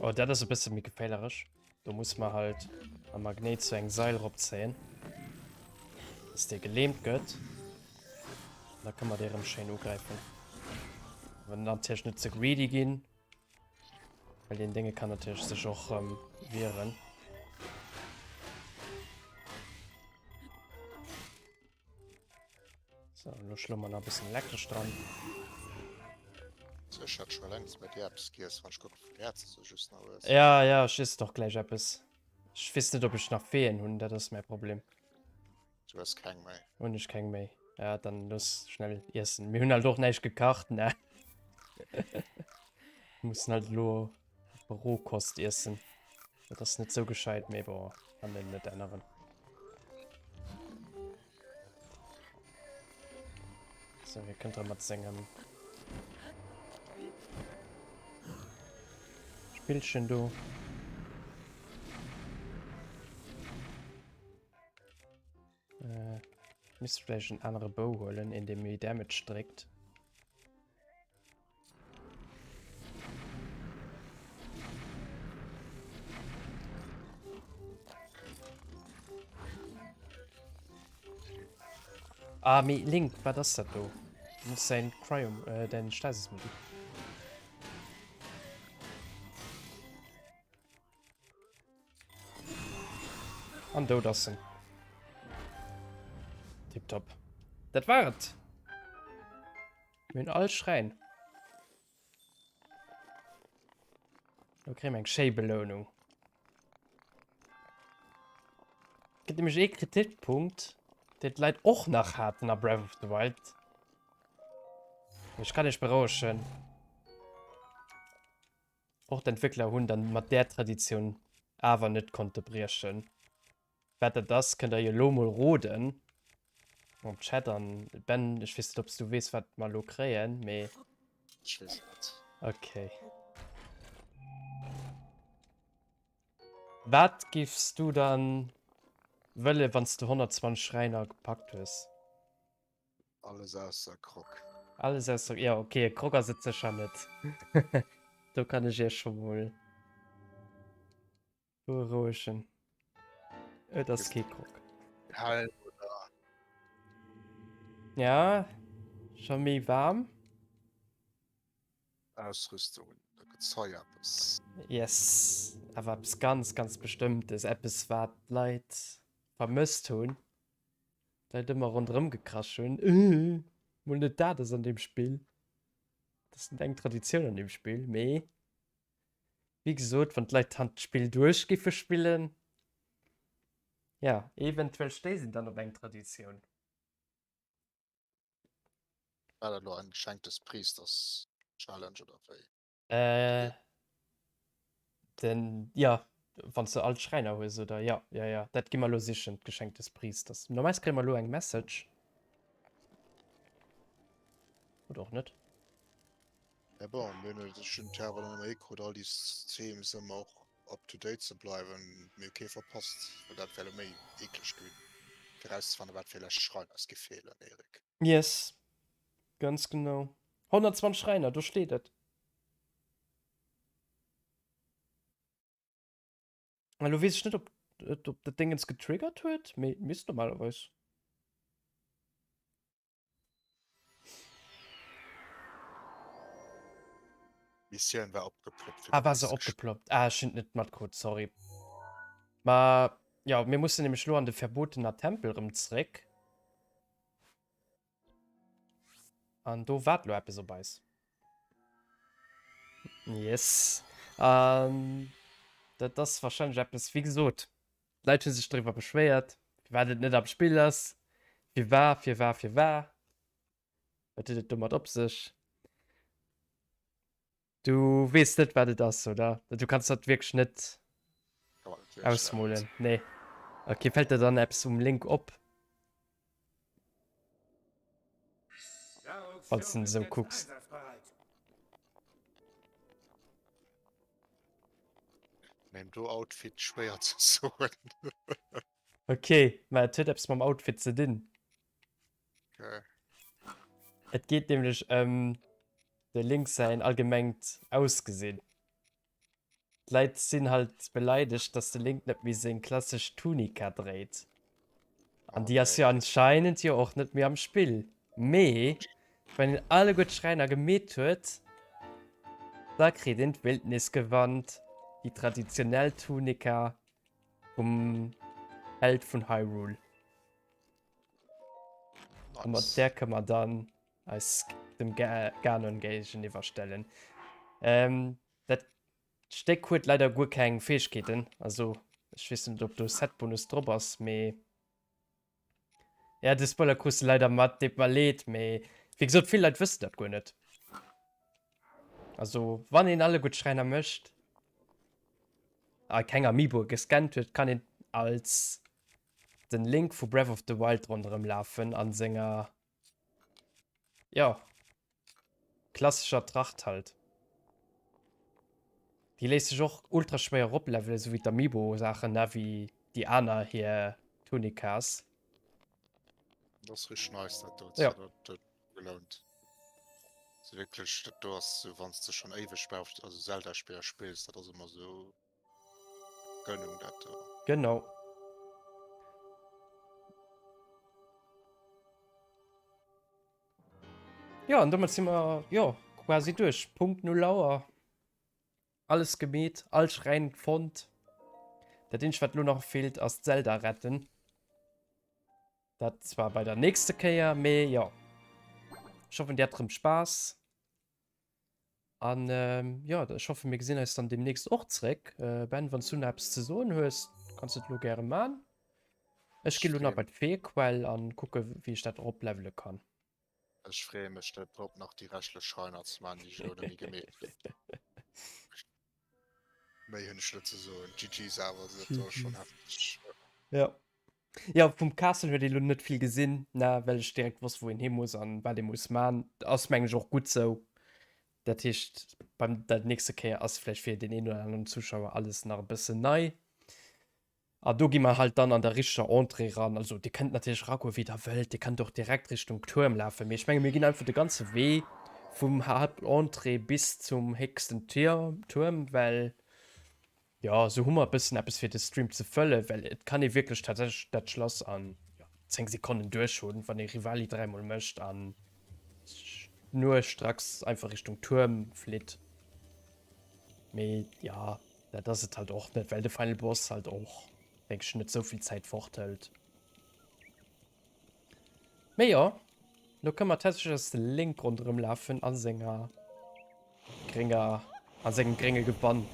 Oh, dat ass e bësse méi geféierlech. Do muss man halt am Magnéit sou eng Seil ropzéien, dass dee gelähmt gëtt. Da kënne mer dee rëm schéin ugräifen. Awer natierlech net ze greedy ginn. Well deen Dénge kann natierlech sech och rëm wieren. So, lo schloe mer nach e bëssen elektresch dran. So, ech hätt scho längst bei dir eppes giess, wann ech kucken, wéivill Häerzer s du just nach hues. Ja, ja, ech iessen och gläich eppes. Ech weess net, ob ech nach Feeën hunn, dat ass mäi Problem. Du hues keng méi. Hunn ech keng méi. Ja, dann looss schnell iessen. Mir hunn halt och näischt gekacht, ne? Mussen halt elo Rohkost iessen. Dat ass net sou gescheit, mee bon, kann een net änneren. So, hie kënnt erëm mat sengem Spillchen do. Äh, misst vläicht en anere Bou huelen, een dee méi Damage dréckt. Ah mee Link, wat ass dat do? Du muss däin Cryo, äh, däin Stasis-Modul. An dout ass en. Tipptopp. Dat war et. Mir hunn all Schräin. Lo kréie mir eng schéi Belounung. Gëtt nämlech ee Kritikpunkt, deen d'Leit och nach haten a Breath of the Wild. Ech kann iech berouegen. Och d'Entwéckler hunn dann mat där Traditioun awer net konnte briechen. Wat dat ass, kënnt der jo elo mol roden am Chat. An Ben, ech weess net, ob s du weess, wat mer elo kréien, mee. Ech weess et net. Okay. Wat giffs du dann wëlle wann s du 120 Schräiner gepackt hues? Alles ausser Croc. Alles ausser, ja okay, e Croc ass et sécher net. Do kann ech iech scho mol berouegen. Et ass kee Croc. Helm oder? Ja, scho méi waarm. Ausrüstung, da gëtt hei eppes. Yes, awer eppes ganz, ganz Bestëmmtes, eppes wat d'Leit vermësst hunn, d'Leit ëmmer ronderëm gekrasch hunn, Äh, mol net dat ass an deem Spill. Dat ass net eng Traditioun an deem Spill, mee wéi gesot, wann d'Leit dann d'Spill duerch giffe spillen, ja, eventuell stéisst een dann op eng Traditioun. War dat lo eng Geschenk des Priesters Challenge oder wéi? Äh, den, ja, wann du all d'Schräiner hues, oder? Ja, ja, ja, dat gi mer lo sichen, d'Geschenk des Priesters. Normalerweis kréie mer lo eng Message. Oder och net. Ja bon, mir hunn et, ech hunn et jo awer dann ëmmer hikrut, all déi Themes ëmmer och up to date ze bleiwen. Mir hu kee verpasst, well dat wär elo méi eekleg ginn, fir erauszefannen, wat fir lescht Schrein eis gi feelen, Eric. Yes, ganz genau. 120 Schräiner, do steet et. Elo weess ech net, ob et ob dat Déngens getriggert huet, mee et misst normalerweis. Missioun war opgeploppt. Ah, war se opgeploppt? Ah, ech hunn et net matkrut, sorry. Ma ja, mir mussen nämlech lo an de verbotener Tempel rëm zréck. An do waart lo eppes op eis. Yes. An dat ass wahrscheinlech eppes, wéi gesot, D'Leit hu sech driwwer beschwéiert, firwat et net am Spill ass. Firwar, firwar, firwar? Wat huet et domat op sech? Du weess net, wat et ass, oder? Du kanns dat wierklech net ausmolen. Nee. Okay, fält der dann eppes um Link op? Wann s de en esou kucks. Mengem do Outfit schwéier ze soen. Ok, mä et huet eppes mam Outfit ze dinn. Okay. Et geet nämlech ëm de Link säin allgemengt Ausgesinn. D'Leit sinn halt beleidegt, dass de Link net méi seng klassesch Tunika dréit. An déi ass jo anscheinend jo och net méi am Spill. Mee wann een alleguer d'Schräiner gemeet huet, da kritt een d'Wildnisgewand, déi traditionell Tunika vum Held vun Hyrule. A mat där kënne mer dann eis dem Ganon géigeniwwerstellen. Ähm, dat Stéck huet leider guer keng Fäegkeeten, also ech weess net ob do Setbonus drop ass, mee ja de Spoiler krus de leider mat, deet mer leed, mee wéi gesot vill Leit wëssen dat guer net. Also wann een alleguer d'Schräiner mécht a keng Amiiboe gescannt huet, kann een als den Link vu Breath of the Wild ronderëm lafen an senger Jo. Klassescher Tracht halt. Déi léisst sech och ultra schwéier eroplevelen, esou wéi d'Amiibo-Saachen, ne, wéi déi aner hir Tunikas. Dat ass richteg nice, dat do. Ja. Dat huet gelount. Also wierklech, dat do ass sou, wann s de schonn éiweg Breath of, also Zelda-Spiller spills, dat ass ëmmer sou Gönnung dat do. Genau. Jo, an domat si mer, jo, quasi duerch. Punkt 0 Auer. Alles gemeet, all Schräin fonnt. Dat eenzegt wat elo nach feelt ass d'Zelda retten. Dat zwar bei der nächste Kéier, mee jo. Ech hoffen dir hat rëm Spaass. An jo, ech hoffen mir gesinn eis dann demnächst och zréck. Ben, wann s du nach eppes ze soen hues, kanns du et elo gäre man. Ech gi lo nach bei d'Feequell an kucke wéi ech dat eroplevele kann. Ech freeë mech net drop nach déi reschtlech Schreiner ze man, déi ech elo net méi gemeet hunn. Méi hunn ech net ze soen. GG's awer, dat war schon hefteg. Ja. Ja, vum Castle huet ee lo net vill gesinn, ne, well ech direkt wosst, wou een hi muss an wat ee muss man. Ass mengen ech och gutt sou. Dat heescht, beim der nächste Kéier ass vläicht fir deen een oder aneren Zuschauer alles nach e bëssen nei. A do gi mer halt dann an der richteger Entrée ran. Also Dir kënnt natierlech eragoen, wéi Der wëllt. Dir kënnt och direkt Richtung Tuerm lafen. Mee ech menge mir ginn einfach de ganze Wee vum Haaptentrée bis zum héchsten Tuerm, well jo, esou hu mer e bëssen eppes fir de Stream ze fëllen, well et kann ee wierklech tatsächlech dat Schlass an, jo, 10 Sekonnen duerch hunn, wann ee Rivali dräimol mécht an schnurstracks einfach Richtung Tuerm flitt. Mee jo. Dat ass et halt och net, well de Final Boss halt och, denk ech, net souvill Zäit forthëlt. Mee jo, lo kënne mer tatsächlech als de Link ronderëm lafen a senger grénger, a sengem grénge Gewann.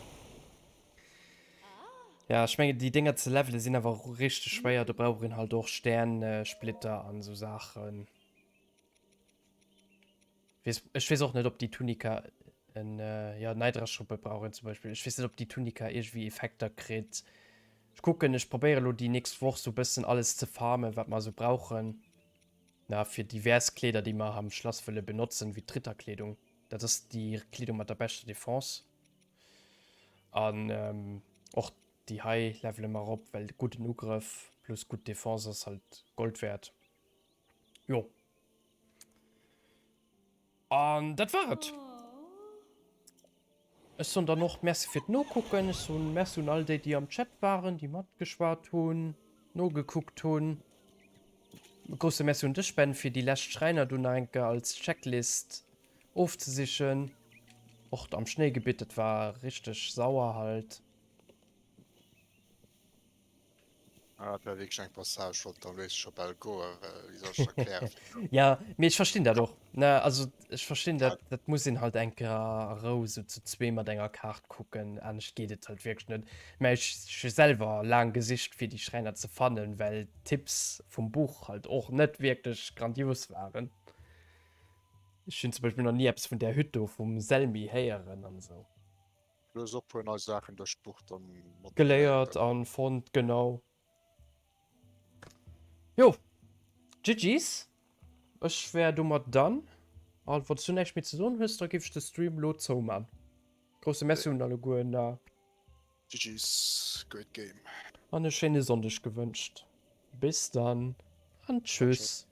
Ja, ech mengen, déi Dénger ze levele sinn awer och richteg schwéier. Do brauch een halt och Sternsplitter an esou Saachen. Wees, ech weess och net, ob déi Tunika en, ja, Neidraschruppe brauch een zum Beispill. Ech weess net, ob déi Tunika iergendwéi Effekter kritt. Ech kucken, ech probéiere lo déi nächst Woch sou bëssen alles ze farmen, wat mer sou brauchen, na, fir divers Kleeder, déi mer am Schlass wëlle benotzen, wéi d'Ritterkleedung. Dat ass déi Kleedung mat der beschter Defense. An och déi hei levele mer op, well gudden Ugrëff plus gutt Defense ass halt Gold wäert. Jo. An dat war et. Ech soen dann och Merci fir d'Nokucken. Ech soen Merci un all déi, déi am Chat waren, déi matgeschwat hunn, nogekuckt hunn. E grousse Merci un dech, Ben, fir déi lescht Schräiner do nach eng Kéier als Checklist ofzesichen. Och am Schnéigebitt, dat war richteg sauer halt. Ah, dat war wierklech eng Passage, wollt der Louis scho bal goen, well wéi soll ech erklären? Ja, mee ech verstinn dat och, ne, also ech verstinn dat, dat muss een halt eng Kéier a Rou sou zu zwee mat enger Kaart kucken, anescht geet et halt wierklech net. Mä ech hu selwer laang gesicht fir déi Schräiner ze fannen, well d'Tipps vum Buch halt och net wierklech grandios waren. Ech hunn zum Beispill nach ni eppes vun där Hütt do vum Selmi héieren an esou. Du hues och puer nei Saachen duerch d'Buch dann mat geléiert an fonnt, genau. Jo, GG's, ech wär domat done. An wanns du näischt méi ze soen hues, da géif ech de Stream lo zouman. Grousse Merci un alleguer a. GG's, great game. An e schéine Sonndeg gewënscht. Bis dann an tschüss.